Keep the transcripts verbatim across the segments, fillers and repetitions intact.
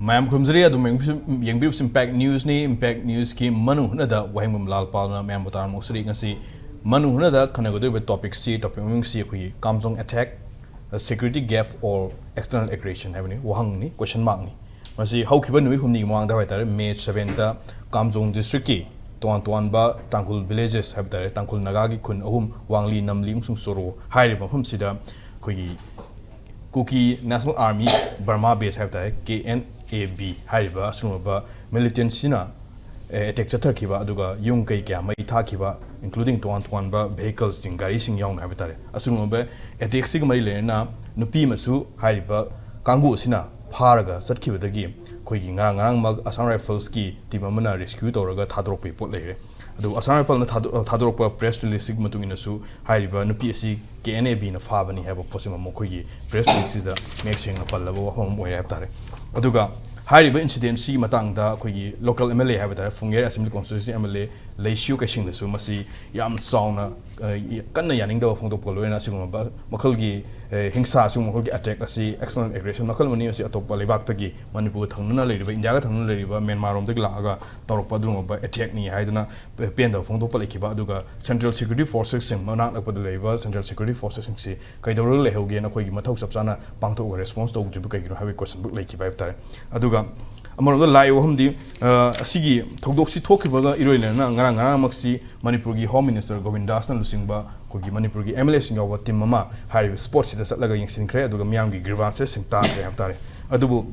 ꯃꯌꯥꯝ ꯈꯨꯔꯨꯝꯖꯔꯤ꯫ ꯑꯗꯨꯝ ꯌꯦꯡꯕꯤꯔꯤꯕꯁꯤ Impact Newsꯅꯤ꯫ Impact Newsꯀꯤ ꯃꯅꯨꯡ ꯍꯨꯠꯅꯗ ꯋꯥꯍꯦꯡꯕꯝ ꯂꯥꯜ ꯄꯥꯜꯅ ꯃꯌꯥꯝꯕꯨ ꯇꯥꯔꯝꯃꯣꯛꯆꯔꯤ꯫ ꯉꯁꯤ ꯃꯅꯨꯡ ꯍꯨꯠꯅꯗ ꯈꯟꯅꯒꯗꯧꯔꯤꯕ topicꯁꯤ, topic ꯃꯃꯤꯡꯁꯤ ꯑꯩꯈꯣꯏꯒꯤ Kamjong attack, security gap or external aggression ꯍꯥꯏꯕꯅꯤ, ꯋꯥꯍꯪꯅꯤ, question markꯅꯤ꯫ ꯃꯁꯤ ꯍꯧꯈꯤꯕ ꯅꯨꯃꯤꯠ ꯍꯨꯝꯅꯤꯒꯤ ꯃꯃꯥꯡꯗ ꯍꯥꯏꯇꯥꯔꯦ, May sevenꯇ Kamjong districtꯀꯤ ꯇꯣꯉꯥꯟ ꯇꯣꯉꯥꯟꯕ ꯇꯥꯡꯈꯨꯜ villages ꯍꯥꯏꯕ ꯇꯥꯔꯦ, ꯇꯥꯡꯈꯨꯜ ꯅꯥꯒꯥꯒꯤ ꯈꯨꯟ ꯑꯍꯨꯝ, ꯋꯥꯡꯂꯤ, ꯅꯝꯂꯤ ꯑꯃꯁꯨꯡ ꯆꯣꯔꯣ ꯍꯥꯏꯔꯤꯕ ꯃꯐꯝꯁꯤꯗ ꯑꯩꯈꯣꯏꯒꯤ Kuki National Army Burma base ꯍꯥꯏꯕ ꯇꯥꯔꯦ, K N A B ꯍꯥꯏꯔꯤꯕ ꯑꯁꯤꯒꯨꯝꯂꯕ militantꯁꯤꯅ ꯑꯦꯇꯦꯛ ꯆꯠꯊꯈꯤꯕ, ꯑꯗꯨꯒ ꯌꯨꯝ ꯀꯩ ꯀꯌꯥ ꯃꯩ ꯊꯥꯈꯤꯕ, including ꯇꯣꯉꯥꯟ ꯇꯣꯉꯥꯟꯕ vehiclesꯁꯤꯡ, ꯒꯥꯔꯤꯁꯤꯡ ꯌꯥꯎꯅ ꯍꯥꯏꯕ ꯇꯥꯔꯦ꯫ ꯑꯁꯤꯒꯨꯝꯂꯕ attackꯁꯤꯒ ꯃꯔꯤ ꯂꯩꯅꯅ ꯅꯨꯄꯤ ꯑꯃꯁꯨ ꯍꯥꯏꯔꯤꯕ ꯀꯥꯡꯕꯨ ꯑꯁꯤꯅ ꯐꯥꯔꯒ ꯆꯠꯈꯤꯕꯗꯒꯤ ꯑꯩꯈꯣꯏꯒꯤ ꯉꯔꯥꯡ ꯉꯔꯥꯡꯃꯛ Assam Riflesꯀꯤ team ꯑꯃꯅ rescue ꯇꯧꯔꯒ ꯊꯥꯗꯣꯔꯛꯄꯒꯤ ꯄꯣꯠ ꯂꯩꯔꯦ꯫ ꯑꯗꯨꯕꯨ Assam Riflesꯅ ꯊꯥꯗꯣ-, ꯊꯥꯗꯣꯔꯛꯄ press releaseꯁꯤꯒꯤ ꯃꯇꯨꯡ ꯏꯟꯅꯁꯨ ꯍꯥꯏꯔꯤꯕ ꯅꯨꯄꯤ ꯑꯁꯤ K N A Bꯅ ꯐꯥꯕꯅꯤ ꯍꯥꯏꯕ ꯄꯣꯠꯁꯤꯃ ꯃꯈꯣꯏꯒꯤ press releaseꯁꯤꯗ ꯃꯌꯦꯛ ꯁꯦꯡꯅ ꯄꯜꯂꯕ ꯋꯥꯐꯝ ꯑꯃ ꯑꯣꯏꯔꯦ ꯍꯥꯏꯕ ꯇꯥꯔꯦ꯫ ꯑꯗꯨꯒ ꯍꯥꯏꯔꯤꯕ incidentꯁꯤꯒꯤ ꯃꯇꯥꯡꯗ ꯑꯩꯈꯣꯏꯒꯤ local M L A ꯍꯥꯏꯕ ꯇꯥꯔꯦ, ꯐꯨꯡꯒꯦꯔ Assembly Constituency M L A ꯂꯩꯁꯤꯌꯨ ꯀꯩꯁꯤꯡꯗꯁꯨ ꯃꯁꯤ ꯌꯥꯝ ꯆꯥꯎꯅ, ꯑ, ꯀꯟꯅ ꯌꯥꯅꯤꯡꯗꯕ ꯐꯣꯡꯗꯣꯛꯄꯒ ꯂꯣꯏꯅꯅ ꯑꯁꯤꯒꯨꯝꯂꯕ ꯃꯈꯜꯒꯤ, ꯑ, ꯍꯤꯡꯁꯥ, ꯑꯁꯤꯒꯨꯝꯕ ꯃꯈꯜꯒꯤ attack ꯑꯁꯤ external aggression ꯃꯈꯜ ꯑꯃꯅꯤ꯫ ꯃꯁꯤ ꯑꯇꯣꯞꯄ ꯂꯩꯕꯥꯛꯇꯒꯤ, ꯃꯅꯤꯄꯨꯔꯒ ꯊꯪꯅꯅ ꯂꯩꯔꯤꯕ, ꯏꯟꯗꯤꯌꯥꯒ ꯊꯪꯅꯅ ꯂꯩꯔꯤꯕ ꯃ꯭ꯌꯥꯟꯃꯥꯔꯔꯣꯝꯗꯒꯤ ꯂꯥꯛꯑꯒ ꯇꯧꯔꯛꯄ ꯑꯗꯨꯒꯨꯝꯂꯕ attackꯅꯤ ꯍꯥꯏꯗꯨꯅ ꯄꯦꯟꯗꯕ ꯐꯣꯡꯗꯣꯛꯄ ꯂꯩꯈꯤꯕ꯫ ꯑꯗꯨꯒ Central Security Forcesꯁꯤꯡ, ꯃꯅꯥꯛ ꯅꯛꯄꯗ ꯂꯩꯔꯤꯕ Central Security Forcesꯁꯤꯡꯁꯤ ꯀꯩꯗꯧꯔꯒ ꯂꯩꯍꯧꯒꯦꯅ ꯑꯩꯈꯣꯏꯒꯤ ꯃꯊꯧ ꯆꯞ ꯆꯥꯅ ꯄꯥꯡꯊꯣꯛꯑꯒ response ꯇꯧꯗ꯭ꯔꯤꯕ ꯀꯩꯒꯤꯅꯣ ꯍꯥꯏꯕꯒꯤ questionꯕꯨ ꯂꯩꯈꯤꯕ ꯍꯥꯏꯕ ꯇꯥꯔꯦ꯫ ꯑꯗꯨꯒ ꯑꯃꯔꯣꯝꯗ ꯂꯥꯛꯏ ꯋꯥꯐꯝꯗꯤ, ꯑ, ꯑꯁꯤꯒꯤ ꯊꯧꯗꯣꯛꯁꯤ ꯊꯣꯛꯈꯤꯕꯒ ꯏꯔꯣꯏ ꯂꯩꯅꯅ ꯉꯔꯥꯡ, ꯉꯔꯥꯡꯃꯛꯁꯤ ꯃꯅꯤꯄꯨꯔꯒꯤ Home Minister ꯒꯣꯕꯤꯟꯗꯥꯁꯅ ꯂꯨꯆꯤꯡꯕ ꯑꯩꯈꯣꯏꯒꯤ ꯃꯅꯤꯄꯨꯔꯒꯤ M L Aꯁꯤꯡ ꯌꯥꯎꯕ team ꯑꯃ ꯍꯥꯏꯔꯤꯕ spotꯁꯤꯗ ꯆꯠꯂꯒ ꯌꯦꯡꯁꯤꯟꯈ꯭ꯔꯦ, ꯑꯗꯨꯒ ꯃꯤꯌꯥꯝꯒꯤ grievances ꯁꯤꯡ ꯇꯥꯈ꯭ꯔꯦ ꯍꯥꯏꯕ ꯇꯥꯔꯦ꯫ ꯑꯗꯨꯕꯨ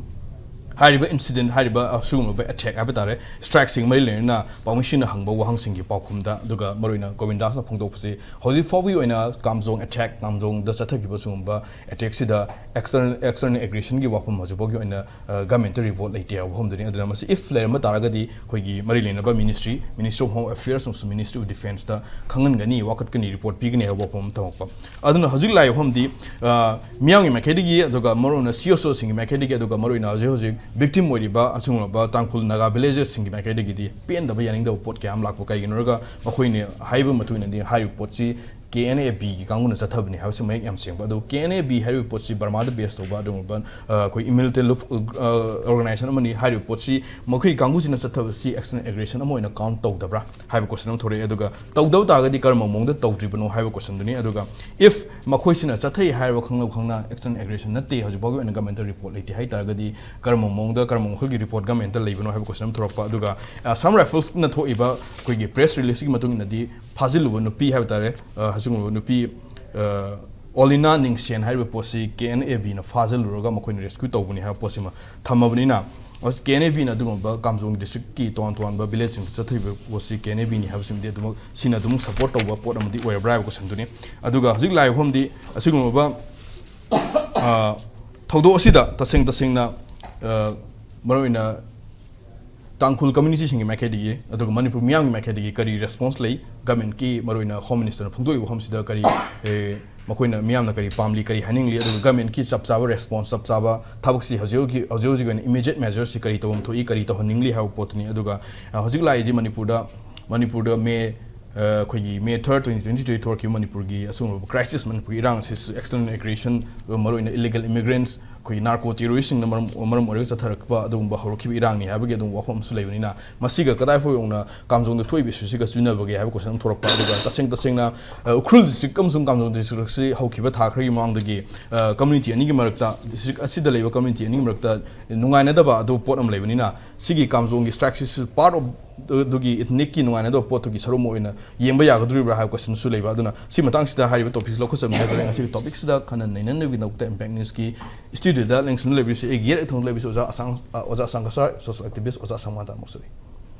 ꯍꯥꯏꯔꯤꯕ incident, ꯍꯥꯏꯔꯤꯕ ꯑꯁꯤꯒꯨꯝꯂꯕ attack ꯍꯥꯏꯕ ꯇꯥꯔꯦ, strikeꯁꯤꯡ ꯃꯔꯤ ꯂꯩꯅꯅ ꯄꯥꯎꯃꯤꯁꯤꯡꯅ ꯍꯪꯕ ꯋꯥꯍꯪꯁꯤꯡꯒꯤ ꯄꯥꯎꯈꯨꯝꯗ, ꯑꯗꯨꯒ ꯃꯔꯨꯑꯣꯏꯅ ꯒꯣꯕꯤꯟꯗꯥꯁꯅ ꯐꯣꯡꯗꯣꯛꯄꯁꯤ, ꯍꯧꯖꯤꯛ ꯐꯥꯎꯕꯒꯤ ꯑꯣꯏꯅ ꯀꯥꯝꯖꯣꯡ attack, ꯀꯥꯝꯖꯣꯡꯗ ꯆꯠꯊꯈꯤꯕ ꯁꯤꯒꯨꯝꯕ attackꯁꯤꯗ external, external aggressionꯒꯤ ꯋꯥꯐꯝ ꯍꯧꯖꯤꯛ ꯐꯥꯎꯒꯤ ꯑꯣꯏꯅ, ꯑ, governmentꯇ report ꯂꯩꯇꯦ ꯍꯥꯏꯕ ꯋꯥꯐꯝꯗꯨꯅꯤ꯫ ꯑꯗꯨꯅ ꯃꯁꯤ if ꯂꯩꯔꯝꯕ ꯇꯥꯔꯒꯗꯤ ꯑꯩꯈꯣꯏꯒꯤ ꯃꯔꯤ ꯂꯩꯅꯕ ministry, Ministry of Home Affairs ꯑꯃꯁꯨꯡ Ministry of Defenceꯇ ꯈꯪꯍꯟꯒꯅꯤ, ꯋꯥꯀꯠꯀꯅꯤ, report ꯄꯤꯒꯅꯤ ꯍꯥꯏꯕ ꯋꯥꯐꯝ ꯑꯃ ꯊꯝꯃꯛꯄ꯫ ꯑꯗꯨꯅ ꯍꯧꯖꯤꯛ ꯂꯥꯛꯏꯕ ꯋꯥꯐꯝꯗꯤ, ꯑ, ꯃꯤꯌꯥꯝꯒꯤ ꯃꯥꯏꯀꯩꯗꯒꯤ, ꯑꯗꯨꯒ ꯃꯔꯨꯑꯣꯏꯅ C S Oꯁꯤꯡꯒꯤ ꯃꯥꯏꯀꯩꯗꯒꯤ, ꯑꯗꯨꯒ ꯃꯔꯨꯑꯣꯏꯅ ꯍꯧꯖꯤꯛ ꯍꯧꯖꯤꯛ victim ꯑꯣꯏꯔꯤꯕ ꯑꯁꯤꯒꯨꯝꯂꯕ ꯇꯥꯡꯈꯨꯜ ꯅꯥꯒꯥ villagessꯁꯤꯡꯒꯤ ꯃꯥꯏꯀꯩꯗꯒꯤꯗꯤ ꯄꯦꯟꯗꯕ, ꯌꯥꯅꯤꯡꯗꯕ ꯄꯣꯠ ꯀꯌꯥ ꯑꯃ ꯂꯥꯛꯄ꯫ ꯀꯩꯒꯤꯅꯣ ꯍꯥꯏꯔꯒ ꯃꯈꯣꯏꯅ ꯍꯥꯏꯕ ꯃꯇꯨꯡ ꯏꯟꯅꯗꯤ ꯍꯥꯏꯔꯤꯕ ꯄꯣꯠꯁꯤ ꯀꯦ ꯑꯦꯟ ꯑꯦ ꯕꯤꯒꯤ ꯀꯥꯡꯕꯨꯅ ꯆꯠꯊꯕꯅꯤ ꯍꯥꯏꯕꯁꯤ ꯃꯌꯦꯛ ꯌꯥꯝ ꯁꯦꯡꯕ꯫ ꯑꯗꯨ ꯀꯦ ꯑꯦꯟ ꯑꯦ ꯕꯤ ꯍꯥꯏꯔꯤꯕ ꯄꯣꯠꯁꯤ ꯕꯔꯃꯥꯗ ꯕꯦꯁ ꯇꯧꯕ ꯑꯗꯨꯒꯨꯝꯕ ꯑ, ꯑꯩꯈꯣꯏ ꯏꯃꯤꯂꯤꯇꯦꯟ ꯑꯣꯔꯒꯅꯥꯏꯖꯦꯁꯟ ꯑꯃꯅꯤ꯫ ꯍꯥꯏꯔꯤꯕ ꯄꯣꯠꯁꯤ ꯃꯈꯣꯏꯒꯤ ꯀꯥꯡꯕꯨꯁꯤꯅ ꯆꯠꯊꯕꯁꯤ ꯑꯦꯛꯁꯇꯔꯅꯦꯜ ꯑꯦꯒ꯭ꯔꯦꯁꯟ ꯑꯃ ꯑꯣꯏꯅ ꯀꯥꯎꯟ ꯇꯧꯗꯕ꯭ꯔꯥ ꯍꯥꯏꯕ ꯀꯣꯏꯁꯟ ꯑꯃ ꯊꯣꯔꯛꯑꯦ꯫ ꯑꯗꯨꯒ ꯇꯧꯗꯕ ꯇꯥꯔꯒꯗꯤ ꯀꯔꯝꯕ ꯃꯑꯣꯡꯗ ꯇꯧꯗ꯭ꯔꯤꯕꯅꯣ ꯍꯥꯏꯕ ꯀꯣꯏꯁꯟꯗꯨꯅꯤ꯫ ꯑꯗꯨꯒ ꯏꯐ ꯃꯈꯣꯏꯁꯤꯅ ꯆꯠꯊꯩ ꯍꯥꯏꯔꯕ ꯈꯪꯅ ꯈꯪꯅ ꯑꯦꯛꯁꯇꯔꯅꯦꯜ ꯑꯦꯒ꯭ꯔꯦꯁꯟ ꯅꯠꯇꯦ, ꯍꯧꯖꯤꯛ ꯐꯥꯎꯒꯤ ꯑꯣꯏꯅ ꯒꯃꯦꯟꯇ ꯔꯤꯄꯣꯔꯠ ꯂꯩꯇꯦ ꯍꯥꯏ ꯇꯥꯔꯒꯗꯤ ꯀꯔꯝꯕ ꯃꯑꯣꯡꯗ, ꯀꯔꯝꯕ ꯃꯈꯜꯒꯤ ꯔꯤꯄꯣꯔꯠ ꯒꯃꯦꯟꯇ ꯂꯩꯕꯅꯣ ꯍꯥꯏꯕ ꯀꯣꯏꯁꯟ ꯑꯃ ꯊꯣꯔꯛꯄ꯫ ꯑꯗꯨꯒ ꯑꯁꯥꯝ ꯔꯥꯏꯐꯜꯁꯅ ꯊꯣꯛꯏꯕ ꯑꯩꯈꯣꯏꯒꯤ ꯄ꯭ꯔꯦꯁ ꯔꯤꯂꯤꯁꯀꯤ ꯃꯇꯨꯡ ꯏꯟꯅꯗꯤ ꯐꯥꯖꯤꯜꯂꯨꯕ ꯅꯨꯄꯤ ꯍꯥꯏꯕ ꯇꯥꯔꯦ, ꯑ, ꯑꯁꯤꯒꯨꯝꯂꯕ ꯅꯨꯄꯤ, ꯑ, ꯑꯣꯂꯤꯅꯥ ꯅꯤꯡꯁꯦꯟ ꯍꯥꯏꯔꯤꯕ ꯄꯣꯠꯁꯤ ꯀꯦ ꯑꯦꯟ ꯑꯦ ꯕꯤꯅ ꯐꯥꯖꯤꯜꯂꯨꯔꯒ ꯃꯈꯣꯏꯅ ꯔꯦꯁꯀ꯭ꯌꯨ ꯇꯧꯕꯅꯤ ꯍꯥꯏꯕ ꯄꯣꯠꯁꯤꯃ ꯊꯝꯃꯕꯅꯤꯅ, ꯀꯦ ꯑꯦꯟ ꯑꯦ ꯕꯤꯅ ꯑꯗꯨꯒꯨꯝꯕ ꯀꯥꯝꯖꯣꯡ ꯗꯤꯁꯇ꯭ꯔꯤꯛꯀꯤ ꯇꯣꯉꯥꯟ ꯇꯣꯉꯥꯟꯕ ꯚꯤꯂꯦꯖꯁꯤꯡꯗ ꯆꯠꯊꯔꯤꯕ ꯄꯣꯠꯁꯤ ꯀꯦ ꯑꯦꯟ ꯑꯦ ꯕꯤꯅꯤ ꯍꯥꯏꯕꯁꯤꯃꯗꯤ ꯑꯗꯨꯃꯛ, ꯁꯤꯅ ꯑꯗꯨꯃꯛ ꯁꯄꯣꯔꯠ ꯇꯧꯕ ꯄꯣꯠ ꯑꯃꯗꯤ ꯑꯣꯏꯔꯕ꯭ꯔꯥ ꯍꯥꯏꯕ ꯀꯣꯏꯁꯟꯗꯨꯅꯤ꯫ ꯑꯗꯨꯒ ꯍꯧꯖꯤꯛ ꯂꯥꯛꯏꯕ ꯃꯐꯝꯗꯤ ꯑꯁꯤꯒꯨꯝꯂꯕ, ꯑ, ꯊꯧꯗꯣꯛ ꯑꯁꯤꯗ ꯇꯁꯦꯡ ꯇꯁꯦꯡꯅ, ꯑ, ꯃꯔꯨꯑꯣꯏꯅ ꯇꯥꯡꯈꯨꯜ ꯀꯝꯃ꯭ꯌꯨꯅꯤꯇꯤꯁꯤꯡꯒꯤ ꯃꯥꯏꯀꯩꯗꯒꯤ ꯑꯗꯨꯒ ꯃꯅꯤꯄꯨꯔ ꯃꯤꯌꯥꯝꯒꯤ ꯃꯥꯏꯀꯩꯗꯒꯤ ꯀꯔꯤ ꯔꯦꯁꯄꯣꯟꯁ ꯂꯩ? ꯒꯃꯦꯟꯀꯤ, ꯃꯔꯨꯑꯣꯏꯅ ꯍꯣꯝ ꯃꯤꯅꯤꯁꯇꯔꯅ ꯐꯣꯡꯗꯣꯛꯏꯕ ꯋꯥꯐꯝꯁꯤꯗ ꯀꯔꯤ, ꯑꯦ, ꯃꯈꯣꯏꯅ, ꯃꯤꯌꯥꯝꯅ ꯀꯔꯤ ꯄꯥꯝꯂꯤ, ꯀꯔꯤ ꯍꯥꯏꯅꯤꯡꯂꯤ, ꯑꯗꯨꯒ ꯒꯃꯦꯟꯀꯤ ꯆꯞ ꯆꯥꯕ ꯔꯦꯁꯄꯣꯟꯁ, ꯆꯞ ꯆꯥꯕ ꯊꯕꯛꯁꯤ ꯍꯧꯖꯤꯛ ꯍꯧꯖꯤꯛ, ꯍꯧꯖꯤꯛ ꯍꯧꯖꯤꯛ ꯑꯣꯏꯅ ꯏꯃꯤꯗꯤꯌꯦꯠ ꯃꯦꯖꯔꯁꯤ ꯀꯔꯤ ꯇꯧꯐꯝ ꯊꯣꯛꯏ, ꯀꯔꯤ ꯇꯧꯍꯟꯅꯤꯡꯂꯤ ꯍꯥꯏꯕ ꯄꯣꯠꯇꯨꯅꯤ꯫ ꯑꯗꯨꯒ, ꯑ, ꯍꯧꯖꯤꯛ ꯂꯥꯛꯏꯗꯤ ꯃꯅꯤꯄꯨꯔꯗ, ꯃꯅꯤꯄꯨꯔꯗ ꯃꯦ, ꯑ, ꯑꯩꯈꯣꯏꯒꯤ ꯃꯦ ꯊꯥꯔꯠ, ꯇ꯭ꯋꯦꯟꯇꯤ ꯇ꯭ꯋꯦꯟꯇꯤ ꯊ꯭ꯔꯤ ꯊꯣꯛꯈꯤꯕ ꯃꯅꯤꯄꯨꯔꯒꯤ ꯑꯁꯤꯒꯨꯝꯂꯕ ꯀ꯭ꯔꯥꯏꯁꯤꯁ, ꯃꯅꯤꯄꯨꯔꯒꯤ ꯏꯔꯥꯡ ꯑꯁꯤꯁꯨ ꯑꯦꯛꯁꯇꯔꯅꯦꯜ ꯑꯦꯒ꯭ꯔꯦꯁꯟ, ꯃꯔꯨꯑꯣꯏꯅ ꯏꯂꯤꯒꯦꯜ ꯏꯃꯤꯒ꯭ꯔꯦꯟꯠꯁ, ꯑꯩꯈꯣꯏꯒꯤ ꯅꯥꯔꯀꯣ ꯇꯦꯔꯣꯔꯤꯁꯁꯤꯡꯅ ꯃꯔꯝ, ꯃꯔꯝ ꯑꯣꯏꯔꯒ ꯆꯠꯊꯔꯛꯄ ꯑꯗꯨꯒꯨꯝꯕ ꯍꯧꯔꯛꯈꯤꯕ ꯏꯔꯥꯡꯅꯤ ꯍꯥꯏꯕꯒꯤ ꯑꯗꯨꯒꯨꯝꯕ ꯋꯥꯐꯝ ꯑꯃꯁꯨ ꯂꯩꯕꯅꯤꯅ, ꯃꯁꯤꯒ ꯀꯗꯥꯏ ꯐꯥꯎ ꯌꯧꯅ ꯀꯥꯝꯖꯣꯡꯗ ꯊꯣꯛꯏꯕ ꯏꯁꯨꯁꯤꯒ ꯆꯨꯅꯕꯒꯦ ꯍꯥꯏꯕ ꯀꯣꯏꯁꯟ ꯑꯃ ꯊꯣꯔꯛꯄ꯫ ꯑꯗꯨꯒ ꯇꯁꯦꯡ ꯇꯁꯦꯡꯅ, ꯑ, ꯎꯈ꯭ꯔꯨꯜ ꯗꯤꯁꯇ꯭ꯔꯤꯛ ꯑꯃꯁꯨꯡ ꯀꯥꯝꯖꯣꯡ ꯗꯤꯁꯇ꯭ꯔꯤꯛ ꯑꯁꯤ ꯍꯧꯈꯤꯕ ꯊꯥ ꯈꯔꯒꯤ ꯃꯃꯥꯡꯗꯒꯤ, ꯑ, ꯀꯝꯃ꯭ꯌꯨꯅꯤꯇꯤ ꯑꯅꯤꯒꯤ ꯃꯔꯛꯇ, ꯗꯤꯁꯇ꯭ꯔꯤꯛ ꯑꯁꯤꯗ ꯂꯩꯕ ꯀꯝꯃ꯭ꯌꯨꯅꯤꯇꯤ ꯑꯅꯤꯒꯤ ꯃꯔꯛꯇ ꯅꯨꯡꯉꯥꯏꯅꯗꯕ ꯑꯗꯨ ꯄꯣꯠ ꯑꯃ ꯂꯩꯕꯅꯤꯅ, ꯁꯤꯒꯤ ꯀꯥꯝꯖꯣꯡꯒꯤ ꯁ꯭ꯇ꯭ꯔꯥꯏꯛꯁꯤꯁꯨ ꯄꯥꯔꯠ ꯑꯣꯐ ꯑꯗꯨꯒꯤ ꯏꯊꯅꯤꯛꯀꯤ ꯅꯨꯡꯉꯥꯏꯅꯗꯕ ꯄꯣꯠꯇꯨꯒꯤ ꯁꯔꯨꯛ ꯑꯃ ꯑꯣꯏꯅ ꯌꯦꯡꯕ ꯌꯥꯒꯗꯧꯔꯤꯕ꯭ꯔꯥ ꯍꯥꯏꯕ ꯀꯣꯏꯁꯟꯁꯨ ꯂꯩꯕ꯫ ꯑꯗꯨꯅ ꯁꯤ ꯃꯇꯥꯡꯁꯤꯗ ꯍꯥꯏꯔꯤꯕ ꯇꯣꯄꯤꯛꯁꯤ ꯂꯧꯈꯠꯆꯕꯅꯤ ꯍꯥꯏꯖꯔꯦ꯫ ꯉꯁꯤꯒꯤ ꯇꯣꯄꯤꯛꯁꯤꯗ ꯈꯟꯅ ꯅꯩꯅꯅꯕꯒꯤꯗꯃꯛꯇ ꯏꯝꯄꯦꯛ ꯅ꯭ꯌꯨꯁꯀꯤ ꯁ꯭ꯇꯨꯗꯤꯑꯣꯗ ꯂꯦꯡꯁꯤꯟꯗꯨꯅ ꯂꯩꯕꯤꯔꯤꯁꯤ ꯑꯩꯒꯤ ꯌꯦꯠ ꯊꯪꯕꯗ ꯂꯩꯕꯤꯔꯤꯁꯤ ꯑꯣꯖꯥ ꯑꯁꯥꯡ, ꯑ, ꯑꯣꯖꯥ ꯑꯁꯥꯡ ꯀꯁꯥꯔ, ꯁꯣꯁꯤꯌꯦꯜ ꯑꯦꯛꯇꯤꯚꯤꯁ꯭ꯠ ꯑꯣꯖꯥ ꯑꯁꯥꯡ ꯃꯍꯥꯟꯇ ꯃꯨꯛꯁꯨꯔꯤ꯫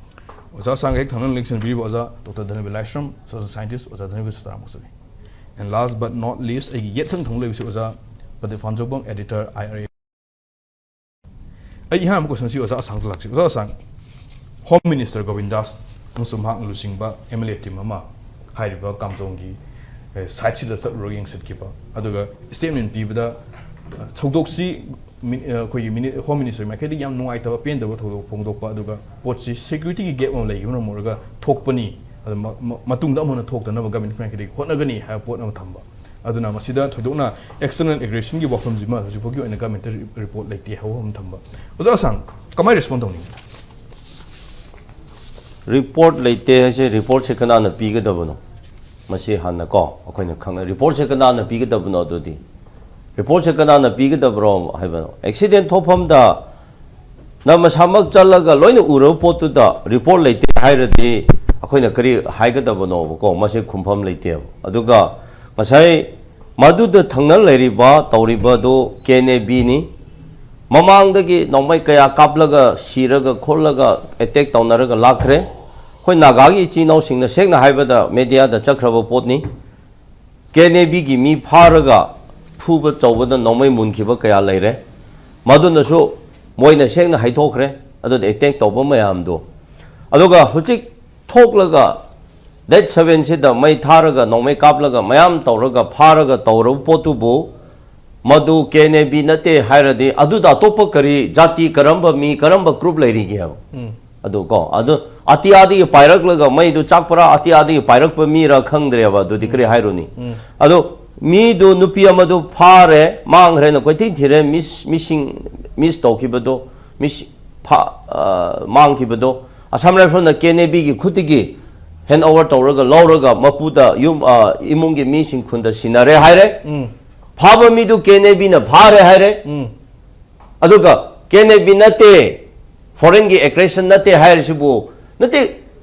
ꯑꯣꯖꯥ ꯑꯁꯥꯡꯒ ꯍꯦꯛ ꯊꯪꯅꯅ ꯂꯦꯡꯁꯤꯟꯕꯤꯔꯤꯕ ꯑꯣꯖꯥ ꯗꯣꯛꯇꯔ ꯙꯅꯕꯤꯔ ꯂꯥꯏꯁ꯭ꯔꯝ, ꯁꯣꯁꯤꯌꯦꯜ ꯁꯥꯏꯟꯇꯤꯁ꯭ꯠ ꯑꯣꯖꯥ ꯙꯅꯕꯤꯔ ꯁꯨꯇꯥꯔꯥ ꯃꯨꯛꯁꯨꯔꯤ꯫ And last but not least, ꯑꯩꯒꯤ ꯌꯦꯠ ꯊꯪ ꯊꯪꯕ ꯂꯩꯕꯁꯤ ꯑꯣꯖꯥ Pradeep ꯐꯥꯟꯖꯧꯕꯝ, editor, I R A. ꯑꯩ ꯑꯍꯥꯟꯕ ꯀꯣꯏꯁꯟꯁꯤ ꯑꯣꯖꯥ ꯑꯁꯥꯡꯗ ꯂꯥꯛꯆꯩ꯫ ꯑꯣꯖꯥ ꯑꯁꯥꯡ, ꯍꯣꯝ ꯃꯤꯅꯤꯁꯇꯔ ꯒꯣꯕꯤꯟꯗꯥꯁ ꯑꯃꯁꯨꯡ ꯃꯍꯥꯛꯅ ꯂꯨꯆꯤꯡꯕ ꯑꯦꯝ ꯑꯦꯜ ꯑꯦ ꯇꯤꯝ ꯑꯃ ꯍꯥꯏꯔꯤꯕ ꯀꯥꯝꯖꯣꯡꯒꯤ, ꯑꯦ, ꯁꯥꯏꯠꯁꯤꯗ ꯆꯠꯂꯨꯔꯒ ꯌꯦꯡꯁꯤꯟꯈꯤꯕ, ꯑꯗꯨꯒ ꯁ꯭ꯇꯦꯠꯃꯦꯟ ꯄꯤꯕꯗ, ꯑ, ꯊꯧꯗꯣꯛꯁꯤ ꯃꯤ-, ꯑ, ꯑꯩꯈꯣꯏꯒꯤ ꯃꯤꯅꯤ-, ꯍꯣꯝ ꯃꯤꯅꯤꯁꯇꯔ ꯃꯥꯏꯀꯩꯗꯒꯤ ꯌꯥꯝ ꯅꯨꯡꯉꯥꯏꯇꯕ, ꯄꯦꯟꯗꯕ ꯊꯧꯗꯣꯛ ꯐꯣꯡꯗꯣꯛꯄ, ꯑꯗꯨꯒ ꯄꯣꯠꯁꯤ ꯁꯦꯀ꯭ꯌꯨꯔꯤꯇꯤꯒꯤ ꯒꯦꯞ ꯑꯃ ꯂꯩꯈꯤꯕꯅ ꯃꯔꯝ ꯑꯣꯏꯔꯒ ꯊꯣꯛꯄꯅꯤ, ꯑꯗꯨ ꯃ- ꯃ- ꯃꯇꯨꯡꯗ ꯑꯃꯨꯛ ꯍꯟꯅ ꯊꯣꯛꯇꯅꯕ ꯒꯚꯔꯟꯃꯦꯟ ꯈꯨꯟꯅꯥꯏ ꯀꯩꯗꯒꯤ ꯍꯣꯠꯅꯒꯅꯤ ꯍꯥꯏꯕ ꯄꯣꯠ ꯑꯃ ꯊꯝꯕ꯫ ꯑꯗꯨꯅ ꯃꯁꯤꯗ ꯊꯣꯏꯗꯣꯛꯅ ꯑꯦꯛꯁꯇꯔꯅꯦꯜ ꯑꯦꯒ꯭ꯔꯦꯁꯟꯒꯤ ꯋꯥꯐꯝꯁꯤꯃ ꯍꯧꯖꯤꯛ ꯐꯥꯎꯒꯤ ꯑꯣꯏꯅ ꯒꯚꯔꯟꯃꯦꯟꯠꯇ ꯔꯤ- ꯔꯤꯄꯣꯔꯠ ꯂꯩꯇꯦ ꯍꯥꯏꯕ ꯑꯃ ꯊꯝꯕ꯫ ꯑꯣꯖꯥ ꯑꯁꯥꯡ, ꯀꯃꯥꯏꯅ ꯔꯦꯁꯄꯣꯟ ꯇꯧꯅꯤꯡꯉꯤ? ꯔꯤꯄꯣꯔꯠ ꯂꯩꯇꯦ ꯍꯥꯏꯁꯦ ꯔꯤꯄꯣꯔꯠꯁꯦ ꯀꯅꯥꯅ ꯄꯤꯒꯗꯕꯅꯣ? ꯃꯁꯤ ꯍꯥꯟꯅ ꯀꯣ ꯑꯩꯈꯣꯏꯅ ꯈꯪꯅ ꯔꯤꯄꯣꯔꯠꯁꯦ ꯀꯅꯥꯅ ꯄꯤꯒꯗꯕꯅꯣ? ꯑꯗꯨꯗꯤ ꯔꯤꯄꯣꯔꯠꯁꯦ ꯀꯅꯥꯅ ꯄꯤꯒꯗꯕ꯭ꯔꯣ ꯍꯥꯏꯕꯅꯣ? ꯑꯦꯛꯁꯤꯗꯦꯟ ꯊꯣꯛꯐꯝꯗ ꯅ ꯃꯁꯥꯃꯛ ꯆꯠꯂꯒ ꯂꯣꯏꯅ ꯎꯔꯕ ꯄꯣꯠꯇꯨꯗ ꯔꯤꯄꯣꯔꯠ ꯂꯩꯇꯦ ꯍꯥꯏꯔꯗꯤ ꯑꯩꯈꯣꯏꯅ ꯀꯔꯤ ꯍꯥꯏꯒꯗꯕꯅꯣꯕꯀꯣ? ꯃꯁꯤ ꯈꯨꯝꯐꯝ ꯂꯩꯇꯦꯕ꯫ ꯑꯗꯨꯒ ꯉꯁꯥꯏ ꯃꯗꯨꯗ ꯊꯪꯅ ꯂꯩꯔꯤꯕ ꯇꯧꯔꯤꯕꯗꯨ ꯀꯦ ꯑꯦꯟ ꯑꯦ ꯕꯤꯅꯤ꯫ ꯃꯃꯥꯡꯗꯒꯤ ꯅꯣꯡꯃꯩ ꯀꯌꯥ ꯀꯥꯞꯂꯒ ꯁꯤꯔꯒ ꯈꯣꯠꯂꯒ ꯑꯦꯇꯦꯛ ꯇꯧꯅꯔꯒ ꯂꯥꯛꯈ꯭ꯔꯦ꯫ ꯑꯩꯈꯣꯏ ꯅꯥꯒꯥꯒꯤ ꯏꯆꯤꯜ ꯏꯅꯥꯎꯁꯤꯡꯅ ꯁꯦꯡꯅ ꯍꯥꯏꯕꯗ ꯃꯦꯗꯤꯌꯥꯗ ꯆꯠꯈ꯭ꯔꯕ ꯄꯣꯠꯅꯤ꯫ ꯀꯦ ꯑꯦꯟ ꯑꯦ ꯕꯤꯒꯤ ꯃꯤ ꯐꯥꯔꯒ ꯐꯨꯕ ꯆꯧꯕꯗ ꯅꯣꯡꯃꯩ ꯃꯨꯟꯈꯤꯕ ꯀꯌꯥ ꯂꯩꯔꯦ꯫ ꯃꯗꯨꯅꯁꯨ ꯃꯣꯏꯅ ꯁꯦꯡꯅ ꯍꯥꯏꯗꯣꯛꯈ꯭ꯔꯦ꯫ ꯑꯗꯨꯗ ꯑꯦꯇꯦꯛ ꯇꯧꯕ ꯃꯌꯥꯝꯗꯣ꯫ ꯑꯗꯨꯒ ꯍꯧꯖꯤꯛ ꯊꯣꯛꯂꯒ ꯗꯦꯠ ꯁꯚꯦꯟꯁꯤꯗ ꯃꯩ ꯊꯥꯔꯒ ꯅꯣꯡꯃꯩ ꯀꯥꯞꯂꯒ ꯃꯌꯥꯝ ꯇꯧꯔꯒ ꯐꯥꯔꯒ ꯇꯧꯔꯕ ꯄꯣꯠꯇꯨꯕꯨ ꯃꯗꯨ ꯀꯦ ꯑꯦꯟ ꯑꯦ ꯕꯤ ꯅꯠꯇꯦ ꯍꯥꯏꯔꯗꯤ ꯑꯗꯨꯗ ꯑꯇꯣꯞꯄ ꯀꯔꯤ ꯖꯥꯇꯤ, ꯀꯔꯝꯕ ꯃꯤ, ꯀꯔꯝꯕ ꯒ꯭ꯔꯨꯞ ꯂꯩꯔꯤꯒꯦꯕ? ꯑꯗꯨ ꯀꯣ ꯑꯗꯨ ꯑꯇꯤꯌꯥꯗꯒꯤ ꯄꯥꯏꯔꯛꯂꯒ ꯃꯩꯗꯨ ꯆꯥꯛꯄ꯭ꯔꯥ, ꯑꯇꯤꯌꯥꯗꯒꯤ ꯄꯥꯏꯔꯛꯄ ꯃꯤꯔꯥ ꯈꯪꯗ꯭ꯔꯦꯕ꯫ ꯑꯗꯨꯗꯤ ꯀꯔꯤ ꯍꯥꯏꯔꯨꯅꯤ? ꯑꯗꯣ ꯃꯤꯗꯨ, ꯅꯨꯄꯤ ꯑꯃꯗꯨ ꯐꯥꯔꯦ, ꯃꯥꯡꯈ꯭ꯔꯦꯅ ꯀꯣꯏꯊꯤ ꯊꯤꯔꯦ, ꯃꯤꯁ ꯃꯤꯁꯤꯡ ꯃꯤꯁ ꯇꯧꯈꯤꯕꯗꯣ, ꯃꯤꯁ ꯐꯥ ꯑ, ꯃꯥꯡꯈꯤꯕꯗꯣ ꯑꯁꯥꯝ ꯔꯥꯏꯐꯜꯅ ꯀꯦ ꯑꯦꯟ ꯑꯦ ꯕꯤꯒꯤ ꯈꯨꯠꯇꯒꯤ ꯍꯦꯟ ꯑꯣꯚꯔ ꯇꯧꯔꯒ ꯂꯧꯔꯒ ꯃꯄꯨꯗ ꯌꯨꯝ ꯑ, ꯏꯃꯨꯡꯒꯤ ꯃꯤꯁꯤꯡ ꯈꯨꯟꯗ ꯁꯤꯟꯅꯔꯦ ꯍꯥꯏꯔꯦ꯫ ꯐꯥꯕ ꯃꯤꯗꯨ ꯀꯦ ꯑꯦꯟ ꯑꯦ ꯕꯤꯅ ꯐꯥꯔꯦ ꯍꯥꯏꯔꯦ꯫ ꯑꯗꯨꯒ ꯀꯦ ꯑꯦꯟ ꯑꯦ ꯕꯤ ꯅꯠꯇꯦ, ꯐꯣꯔꯦꯟꯒꯤ ꯑꯦꯒ꯭ꯔꯦꯁꯟ ꯅꯠꯇꯦ ꯍꯥꯏꯔꯤꯁꯤꯕꯨ ꯅꯠꯇꯦ꯫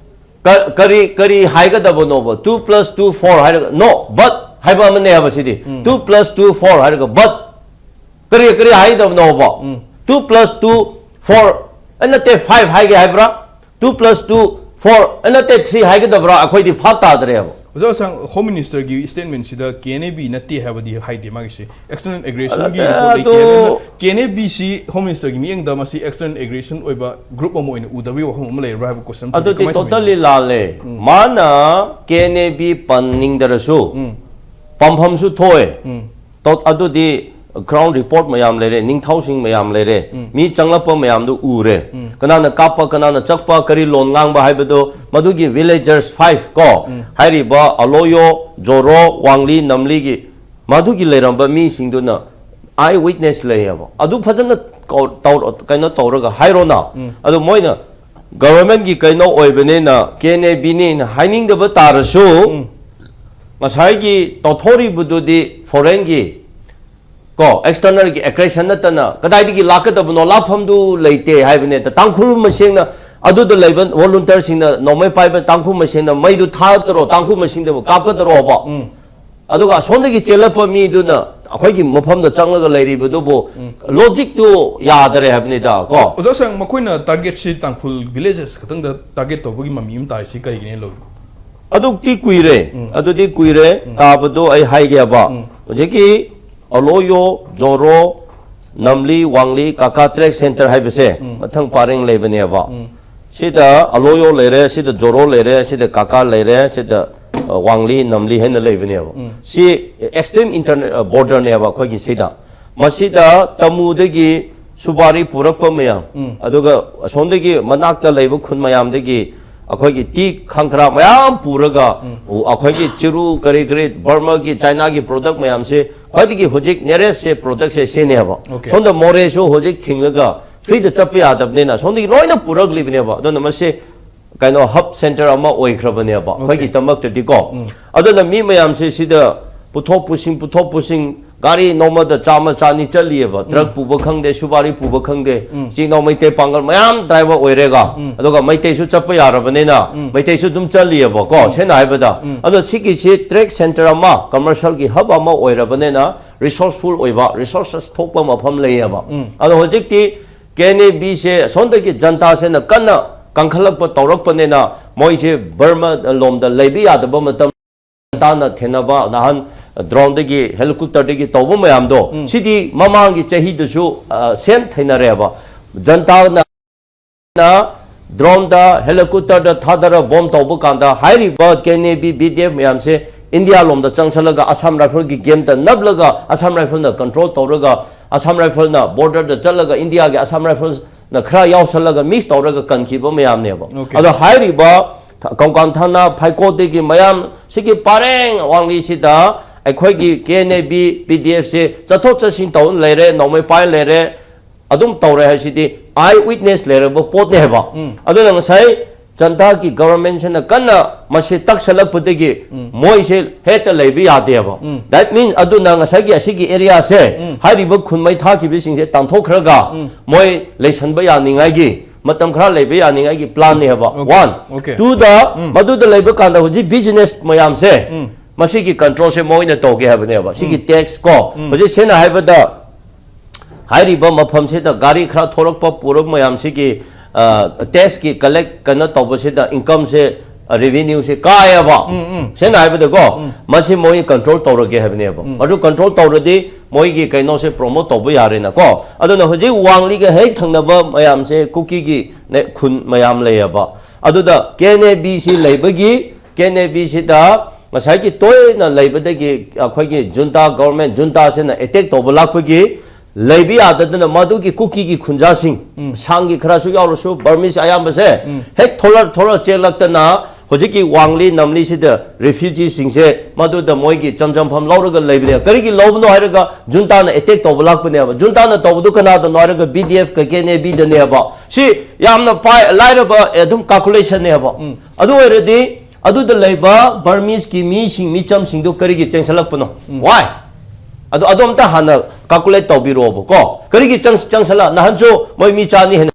ꯀ- ꯀꯔꯤ ꯀꯔꯤ ꯍꯥꯏꯒꯗꯕꯅꯣꯕ? Two plus two four ꯍꯥꯏꯔꯒ, no, but ꯍꯥꯏꯕ ꯑꯃꯅꯦ ꯍꯥꯏꯕ ꯁꯤꯗꯤ꯫ Two plus two four ꯍꯥꯏꯔꯒ but ꯀꯔꯤ ꯀꯔꯤ ꯍꯥꯏꯒꯗꯕꯅꯣꯕ? Two plus two four, ꯑꯦ, ꯅꯠꯇꯦ, five ꯍꯥꯏꯒꯦ ꯍꯥꯏꯕ꯭ꯔꯥ? Two plus two four, ꯑꯦ, ꯅꯠꯇꯦ, three ꯍꯥꯏꯒꯗꯕ꯭ꯔꯥ? ꯑꯩꯈꯣꯏꯗꯤ ꯚꯥꯞ ꯇꯥꯗ꯭ꯔꯦꯕ꯫ ꯑꯣꯖꯥ ꯑꯁꯥꯡ, ꯍꯣꯝ ꯃꯤꯅꯤꯁꯇꯔꯒꯤ ꯁ꯭ꯇꯦꯠꯃꯦꯟꯁꯤꯗ ꯀꯦ ꯑꯦꯟ ꯑꯦ ꯕꯤ ꯅꯠꯇꯦ ꯍꯥꯏꯕꯗꯤ ꯍꯥꯏꯗꯦ꯫ ꯃꯥꯒꯤꯁꯤ ꯑꯦꯛꯁꯇꯔꯅꯦꯜ ꯑꯦꯒ꯭ꯔꯦꯁꯟꯒꯤ ꯑꯗ- ꯔꯤꯄꯣꯔꯠ ꯂꯩꯇꯦ ꯑꯗꯨ- ꯍꯥꯏꯕꯅꯤꯅ ꯀꯦ ꯑꯦꯟ ꯑꯦ ꯕꯤꯁꯤ ꯍꯣꯝ ꯃꯤꯅꯤꯁꯇꯔꯒꯤ ꯃꯤꯠꯌꯦꯡꯗ ꯃꯁꯤ ꯑꯦꯛꯁꯇꯔꯅꯦꯜ ꯑꯦꯒ꯭ꯔꯦꯁꯟ ꯑꯣꯏꯕ ꯒ꯭ꯔꯨꯞ ꯑꯃ ꯑꯣꯏꯅ ꯎꯗꯕꯒꯤ ꯋꯥꯐꯝ ꯑꯃ ꯂꯩꯔꯕ꯭ꯔꯥ ꯍꯥꯏꯕ ꯀꯣꯏꯁꯟ ꯑꯃ ꯊꯝꯖꯒꯦ꯫ ꯑꯗꯨꯗꯤ ꯀꯃꯥꯏꯅ ꯊꯝꯕꯤꯅꯣ? ꯇꯣꯇꯜꯂꯤ ꯂꯥꯜꯂꯦ꯫ ꯃꯥꯅ ꯀꯦ ꯑꯦꯟ ꯑꯦ ꯕꯤ ꯄꯟꯅꯤꯡꯗ꯭ꯔꯁꯨ ꯄꯟꯐꯝꯁꯨ ꯊꯣꯛꯑꯦ꯫ ꯇꯣ- ꯑꯗꯨꯗꯤ ꯒ꯭ꯔꯥꯎꯟ ꯔꯤꯄꯣꯔꯠ ꯃꯌꯥꯝ ꯂꯩꯔꯦ, ꯅꯤꯡꯊꯧꯁꯤꯡ ꯃꯌꯥꯝ ꯂꯩꯔꯦ, ꯃꯤ ꯆꯪꯂꯛꯄ ꯃꯌꯥꯝꯗꯨ ꯎꯔꯦ꯫ ꯀꯅꯥꯅ ꯀꯥꯞꯄ, ꯀꯅꯥꯅ ꯆꯠꯄ, ꯀꯔꯤ ꯂꯣꯟ ꯉꯥꯡꯕ ꯍꯥꯏꯕꯗꯣ ꯃꯗꯨꯒꯤ villagers five ꯀꯣ, ꯍꯥꯏꯔꯤꯕ ꯑꯂꯣꯌꯣ, ꯖꯣꯔꯣ, ꯋꯥꯡꯂꯤ, ꯅꯝꯂꯤꯒꯤ ꯃꯗꯨꯒꯤ ꯂꯩꯔꯝꯕ ꯃꯤꯁꯤꯡꯗꯨꯅ eye witness ꯂꯩꯌꯦꯕ꯫ ꯑꯗꯨ ꯐꯖꯅ ꯀꯧ-, ꯇꯧꯔ-, ꯀꯩꯅꯣ ꯇꯧꯔꯒ ꯍꯥꯏꯔꯣꯅ꯫ ꯑꯗꯨ ꯃꯣꯏꯅ ꯒꯚꯔꯟꯃꯦꯟꯠꯀꯤ ꯀꯩꯅꯣ ꯑꯣꯏꯕꯅꯤꯅ, ꯀꯦ ꯑꯦꯟ ꯑꯦ ꯕꯤꯅꯤꯅ ꯍꯥꯏꯅꯤꯡꯗꯕ ꯇꯥꯔꯁꯨ, ꯉꯁꯥꯏꯒꯤ ꯇꯧꯊꯣꯔꯤꯕꯗꯨꯗꯤ ꯐꯣꯔꯦꯟꯒꯤ ꯀꯣ, ꯑꯦꯛꯁꯇꯔꯅꯦꯜꯒꯤ ꯑꯦꯒ꯭ꯔꯦꯁꯟ ꯅꯠꯇꯅ ꯀꯗꯥꯏꯗꯒꯤ ꯂꯥꯛꯀꯗꯕꯅꯣ? ꯂꯥꯛꯐꯝꯗꯨ ꯂꯩꯇꯦ ꯍꯥꯏꯕꯅꯦ꯫ ꯇꯥꯡꯈꯨꯜ ꯃꯁꯦꯡꯅ, ꯑꯗꯨꯗ ꯂꯩꯕ ꯚꯣꯂꯨꯟꯇꯤꯌꯔꯁꯤꯡꯅ, ꯅꯣꯡꯃꯩ ꯄꯥꯏꯕ ꯇꯥꯡꯈꯨꯜ ꯃꯁꯦꯡꯅ ꯃꯩꯗꯨ ꯊꯥꯗꯔꯣ, ꯇꯥꯡꯈꯨꯜ ꯃꯁꯦꯡꯗꯕꯨ ꯀꯥꯞꯀꯗꯔꯣꯕ? ꯑꯗꯨꯒ ꯑꯁꯣꯝꯗꯒꯤ ꯆꯦꯜꯂꯛꯄ ꯃꯤꯗꯨꯅ ꯑꯩꯈꯣꯏꯒꯤ ꯃꯐꯝꯗ ꯆꯪꯂꯒ ꯂꯩꯔꯤꯕꯗꯨꯕꯨ ꯂꯣꯖꯤꯛꯇꯨ ꯌꯥꯗꯔꯦ ꯍꯥꯏꯕꯅꯤꯗ ꯀꯣ꯫ ꯑꯣꯖꯥ ꯁꯥꯡ, ꯃꯈꯣꯏꯅ ꯇꯥꯔꯒꯦꯠꯁꯤ ꯇꯥꯡꯈꯨꯜ ꯚꯤꯂꯦꯖꯦꯁ ꯈꯛꯇꯪꯗ ꯇꯥꯔꯒꯦꯠ ꯇꯧꯕꯒꯤ ꯃꯃꯤ ꯑꯃ ꯇꯥꯔꯤꯁꯤ ꯀꯔꯤꯒꯤꯅꯦ ꯂꯧꯏ? ꯑꯗꯨꯗꯤ ꯀꯨꯏꯔꯦ꯫ ꯑꯗꯨꯗꯤ ꯀꯨꯏꯔꯦ꯫ ꯇꯥꯕꯗꯣ ꯑꯩ ꯍꯥꯏꯒꯦꯕ꯫ ꯍꯧꯖꯤꯛꯀꯤ ꯑꯂꯣꯌꯣ, ꯖꯣꯔꯣ, ꯅꯝꯂꯤ, ꯋꯥꯡꯂꯤ, ꯀꯥꯀꯥ ꯇ꯭ꯔꯦꯛ ꯁꯦꯟꯇꯔ ꯍꯥꯏꯕꯁꯦ ꯃꯊꯪ ꯄꯔꯦꯡ ꯂꯩꯕꯅꯦꯕ꯫ ꯁꯤꯗ ꯑꯂꯣꯌꯣ ꯂꯩꯔꯦ, ꯁꯤꯗ ꯖꯣꯔꯣ ꯂꯩꯔꯦ, ꯁꯤꯗ ꯀꯥꯀꯥ ꯂꯩꯔꯦ, ꯁꯤꯗ, ꯑ, ꯋꯥꯡꯂꯤ, ꯅꯝꯂꯤ ꯍꯥꯏꯅ ꯂꯩꯕꯅꯦꯕ꯫ ꯁꯤ ꯑꯦꯛꯁꯇ꯭ꯔꯤꯝ ꯏꯟꯇꯔꯅꯦ-, ꯑ, ꯕꯣꯔꯗꯔꯅꯦꯕ ꯑꯩꯈꯣꯏꯒꯤ ꯁꯤꯗ꯫ ꯃꯁꯤꯗ ꯇꯃꯨꯗꯒꯤ ꯁꯨꯕꯥꯔꯤ ꯄꯨꯔꯛꯄ ꯃꯌꯥꯝ, ꯑꯗꯨꯒ ꯑꯁꯣꯝꯗꯒꯤ ꯃꯅꯥꯛꯇ ꯂꯩꯕ ꯈꯨꯟ ꯃꯌꯥꯝꯗꯒꯤ ꯑꯩꯈꯣꯏꯒꯤ ꯇꯤ ꯈꯪꯈ꯭ꯔꯥ ꯃꯌꯥꯝ ꯄꯨꯔꯒ, ꯑꯩꯈꯣꯏꯒꯤ ꯆꯤꯔꯨ ꯀꯔꯤ ꯀꯔꯤ ꯕꯔꯃꯥꯒꯤ, ꯆꯥꯏꯅꯥꯒꯤ ꯄ꯭ꯔꯣꯗꯛ ꯃꯌꯥꯝꯁꯦ ꯈ꯭ꯋꯥꯏꯗꯒꯤ ꯍꯧꯖꯤꯛ ꯅꯤꯌꯔꯦꯁꯁꯦ ꯄ꯭ꯔꯣꯗꯛꯁꯦ ꯁꯤꯅꯦꯕ꯫ Okay. ꯁꯣꯝꯗ ꯃꯣꯔꯦꯁꯨ ꯍꯧꯖꯤꯛ ꯊꯤꯡꯂꯒ ꯐ꯭ꯔꯤꯗ ꯆꯠꯄ ꯌꯥꯗꯕꯅꯤꯅ ꯁꯣꯝꯗꯒꯤ ꯂꯣꯏꯅ ꯄꯨꯔꯛꯂꯤꯕꯅꯦꯕ꯫ ꯑꯗꯨꯅ ꯃꯁꯤ ꯀꯩꯅꯣ ꯍꯕ ꯁꯦꯟꯇꯔ ꯑꯃ ꯑꯣꯏꯈ꯭ꯔꯕꯅꯦꯕ ꯑꯩꯈꯣꯏꯒꯤꯗꯃꯛꯇꯗꯤꯀꯣ꯫ ꯑꯗꯨꯅ ꯃꯤ ꯃꯌꯥꯝꯁꯦ ꯁꯤꯗ ꯄꯨꯊꯣꯛ ꯄꯨꯁꯤꯟ, ꯄꯨꯊꯣꯛ ꯄꯨꯁꯤꯟ, ꯒꯥꯔꯤ ꯅꯣꯡꯃꯗ ꯆꯥꯝꯃ ꯆꯥꯅꯤ ꯆꯠꯂꯤꯑꯕ꯫ ꯇ꯭ꯔꯛ ꯄꯨꯕ ꯈꯪꯗꯦ, ꯁꯨꯕꯥꯔꯤ ꯄꯨꯕ ꯈꯪꯗꯦ, ꯏꯆꯤꯜ ꯏꯅꯥꯎ ꯃꯩꯇꯩ ꯄꯥꯡꯒꯜ ꯃꯌꯥꯝ ꯗ꯭ꯔꯥꯏꯚꯔ ꯑꯣꯏꯔꯦꯒ꯫ ꯑꯗꯨꯒ ꯃꯩꯇꯩꯁꯨ ꯆꯠꯄ ꯌꯥꯔꯕꯅꯤꯅ ꯃꯩꯇꯩꯁꯨ ꯑꯗꯨꯝ ꯆꯠꯂꯤꯑꯕꯀꯣ, ꯁꯦꯡꯅ ꯍꯥꯏꯕꯗ꯫ ꯑꯗꯣ ꯁꯤꯒꯤꯁꯤ ꯇ꯭ꯔꯦꯛ ꯁꯦꯟꯇꯔ ꯑꯃ, ꯀꯃꯔꯁꯤꯌꯦꯜꯒꯤ ꯍꯕ ꯑꯃ ꯑꯣꯏꯔꯕꯅꯤꯅ ꯔꯤꯁꯣꯔꯁꯐꯨꯜ ꯑꯣꯏꯕ, ꯔꯤꯁꯣꯔꯁꯦꯁ ꯊꯣꯛꯄ ꯃꯐꯝ ꯂꯩꯌꯦꯕ꯫ ꯑꯗꯣ ꯍꯧꯖꯤꯛꯇꯤ ꯀꯦ ꯑꯦꯟ ꯑꯦ ꯕꯤꯁꯦ ꯁꯣꯝꯗꯒꯤ ꯖꯟꯇꯥꯁꯤꯅ ꯀꯟꯅ ꯀꯟꯈꯠꯂꯛꯄ ꯇꯧꯔꯛꯄꯅꯤꯅ ꯃꯣꯏꯁꯦ ꯕꯔꯃꯥ ꯂꯣꯝꯗ ꯂꯩꯕ ꯌꯥꯗꯕ ꯃꯇꯝ ꯖꯟꯇꯥꯅ ꯊꯦꯡꯅꯕ ꯅꯍꯥꯟ ꯗ꯭ꯔꯣꯟꯗꯒꯤ, ꯍꯦꯂꯤꯀꯣꯞꯇꯔꯗꯒꯤ ꯇꯧꯕ ꯃꯌꯥꯝꯗꯣ, ꯁꯤꯗꯤ ꯃꯃꯥꯡꯒꯤ ꯆꯍꯤꯗꯁꯨ, ꯑ, ꯁꯦꯝ ꯊꯦꯡꯅꯔꯦꯕ꯫ ꯖꯟꯇꯥꯅ ꯗ꯭ꯔꯣꯟꯗ, ꯍꯦꯂꯤꯀꯣꯞꯇꯔꯗ ꯊꯥꯗꯔ ꯕꯣꯝ ꯇꯧꯕ ꯀꯥꯟꯗ ꯍꯥꯏꯔꯤꯕ K N A B, B D F ꯃꯌꯥꯝꯁꯦ ꯏꯟꯗꯤꯌꯥ ꯂꯣꯝꯗ ꯆꯪꯁꯜꯂꯒ Assam Rifle ꯒꯤ game ꯇ ꯅꯞꯂꯒ Assam Rifle ꯅ control ꯇꯧꯔꯒ Assam Rifle ꯅ border ꯗ ꯆꯠꯂꯒ ꯏꯟꯗꯤꯌꯥꯒꯤ Assam Rifles ꯅ ꯈꯔ ꯌꯥꯎꯁꯜꯂꯒ mix ꯇꯧꯔꯒ ꯀꯟꯈꯤꯕ ꯃꯌꯥꯝꯅꯦꯕ꯫ Okay. ꯑꯗꯣ ꯍꯥꯏꯔꯤꯕ ꯊ-, ꯀꯪꯀꯥꯟ ꯊꯥꯅ ꯐꯩꯀꯣꯠꯇꯒꯤ ꯃꯌꯥꯝ ꯁꯤꯒꯤ ꯄꯔꯦꯡ ꯋꯥꯡꯂꯤꯁꯤꯗ ꯑꯩꯈꯣꯏꯒꯤ K N A B, P D F ꯁꯦ ꯆꯠꯊꯣꯛ ꯆꯠꯁꯤꯟ ꯇꯧꯔ ꯂꯩꯔꯦ, ꯅꯣꯡꯃꯩ ꯄꯥꯏ ꯂꯩꯔꯦ, ꯑꯗꯨꯝ ꯇꯧꯔꯦ ꯍꯥꯏꯁꯤꯗꯤ eye witness ꯂꯩꯔꯕ ꯄꯣꯠꯅꯦ ꯍꯥꯏꯕ꯫ ꯑꯗꯨꯅ ꯉꯁꯥꯏ ꯖꯟꯇꯥꯒꯤ government ꯁꯤꯅ ꯀꯟꯅ ꯃꯁꯤ ꯇꯛꯁꯜꯂꯛꯄꯗꯒꯤ ꯃꯣꯏꯁꯦ ꯍꯦꯛꯇ ꯂꯩꯕ ꯌꯥꯗꯦꯕ꯫ That means ꯑꯗꯨꯅ ꯉꯁꯥꯏꯒꯤ ꯑꯁꯤꯒꯤ area ꯁꯦ ꯍꯥꯏꯔꯤꯕ ꯈꯨꯟ ꯃꯩ ꯊꯥꯈꯤꯕꯁꯤꯡꯁꯦ ꯇꯥꯟꯊꯣꯛꯈ꯭ꯔꯒ ꯃꯣꯏ ꯂꯩꯁꯟꯕ ꯌꯥꯅꯤꯡꯉꯥꯏꯒꯤ, ꯃꯇꯝ ꯈꯔ ꯂꯩꯕ ꯌꯥꯅꯤꯡꯉꯥꯏꯒꯤ plan ꯅꯦ ꯍꯥꯏꯕ꯫ Okay. One. Okay. Two ꯗ ꯃꯗꯨꯗ ꯂꯩꯕ ꯀꯥꯟꯗ ꯍꯧꯖꯤꯛ business ꯃꯌꯥꯝꯁꯦ ꯃꯁꯤꯒꯤ control ꯁꯦ ꯃꯣꯏꯅ ꯇꯧꯒꯦ ꯍꯥꯏꯕꯅꯦꯕ꯫ ꯁꯤꯒꯤ tax ꯀꯣ, ꯍꯧꯖꯤꯛ ꯁꯦꯡꯅ ꯍꯥꯏꯕꯗ ꯍꯥꯏꯔꯤꯕ ꯃꯐꯝꯁꯤꯗ ꯒꯥꯔꯤ ꯈꯔ ꯊꯣꯔꯛꯄ ꯄꯨꯔꯛꯄ ꯃꯌꯥꯝꯁꯤꯒꯤ, ꯑ, tax ꯀꯤ collect ꯀꯩꯅꯣ ꯇꯧꯕꯁꯤꯗ income ꯁꯦ, ꯑ, revenue ꯁꯦ ꯀꯥꯏꯌꯦꯕ꯫ ꯁꯦꯡꯅ ꯍꯥꯏꯕꯗꯀꯣ, ꯃꯁꯤ ꯃꯣꯏ control ꯇꯧꯔꯒꯦ ꯍꯥꯏꯕꯅꯦꯕ꯫ ꯑꯗꯨ control ꯇꯧꯔꯗꯤ ꯃꯣꯏꯒꯤ ꯀꯩꯅꯣꯁꯦ promote ꯇꯧꯕ ꯌꯥꯔꯦꯅꯀꯣ꯫ ꯑꯗꯨꯅ ꯍꯧꯖꯤꯛ ꯋꯥꯡꯂꯤꯒ ꯍꯦꯛ ꯊꯪꯅꯕ ꯃꯌꯥꯝꯁꯦ ꯀꯨꯀꯤꯒꯤ ꯅꯦ-, ꯈꯨꯟ ꯃꯌꯥꯝ ꯂꯩꯌꯦꯕ꯫ ꯑꯗꯨꯗ K N A B ꯁꯤ ꯂꯩꯕꯒꯤ K N A B ꯁꯤꯗ ꯉꯁꯥꯏꯒꯤ ꯇꯣꯏꯅ ꯂꯩꯕꯗꯒꯤ ꯑꯩꯈꯣꯏꯒꯤ junta government, junta ꯁꯤꯅ attack ꯇꯧꯕ ꯂꯥꯛꯄꯒꯤ ꯂꯩꯕ ꯌꯥꯗꯗꯅ ꯃꯗꯨꯒꯤ ꯀꯨꯀꯤꯒꯤ ꯈꯨꯟꯖꯥꯁꯤꯡ, ꯁꯥꯡꯒꯤ ꯈꯔꯁꯨ ꯌꯥꯎꯔꯁꯨ, Burmese ꯑꯌꯥꯝꯕꯁꯦ ꯍꯦꯛ ꯊꯣꯔ-, ꯊꯣꯔ ꯆꯦꯜꯂꯛꯇꯅ ꯍꯧꯖꯤꯛꯀꯤ ꯋꯥꯡꯂꯤ ꯅꯝꯂꯤꯁꯤꯗ refugee ꯁꯤꯡꯁꯦ ꯃꯗꯨꯗ ꯃꯣꯏꯒꯤ ꯆꯪꯖꯝꯐꯝ ꯂꯧꯔꯒ ꯂꯩꯕꯅꯦ꯫ ꯀꯔꯤꯒꯤ ꯂꯧꯕꯅꯣ ꯍꯥꯏꯔꯒ junta ꯅ attack ꯇꯧꯕ ꯂꯥꯛꯄꯅꯦꯕ꯫ Junta ꯅ ꯇꯧꯕꯗꯨ ꯀꯅꯥꯗꯅꯣ ꯍꯥꯏꯔꯒ B D F ꯀ K N A B ꯗꯅꯦꯕ꯫ ꯁꯤ ꯌꯥꯝꯅ ꯄꯥꯏ-, ꯂꯥꯏꯔꯕ, ꯑꯦ, ꯑꯗꯨꯝ calculation ꯅꯦꯕ꯫ ꯑꯗꯨ ꯑꯣꯏꯔꯗꯤ ꯑꯗꯨꯗ ꯂꯩꯕ Burmese ꯀꯤ ꯃꯤꯁꯤꯡ, ꯃꯤꯆꯝꯁꯤꯡꯗꯨ ꯀꯔꯤꯒꯤ ꯆꯦꯟꯁꯤꯜꯂꯛꯄꯅꯣ? Why? ꯑꯗꯨ, ꯑꯗꯨ ꯑꯝꯇ ꯍꯥꯟꯅ calculate ꯇꯧꯕꯤꯔꯣꯕꯀꯣ꯫ ꯀꯔꯤꯒꯤ ꯆꯪ-, ꯆꯪꯁꯜꯂ-, ꯅꯍꯥꯟꯁꯨ ꯃꯣꯏ ꯃꯤ ꯆꯥꯅꯤ ꯍꯦꯟꯅ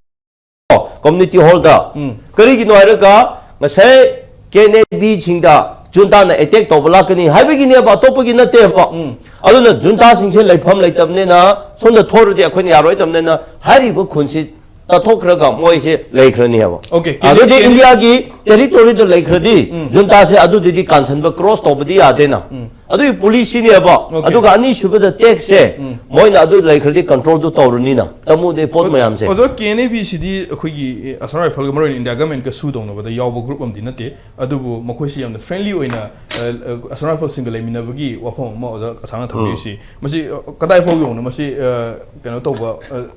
community hall ꯗ꯫ ꯀꯔꯤꯒꯤꯅꯣ ꯍꯥꯏꯔꯒ ꯉꯁꯥꯏ K N A B ꯁꯤꯡꯗ junta ꯅ attack ꯇꯧꯕ ꯂꯥꯛꯀꯅꯤ ꯍꯥꯏꯕꯒꯤꯅꯦꯕ, ꯑꯇꯣꯞꯄꯒꯤ ꯅꯠꯇꯦꯕ꯫ ꯑꯗꯨꯅ junta ꯁꯤꯡꯁꯦ ꯂꯩꯐꯝ ꯂꯩꯇꯕꯅꯤꯅ, ꯁꯣꯝꯗ ꯊꯣꯔꯗꯤ ꯑꯩꯈꯣꯏꯅ ꯌꯥꯔꯣꯏꯗꯕꯅꯤꯅ ꯍꯥꯏꯔꯤꯕ ꯈꯨꯟꯁꯤ ꯇꯠꯊꯣꯛꯈ꯭ꯔꯒ ꯃꯣꯏꯁꯦ ꯂꯩꯈ꯭ꯔꯅꯦꯕ꯫ Okay, ꯑꯗꯨꯗꯤ K N A B ꯏꯟꯗꯤꯌꯥꯒꯤ territory ꯗ ꯂꯩꯈ꯭ꯔꯗꯤ junta ꯁꯦ ꯑꯗꯨꯗꯗꯤ ꯀꯥꯟꯁꯟꯕ, cross ꯇꯧꯕꯗꯤ ꯌꯥꯗꯦꯅ꯫ ꯑꯗꯨꯒꯤ ꯄꯣꯂꯤꯁꯤꯅꯦꯕ꯫ Okay. ꯑꯗꯨꯒ ꯑꯅꯤꯁꯨꯕꯗ ꯇꯦꯛꯁꯁꯦ ꯃꯣꯏꯅ ꯑꯗꯨ ꯂꯩꯈ꯭ꯔꯗꯤ ꯀꯟꯇ꯭ꯔꯣꯜꯗꯨ ꯇꯧꯔꯅꯤꯅ ꯇꯃꯨꯗꯤ ꯄꯣꯠ ꯃꯌꯥꯝꯁꯦ꯫ ꯑꯣꯖꯥ, ꯀꯦ ꯑꯦꯟ ꯑꯦ ꯕꯤꯁꯤꯗꯤ ꯑꯩꯈꯣꯏꯒꯤ ꯑꯁꯥꯝ ꯔꯥꯏꯐꯜꯒ ꯃꯔꯨꯑꯣꯏꯅ ꯏꯟꯗꯤꯌꯥ ꯒꯃꯦꯟꯒ ꯁꯨ ꯇꯧꯅꯕꯗ ꯌꯥꯎꯕ ꯒ꯭ꯔꯨꯞ ꯑꯃꯗꯤ ꯅꯠꯇꯦ꯫ ꯑꯗꯨꯕꯨ ꯃꯈꯣꯏꯁꯤ ꯌꯥꯝꯅ ꯐ꯭ꯔꯦꯟꯂꯤ ꯑꯣꯏꯅ ꯑ, ꯑ, ꯑꯁꯥꯝ ꯔꯥꯏꯐꯜꯁꯤꯡꯒ ꯂꯩꯃꯤꯟꯅꯕꯒꯤ ꯋꯥꯐꯝ ꯑꯃ ꯑꯣꯖꯥ ꯑꯁꯥꯝꯅ ꯊꯝꯕꯤꯔꯤꯁꯤ, ꯃꯁꯤ ꯑ, ꯀꯗꯥꯏ ꯐꯥꯎ ꯌꯧꯅ ꯃꯁꯤ ꯑ, ꯀꯩꯅꯣ ꯇꯧꯕ ꯑ,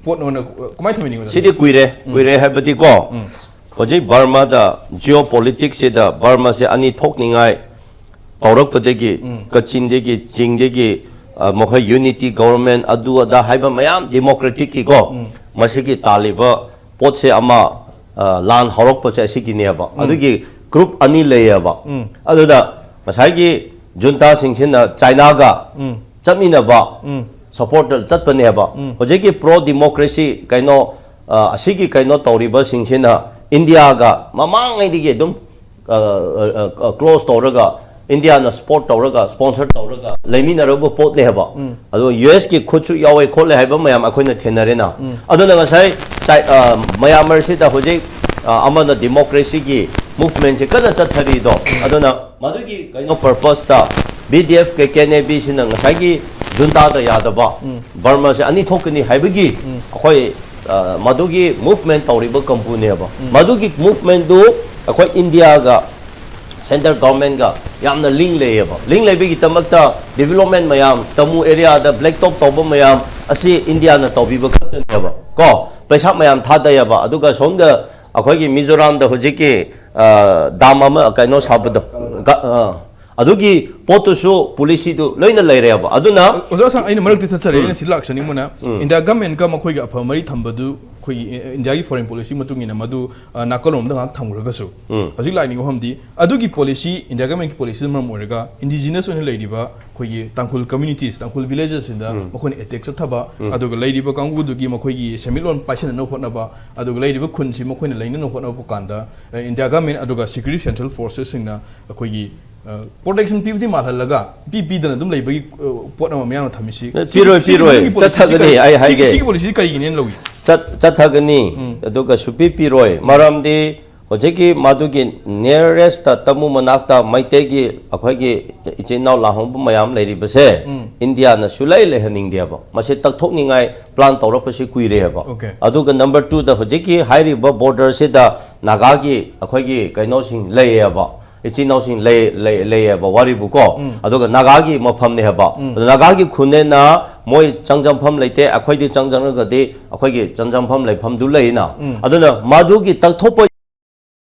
ꯄꯣꯠ ꯑꯣꯏꯅ ꯀꯃꯥꯏꯅ ꯊꯝꯕꯤꯅꯤꯡꯕ? ꯁꯤꯗꯤ ꯀꯨꯏꯔꯦ꯫ ꯀꯨꯏꯔꯦ ꯍꯥꯏꯕꯗꯤꯀꯣ, ꯍꯧꯖꯤꯛ ꯕꯔꯃꯥꯗ ꯖꯤꯑꯣ ꯄꯣꯂꯤꯇꯤꯛꯁꯁꯤꯗ ꯕꯔꯃꯥꯁꯦ ꯑꯅꯤ ꯊꯣꯛꯅꯤꯡꯉꯥꯏ ꯇꯧꯔꯛꯄꯗꯒꯤ, ꯀꯆꯤꯟꯗꯒꯤ, ꯆꯤꯡꯗꯒꯤ, ꯑ, ꯃꯈꯣꯏ ꯌꯨꯅꯤꯇꯤ ꯒꯣꯚꯔꯟꯃꯦꯟ, ꯑꯗꯨ ꯑꯗꯥ ꯍꯥꯏꯕ ꯃꯌꯥꯝ ꯗꯦꯃꯣꯀ꯭ꯔꯦꯇꯤꯛꯀꯤꯀꯣ, ꯃꯁꯤꯒꯤ ꯇꯥꯜꯂꯤꯕ ꯄꯣꯠꯁꯦ ꯑꯃ, ꯑ, ꯂꯥꯟ ꯍꯧꯔꯛꯄꯁꯦ ꯑꯁꯤꯒꯤꯅꯦꯕ꯫ ꯑꯗꯨꯒꯤ ꯒ꯭ꯔꯨꯞ ꯑꯅꯤ ꯂꯩꯌꯦꯕ꯫ ꯑꯗꯨꯗ ꯉꯁꯥꯏꯒꯤ ꯖꯨꯟꯇꯥꯁꯤꯡꯁꯤꯅ ꯆꯥꯏꯅꯥꯒ ꯆꯠꯃꯤꯟꯅꯕ, ꯁꯞꯄꯣꯔꯠꯇ ꯆꯠꯄꯅꯦꯕ꯫ ꯍꯧꯖꯤꯛꯀꯤ ꯄ꯭ꯔꯣ ꯗꯤꯃꯣꯀ꯭ꯔꯦꯁꯤ ꯀꯩꯅꯣ, ꯑ, ꯑꯁꯤꯒꯤ ꯀꯩꯅꯣ ꯇꯧꯔꯤꯕꯁꯤꯡꯁꯤꯅ ꯏꯟꯗꯤꯌꯥꯒ ꯃꯃꯥꯡꯉꯩꯗꯒꯤ ꯑꯗꯨꯝ, ꯑ, ꯑ, ꯑ, ꯀ꯭ꯂꯣꯖ ꯇꯧꯔꯒ, ꯏꯟꯗꯤꯌꯥꯅ ꯁꯞꯄꯣꯔꯠ ꯇꯧꯔꯒ, ꯁ꯭ꯄꯣꯟꯁꯔ ꯇꯧꯔꯒ ꯂꯩꯃꯤꯟꯅꯔꯕ ꯄꯣꯠꯅꯦ ꯍꯥꯏꯕ꯫ ꯑꯗꯣ ꯌꯨ ꯑꯦꯁꯀꯤ ꯈꯨꯠꯁꯨ ꯌꯥꯎꯋꯦ ꯈꯣꯠꯂꯦ ꯍꯥꯏꯕ ꯃꯌꯥꯝ ꯑꯩꯈꯣꯏꯅ ꯊꯦꯡꯅꯔꯦꯅ꯫ ꯑꯗꯨꯅ ꯉꯁꯥꯏ ꯆꯥꯏ-, ꯑ, ꯃꯌꯥꯃꯔꯁꯤꯗ ꯍꯧꯖꯤꯛ, ꯑ, ꯑꯃꯅ ꯗꯤꯃꯣꯀ꯭ꯔꯦꯁꯤꯒꯤ ꯃꯨꯚꯃꯦꯟꯁꯦ ꯀꯟꯅ ꯆꯠꯊꯔꯤꯗꯣ꯫ ꯑꯗꯨꯅ ꯃꯗꯨꯒꯤ ꯀꯩꯅꯣ ꯄꯔꯄꯁꯇ B D F K K N A ꯕꯤꯁꯤꯅ ꯉꯁꯥꯏꯒꯤ ꯖꯨꯟꯇꯥꯗ ꯌꯥꯗꯕ, ꯕꯔꯃꯥꯁꯦ ꯑꯅꯤ ꯊꯣꯛꯀꯅꯤ ꯍꯥꯏꯕꯒꯤ ꯑꯩꯈꯣꯏ, ꯑ, ꯃꯗꯨꯒꯤ ꯃꯨꯚꯃꯦꯟ ꯇꯧꯔꯤꯕ ꯀꯥꯡꯕꯨꯅꯦꯕ꯫ ꯃꯗꯨꯒꯤ ꯃꯨꯚꯃꯦꯟꯗꯨ ꯑꯩꯈꯣꯏ ꯏꯟꯗꯤꯌꯥꯒ ꯁꯦꯟꯇ꯭ꯔꯦꯜ ꯒꯣꯚꯔꯟꯃꯦꯟꯠꯒ ꯌꯥꯝꯅ ꯂꯤꯡ ꯂꯩꯌꯦꯕ꯫ ꯂꯤꯡ ꯂꯩꯕꯒꯤꯗꯃꯛꯇ ꯗꯤꯕꯦꯂꯞꯃꯦꯟꯠ ꯃꯌꯥꯝ, ꯇꯃꯨ ꯑꯦꯔꯤꯌꯥꯗ ꯕ꯭ꯂꯦꯛ ꯇꯣꯞ ꯇꯧꯕ ꯃꯌꯥꯝ ꯑꯁꯤ ꯏꯟꯗꯤꯌꯥꯅ ꯇꯧꯕꯤꯕ ꯈꯛꯇꯅꯦꯕ ꯀꯣ꯫ ꯄꯩꯁꯥ ꯃꯌꯥꯝ ꯊꯥꯗꯩꯌꯦꯕ꯫ ꯑꯗꯨꯒ ꯁꯣꯝꯗ ꯑꯩꯈꯣꯏꯒꯤ ꯃꯤꯖꯣꯔꯥꯝꯗ ꯍꯧꯖꯤꯛꯀꯤ, ꯑ, ꯗꯥꯝ ꯑꯃ ꯀꯩꯅꯣ ꯁꯥꯕꯗꯣ, ꯒ-, ꯑ, ꯑꯗꯨꯒꯤ ꯄꯣꯠꯇꯨꯁꯨ ꯄꯣꯂꯤꯁꯤꯗꯨ ꯂꯣꯏꯅ ꯂꯩꯔꯦꯕ꯫ ꯑꯗꯨꯅ ꯑꯣꯖꯥ ꯁꯥꯡ, ꯑꯩꯅ ꯃꯔꯛꯇ ꯊꯠꯆꯔꯦ, ꯑꯩꯅ ꯁꯤ ꯂꯥꯛꯆꯅꯤꯡꯕꯅ, ꯏꯟꯗꯤꯌꯥ ꯒꯃꯦꯟꯠꯀ ꯃꯈꯣꯏꯒ ꯑꯐꯕ ꯃꯔꯤ ꯊꯝꯕꯗꯨ ꯑꯩꯈꯣꯏꯒꯤ, ꯑ, ꯏꯟꯗꯤꯌꯥꯒꯤ ꯐꯣꯔꯦꯟ ꯄꯣꯂꯤꯁꯤ ꯃꯇꯨꯡ ꯏꯟꯅ ꯃꯗꯨ, ꯑ, ꯅꯥꯀꯜꯂꯣꯝꯗ ꯉꯥꯏꯍꯥꯛ ꯊꯝꯈ꯭ꯔꯒꯁꯨ, ꯍꯧꯖꯤꯛ ꯂꯥꯛꯅꯤꯡꯕ ꯋꯥꯐꯝꯗꯤ ꯑꯗꯨꯒꯤ ꯄꯣꯂꯤꯁꯤ, ꯏꯟꯗꯤꯌꯥ ꯒꯃꯦꯟꯠꯀꯤ ꯄꯣꯂꯤꯁꯤꯅ ꯃꯔꯝ ꯑꯣꯏꯔꯒ ꯏꯟꯗꯤꯖꯤꯅꯁ ꯑꯣꯏꯅ ꯂꯩꯔꯤꯕ ꯑꯩꯈꯣꯏꯒꯤ ꯇꯥꯡꯈꯨꯜ ꯀꯝꯃ꯭ꯌꯨꯅꯤꯇꯤꯁ, ꯇꯥꯡꯈꯨꯜ ꯚꯤꯂꯦꯖꯦꯁꯁꯤꯡꯗ ꯃꯈꯣꯏꯅ ꯑꯦꯇꯦꯛ ꯆꯠꯊꯕ, ꯑꯗꯨꯒ ꯂꯩꯔꯤꯕ ꯀꯥꯡꯕꯨꯗꯨꯒꯤ ꯃꯈꯣꯏꯒꯤ ꯁꯦꯟꯃꯤꯠꯂꯣꯟ ꯄꯥꯏꯁꯤꯟꯅꯅꯕ ꯍꯣꯠꯅꯕ, ꯑꯗꯨꯒ ꯂꯩꯔꯤꯕ ꯈꯨꯟꯁꯤ ꯃꯈꯣꯏꯅ ꯂꯩꯅꯅꯕ ꯍꯣꯠꯅꯕ ꯀꯥꯟꯗ, ꯑ, ꯏꯟꯗꯤꯌꯥ ꯒꯃꯦꯟꯠ ꯑꯗꯨꯒ ꯁꯦꯀ꯭ꯌꯨꯔꯤꯇꯤ ꯁꯦꯟꯇ꯭ꯔꯦꯜ ꯐꯣꯔꯁꯦꯁꯁꯤꯡꯅ ꯑꯩꯈꯣꯏꯒꯤ, ꯑ, ꯄ꯭ꯔꯣꯇꯦꯛꯁꯟ ꯄꯤꯕꯗꯤ ꯃꯥꯜꯍꯜꯂꯒ ꯄꯤ ꯄꯤꯗꯅ ꯑꯗꯨꯝ ꯂꯩꯕꯒꯤ, ꯑ, ꯄꯣꯠ ꯑꯃ ꯃꯌꯥꯝꯅ ꯊꯝꯃꯤꯁꯤ꯫ ꯁꯤꯒꯤ, ꯄꯤꯔꯣꯏ, ꯁꯤꯒꯤ ꯄꯤꯔꯣꯏ꯫ ꯃꯅꯨꯡꯒꯤ ꯄꯣꯂꯤꯁꯤꯁꯤ ꯆꯠꯊꯒꯅꯤ, ꯀꯔꯤ-, ꯑꯩ ꯁꯤꯒꯤ, ꯍꯥꯏꯒꯦ꯫ ꯁꯤꯒꯤ ꯄꯣꯂꯤꯁꯤꯁꯤ ꯀꯔꯤꯒꯤꯅꯦꯅ ꯂꯧꯏ? ꯆꯠ-, ꯆꯠꯊꯒꯅꯤ꯫ ꯑꯗꯨꯒ ꯁꯨꯄꯤ ꯄꯤꯔꯣꯏ꯫ ꯃꯔꯝꯗꯤ ꯍꯧꯖꯤꯛꯀꯤ ꯃꯗꯨꯒꯤ nearest ꯇꯃꯨ ꯃꯅꯥꯛꯇ ꯃꯩꯇꯩꯒꯤ ꯑꯩꯈꯣꯏꯒꯤ ꯏꯆꯤꯟ ꯏꯅꯥꯎ ꯂꯥꯍꯣꯡꯕ ꯃꯌꯥꯝ ꯂꯩꯔꯤꯕꯁꯦ, ꯏꯟꯗꯤꯌꯥꯅ ꯁꯨꯂꯩ ꯂꯩꯍꯟꯅꯤꯡꯗꯦꯕ꯫ ꯃꯁꯤ ꯇꯛꯊꯣꯛꯅꯤꯡꯉꯥꯏ plan ꯇꯧꯔꯛꯄꯁꯤ ꯀꯨꯏꯔꯦꯕ꯫ Okay. ꯑꯗꯨꯒ number two ꯗ ꯍꯧꯖꯤꯛꯀꯤ ꯍꯥꯏꯔꯤꯕ border ꯁꯤꯗ ꯅꯥꯒꯥꯒꯤ ꯑꯩꯈꯣꯏꯒꯤ ꯀꯩꯅꯣꯁꯤꯡ ꯂꯩꯌꯦꯕ, ꯏꯆꯤꯟ ꯏꯅꯥꯎꯁꯤꯡ ꯂꯩ, ꯂꯩ, ꯂꯩꯌꯦꯕ, ꯋꯥꯔꯤꯕꯨ ꯀꯣ꯫ ꯑꯗꯨꯒ ꯅꯥꯒꯥꯒꯤ ꯃꯐꯝꯅꯦ ꯍꯥꯏꯕ꯫ ꯑꯗꯨ ꯅꯥꯒꯥꯒꯤ ꯈꯨꯟꯅꯦꯅ ꯃꯣꯏ ꯆꯪꯖꯝꯐꯝ ꯂꯩꯇꯦ, ꯑꯩꯈꯣꯏꯗꯤ ꯆꯪꯖꯪꯉꯒꯗꯤ ꯑꯩꯈꯣꯏꯒꯤ ꯆꯪꯖꯝꯐꯝ ꯂꯩꯐꯝꯗꯨ ꯂꯩꯅ꯫ ꯑꯗꯨꯅ ꯃꯗꯨꯒꯤ ꯇꯛꯊꯣꯛꯄ,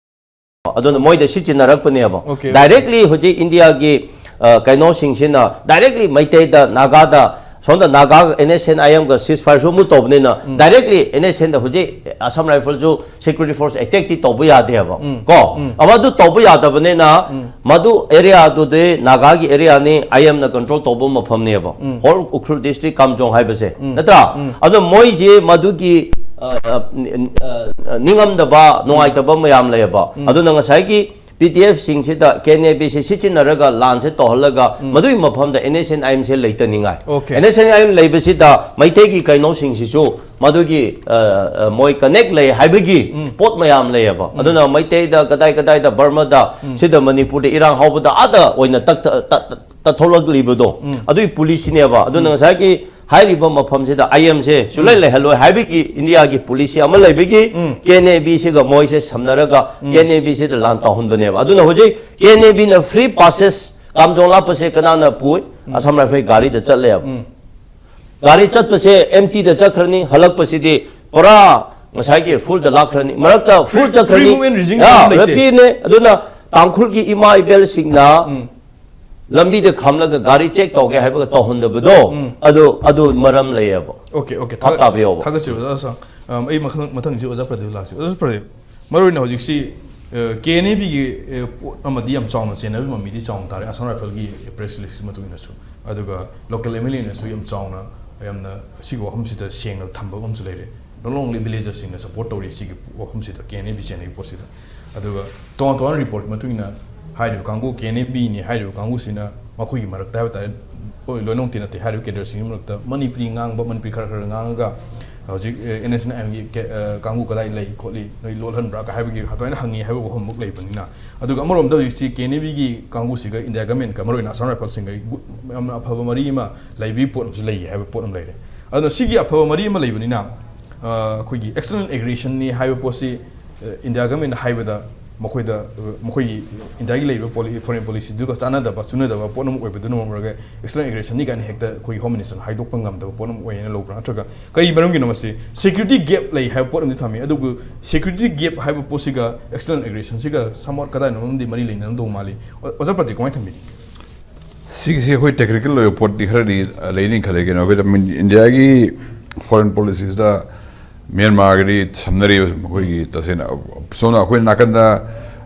ꯑꯗꯨꯅ ꯃꯣꯏꯗ ꯁꯤꯖꯤꯟꯅꯔꯛꯄꯅꯦꯕ꯫ Okay. Directly ꯍꯧꯖꯤꯛ ꯏꯟꯗꯤꯌꯥꯒꯤ, ꯑ, ꯀꯩꯅꯣꯁꯤꯡꯁꯤꯅ directly ꯃꯩꯇꯩꯗ, ꯅꯥꯒꯥꯗ, ꯁꯣꯝꯗ ꯅꯥꯒꯥ NSCN-IM-ꯒ ceasefire-ꯁꯨ ꯑꯃꯨꯛ ꯇꯧꯕꯅꯤꯅ, directly NSCN-ꯗ ꯍꯧꯖꯤꯛ Assam Rifles-ꯁꯨ security force attack-ꯇꯤ ꯇꯧꯕ ꯌꯥꯗꯦꯕ꯫ ꯀꯣ? ꯑꯃ ꯑꯗꯨ ꯇꯧꯕ ꯌꯥꯗꯕꯅꯤꯅ, ꯃꯗꯨ area-ꯗꯨꯗꯤ ꯅꯥꯒꯥꯒꯤ area-ꯅꯤ, IM-ꯅ control ꯇꯧꯕ ꯃꯐꯝꯅꯦꯕ꯫ Whole Ukhrul district Kamjong ꯍꯥꯏꯕꯁꯦ꯫ ꯅꯠꯇ꯭ꯔꯥ? ꯑꯗꯣ ꯃꯣꯏꯁꯦ ꯃꯗꯨꯒꯤ, ꯑ, ꯑ, ꯅꯤꯡꯉꯝꯗꯕ, ꯅꯨꯡꯉꯥꯏꯇꯕ ꯃꯌꯥꯝ ꯂꯩꯌꯦꯕ꯫ ꯑꯗꯨꯅ ꯉꯁꯥꯏꯒꯤ PDF-ꯁꯤꯡꯁꯤꯗ KNA-ꯕꯤ-ꯁꯤ ꯁꯤꯖꯤꯟꯅꯔꯒ ꯂꯥꯟꯁꯦ ꯇꯧꯍꯜꯂꯒ ꯃꯗꯨꯒꯤ ꯃꯐꯝꯗ NSCN-IM-ꯁꯦ ꯂꯩꯇꯅꯤꯡꯉꯥꯏ꯫ Okay. NSCN-IM ꯂꯩꯕꯁꯤꯗ ꯃꯩꯇꯩꯒꯤ ꯀꯩꯅꯣꯁꯤꯡꯁꯤꯁꯨ ꯃꯗꯨꯒꯤ, ꯑ, ꯑ, ꯃꯣꯏ connect ꯂꯩ ꯍꯥꯏꯕꯒꯤ ꯄꯣꯠ ꯃꯌꯥꯝ ꯂꯩꯌꯦꯕ꯫ ꯑꯗꯨꯅ ꯃꯩꯇꯩꯗ ꯀꯗꯥꯏ ꯀꯗꯥꯏꯗ ꯕꯔꯃꯥꯗ, ꯁꯤꯗ ꯃꯅꯤꯄꯨꯔꯗ ꯏꯔꯥꯡ ꯍꯧꯕꯗ ꯑꯥꯗ ꯑꯣꯏꯅ ꯇꯛ-, ꯇ-, ꯇ-, ꯇ-, ꯇꯛꯊꯣꯛꯂꯛꯂꯤꯕꯗꯣ, ꯑꯗꯨꯒꯤ policy-ꯅꯦꯕ꯫ ꯑꯗꯨꯅ ꯉꯁꯥꯏꯒꯤ ꯍꯥꯏꯔꯤꯕ ꯃꯐꯝꯁꯤꯗ IM-ꯁꯦ ꯁꯨꯡꯂꯩ ꯂꯩꯍꯜꯂꯣꯏ ꯍꯥꯏꯕꯒꯤ ꯏꯟꯗꯤꯌꯥꯒꯤ policy ꯑꯃ ꯂꯩꯕꯒꯤ KNA-ꯕꯤ-ꯁꯤꯒ ꯃꯣꯏꯁꯦ ꯁꯝꯅꯔꯒ KNA-ꯕꯤ-ꯁꯤꯗ ꯂꯥꯟ ꯇꯧꯍꯟꯕꯅꯦꯕ꯫ ꯑꯗꯨꯅ ꯍꯧꯖꯤꯛ KNA-ꯕꯤ-ꯅ free passage ꯀꯥꯝꯖꯣꯡ ꯂꯥꯛꯄꯁꯦ ꯀꯅꯥꯅ ꯄꯨꯏ? Assam Rifle ꯒꯥꯔꯤꯗ ꯆꯠꯂꯦꯕ꯫ ꯒꯥꯔꯤ ꯆꯠꯄꯁꯦ empty-ꯗ ꯆꯠꯈ꯭ꯔꯅꯤ, ꯍꯜꯂꯛꯄꯁꯤꯗꯤ ꯄꯨꯔꯥ ꯉꯁꯥꯏꯒꯤ full-ꯗ ꯂꯥꯛꯈ꯭ꯔꯅꯤ꯫ ꯃꯔꯛꯇ full ꯆꯠꯈ꯭ꯔꯅꯤ꯫ Free movement regime ꯌꯥ, ꯂꯩꯇꯦ꯫ ꯔꯦꯄꯤꯅꯦ꯫ ꯑꯗꯨꯅ ꯇꯥꯡꯈꯨꯜꯒꯤ ꯏꯃꯥ ꯏꯕꯦꯜꯁꯤꯡꯅ ꯂꯝꯕꯤꯗ ꯈꯥꯝꯂꯒ ꯒꯥꯔꯤ check ꯇꯧꯒꯦ ꯍꯥꯏꯕꯒ ꯇꯧꯍꯟꯗꯕꯗꯣ, ꯑꯗꯨ, ꯑꯗꯨ ꯃꯔꯝ ꯂꯩꯌꯦꯕ꯫ Okay, okay. ꯚꯥꯞ ꯇꯥꯕꯤꯌꯣꯕ꯫ ꯊꯥꯒꯠꯆꯔꯤ, ꯑꯣꯖꯥ ꯑꯁꯥꯡ꯫ ꯑꯝ, ꯑꯩ ꯃꯊꯪ, ꯃꯊꯪꯁꯤ ꯑꯣꯖꯥ ꯄ꯭ꯔꯗꯤꯞ ꯂꯥꯛꯁꯤ꯫ ꯑꯣꯖꯥ ꯄ꯭ꯔꯗꯤꯞ, ꯃꯔꯨꯑꯣꯏꯅ ꯍꯧꯖꯤꯛꯁꯤ, ꯑ, KNA-ꯕꯤ-ꯒꯤ, ꯑ, ꯄꯣꯠ ꯑꯃꯗꯤ ꯌꯥꯝ ꯆꯥꯎꯅ ꯆꯦꯟꯅꯕꯒꯤ ꯃꯃꯤꯗꯤ ꯆꯥꯎꯅ ꯇꯥꯔꯦ, ꯑꯁꯥꯝ ꯔꯥꯏꯐꯜꯒꯤ press release ꯃꯇꯨꯡ ꯏꯟꯅꯁꯨ꯫ ꯑꯗꯨꯒ local MLA-ꯅꯁꯨ ꯌꯥꯝ ꯆꯥꯎꯅ, ꯌꯥꯝꯅ ꯁꯤꯒꯤ ꯋꯥꯐꯝꯁꯤꯗ ꯁꯦꯡꯅ ꯊꯝꯕ ꯑꯃꯁꯨ ꯂꯩꯔꯦ꯫ Not only villagers-ꯁꯤꯡꯅ support ꯇꯧꯔꯤ ꯁꯤꯒꯤ ꯋꯥꯐꯝꯁꯤꯗ, KNA-B ꯆꯦꯟꯅꯕꯒꯤ ꯄꯣꯠꯁꯤꯗ꯫ ꯑꯗꯨꯒ ꯇꯣꯉꯥꯟ ꯇꯣꯉꯥꯟꯕ report ꯃꯇꯨꯡ ꯏꯟꯅ ꯍꯥꯏꯔꯤꯕ ꯀꯥꯡꯕꯨ, KNA-B-ꯅꯤ ꯍꯥꯏꯔꯤꯕ ꯀꯥꯡꯕꯨꯁꯤꯅ ꯃꯈꯣꯏꯒꯤ ꯃꯔꯛꯇ ꯍꯥꯏꯕ ꯇꯥꯔꯦ, ꯍꯣꯏ, ꯂꯣꯏꯅꯃꯛꯇꯤ ꯅꯠꯇꯦ, ꯍꯥꯏꯔꯤꯕ cadre-ꯁꯤꯡꯒꯤ ꯃꯔꯛꯇ ꯃꯅꯤꯄꯨꯔꯤ ꯉꯥꯡꯕ, ꯃꯅꯤꯄꯨꯔꯤ ꯈꯔ ꯈꯔ ꯉꯥꯡꯉꯒ ꯍꯧꯖꯤꯛ ꯑꯦꯟ ꯑꯦꯁ ꯑꯦꯟ ꯑꯥꯏ ꯑꯦꯝꯒꯤ ꯀꯥꯡꯕꯨ ꯀꯗꯥꯏ ꯂꯩ ꯈꯣꯠꯂꯤ, ꯅꯣꯏ ꯂꯣꯠꯍꯟꯕ꯭ꯔꯥ ꯀ ꯍꯥꯏꯕꯒꯤ ꯑꯗꯨꯃꯥꯏꯅ ꯍꯪꯉꯤ ꯍꯥꯏꯕ ꯋꯥꯐꯝꯃꯨꯛ ꯂꯩꯕꯅꯤꯅ꯫ ꯑꯗꯨꯒ ꯑꯃꯔꯣꯝꯗ ꯍꯧꯖꯤꯛꯁꯤ ꯀꯦ ꯑꯦꯟ ꯑꯦ ꯕꯤꯒꯤ ꯀꯥꯡꯕꯨꯁꯤꯒ ꯏꯟꯗꯤꯌꯥ ꯒꯃꯦꯟꯀ, ꯃꯔꯨꯑꯣꯏꯅ ꯑꯁꯥꯝ ꯔꯥꯏꯐꯜꯁꯤꯡꯒ ꯌꯥꯝꯅ ꯑꯐꯕ ꯃꯔꯤ ꯑꯃ ꯂꯩꯕꯒꯤ ꯄꯣꯠ ꯑꯃꯁꯨ ꯂꯩꯌꯦ ꯍꯥꯏꯕ ꯄꯣꯠ ꯑꯃ ꯂꯩꯔꯦ꯫ ꯑꯗꯨꯅ ꯁꯤꯒꯤ ꯑꯐꯕ ꯃꯔꯤ ꯑꯃ ꯂꯩꯕꯅꯤꯅ, ꯑ, ꯑꯩꯈꯣꯏꯒꯤ external aggressionꯅꯤ ꯍꯥꯏꯕ ꯄꯣꯠꯁꯤ, ꯑ, ꯏꯟꯗꯤꯌꯥ ꯒꯃꯦꯟꯅ ꯍꯥꯏꯕꯗ ꯃꯈꯣꯏꯗ, ꯑ, ꯃꯈꯣꯏꯒꯤ ꯏꯟꯗꯤꯌꯥꯒꯤ ꯂꯩꯔꯤꯕ ꯄꯣꯂꯤ-, foreign policyꯗꯨꯒ ꯆꯥꯟꯅꯗꯕ, ꯆꯨꯅꯗꯕ ꯄꯣꯠ ꯑꯃ ꯑꯣꯏꯕꯗꯨꯅ ꯃꯔꯝ ꯑꯣꯏꯔꯒ external aggressionꯅꯤ ꯀꯥꯏꯅ ꯍꯦꯛꯇ ꯑꯩꯈꯣꯏꯒꯤ Home Ministerꯅ ꯍꯥꯏꯗꯣꯛꯄ ꯉꯝꯗꯕ ꯄꯣꯠ ꯑꯃ ꯑꯣꯏꯌꯦꯅ ꯂꯧꯕ꯭ꯔꯥ? ꯅꯠꯇ꯭ꯔꯒ ꯀꯔꯤ ꯃꯔꯝꯒꯤꯅꯣ ꯃꯁꯤ? Security gap ꯂꯩ ꯍꯥꯏꯕ ꯄꯣꯠ ꯑꯃꯗꯤ ꯊꯝꯃꯤ, ꯑꯗꯨꯕꯨ security gap ꯍꯥꯏꯕ ꯄꯣꯠꯁꯤꯒ external aggressionꯁꯤꯒ somewhat ꯀꯗꯥꯏꯅꯣꯝꯗꯤ ꯃꯔꯤ ꯂꯩꯅꯔꯝꯗꯧ ꯃꯥꯜꯂꯤ꯫ ꯑꯣ-, ꯑꯣꯖꯥ ꯄ꯭ꯔꯗꯤꯞ, ꯀꯃꯥꯏꯅ ꯊꯝꯕꯤꯅꯤ? ꯁꯤꯒꯤꯁꯤ ꯑꯩꯈꯣꯏ technical ꯑꯣꯏꯕ ꯄꯣꯠꯇꯤ ꯈꯔꯗꯤ, ꯑ, ꯂꯩꯅꯤ ꯈꯜꯂꯦ꯫ ꯀꯩꯅꯣ, ꯑꯩꯈꯣꯏꯗ ꯃꯤꯟ-, ꯏꯟꯗꯤꯌꯥꯒꯤ foreign policyꯁꯤꯗ ꯃ꯭ꯌꯥꯟꯃꯥꯔꯒꯗꯤ ꯁꯝꯅꯔꯤꯕ ꯁꯨꯝ ꯑꯩꯈꯣꯏꯒꯤ ꯇꯁꯦꯡꯅ, ꯁꯣꯝꯅ ꯑꯩꯈꯣꯏ ꯅꯥꯀꯟꯗ,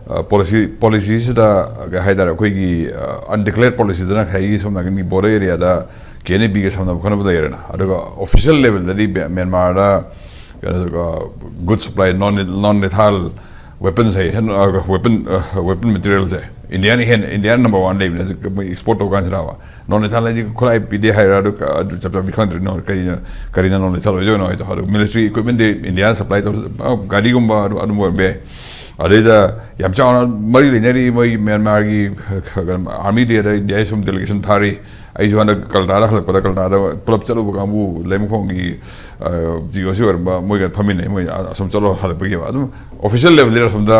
ꯑ, policy, policyꯁꯤꯗ ꯀꯩ ꯍꯥꯏꯇꯥꯔꯦ, ꯑꯩꯈꯣꯏꯒꯤ, ꯑ, undeclared policyꯗꯅ ꯉꯁꯥꯏꯒꯤ ꯁꯣꯝ ꯅꯥꯀꯟꯒꯤ border areaꯗ ꯀꯦ ꯑꯦꯟ ꯑꯦ ꯕꯤꯒ ꯁꯝꯅꯕ ꯈꯣꯠꯅꯕ ꯂꯩꯔꯦꯅ꯫ ꯑꯗꯨꯒ official levelꯗꯗꯤ ꯃ꯭ꯌꯥ-, ꯃ꯭ꯌꯥꯟꯃꯥꯔꯗ ꯀꯩꯅꯣ, ꯑ, good supply, non, non lethal weapons ꯍꯥꯏ, ꯍꯦꯟ-, ꯑ, weapon, ꯑ, weapon materialꯁꯦ ꯏꯟꯗꯤꯌꯥꯅ ꯍꯦꯟꯅ, ꯏꯟꯗꯤꯌꯥꯅ number one ꯂꯩꯕꯅꯦ ꯍꯧꯖꯤꯛ ꯃꯣꯏ export ꯇꯧ ꯀꯥꯟꯁꯤꯗꯕ꯫ Non lethal ꯍꯥꯏꯗꯤ ꯈꯨꯠꯂꯥꯏ ꯄꯤꯗꯦ ꯍꯥꯏꯔ, ꯑꯗꯨ ꯀ-, ꯑꯗꯨ ꯆꯞ ꯆꯥꯕꯤ ꯈꯪꯗ꯭ꯔꯦ꯫ Non, ꯀꯔꯤꯅ, ꯀꯔꯤꯅ non lethal ꯑꯣꯏꯗꯣꯏꯅꯣ ꯍꯥꯏꯗꯣ꯫ ꯑꯗꯨ military equipmentꯗꯤ ꯏꯟꯗꯤꯌꯥꯅ supply ꯇꯧ-, ꯑ, ꯒꯥꯔꯤꯒꯨꯝꯕ ꯑꯗꯨ, ꯑꯗꯨꯝ ꯑꯣꯏꯔꯝꯕ ꯌꯥꯏ꯫ ꯑꯗꯩꯗ ꯌꯥꯝ ꯆꯥꯎꯅ ꯃꯔꯤ ꯂꯩꯅꯔꯤ ꯃꯣꯏ ꯃ꯭ꯌꯥꯟꯃꯥꯔꯒꯤ, ꯑ, armyꯗꯤ, ꯑꯗ ꯏꯟꯗꯤꯌꯥꯒꯤ ꯁꯨꯝ delegation ꯊꯥꯔꯤ꯫ ꯑꯩꯁꯨ ꯍꯟꯗꯛ ꯀꯜꯀꯇꯥꯗ ꯍꯜꯂꯛꯄꯗ, ꯀꯜꯀꯇꯥꯗ ꯄꯨꯂꯞ ꯆꯠꯂꯨꯕ ꯀꯥꯡꯕꯨ, ꯂꯩꯃꯈꯣꯡꯒꯤ, ꯑ, ꯖꯤ ꯑꯣ ꯁꯤ ꯑꯣꯏꯔꯝꯕ ꯃꯣꯏꯒ ꯐꯝꯃꯤꯟꯅꯩ꯫ ꯃꯣꯏ ꯑ-, ꯑꯁꯣꯝ ꯆꯠꯂꯣ ꯍꯜꯂꯛꯄꯒꯤ꯫ ꯑꯗꯨꯝ official levelꯗꯤ ꯑꯁꯣꯝꯗ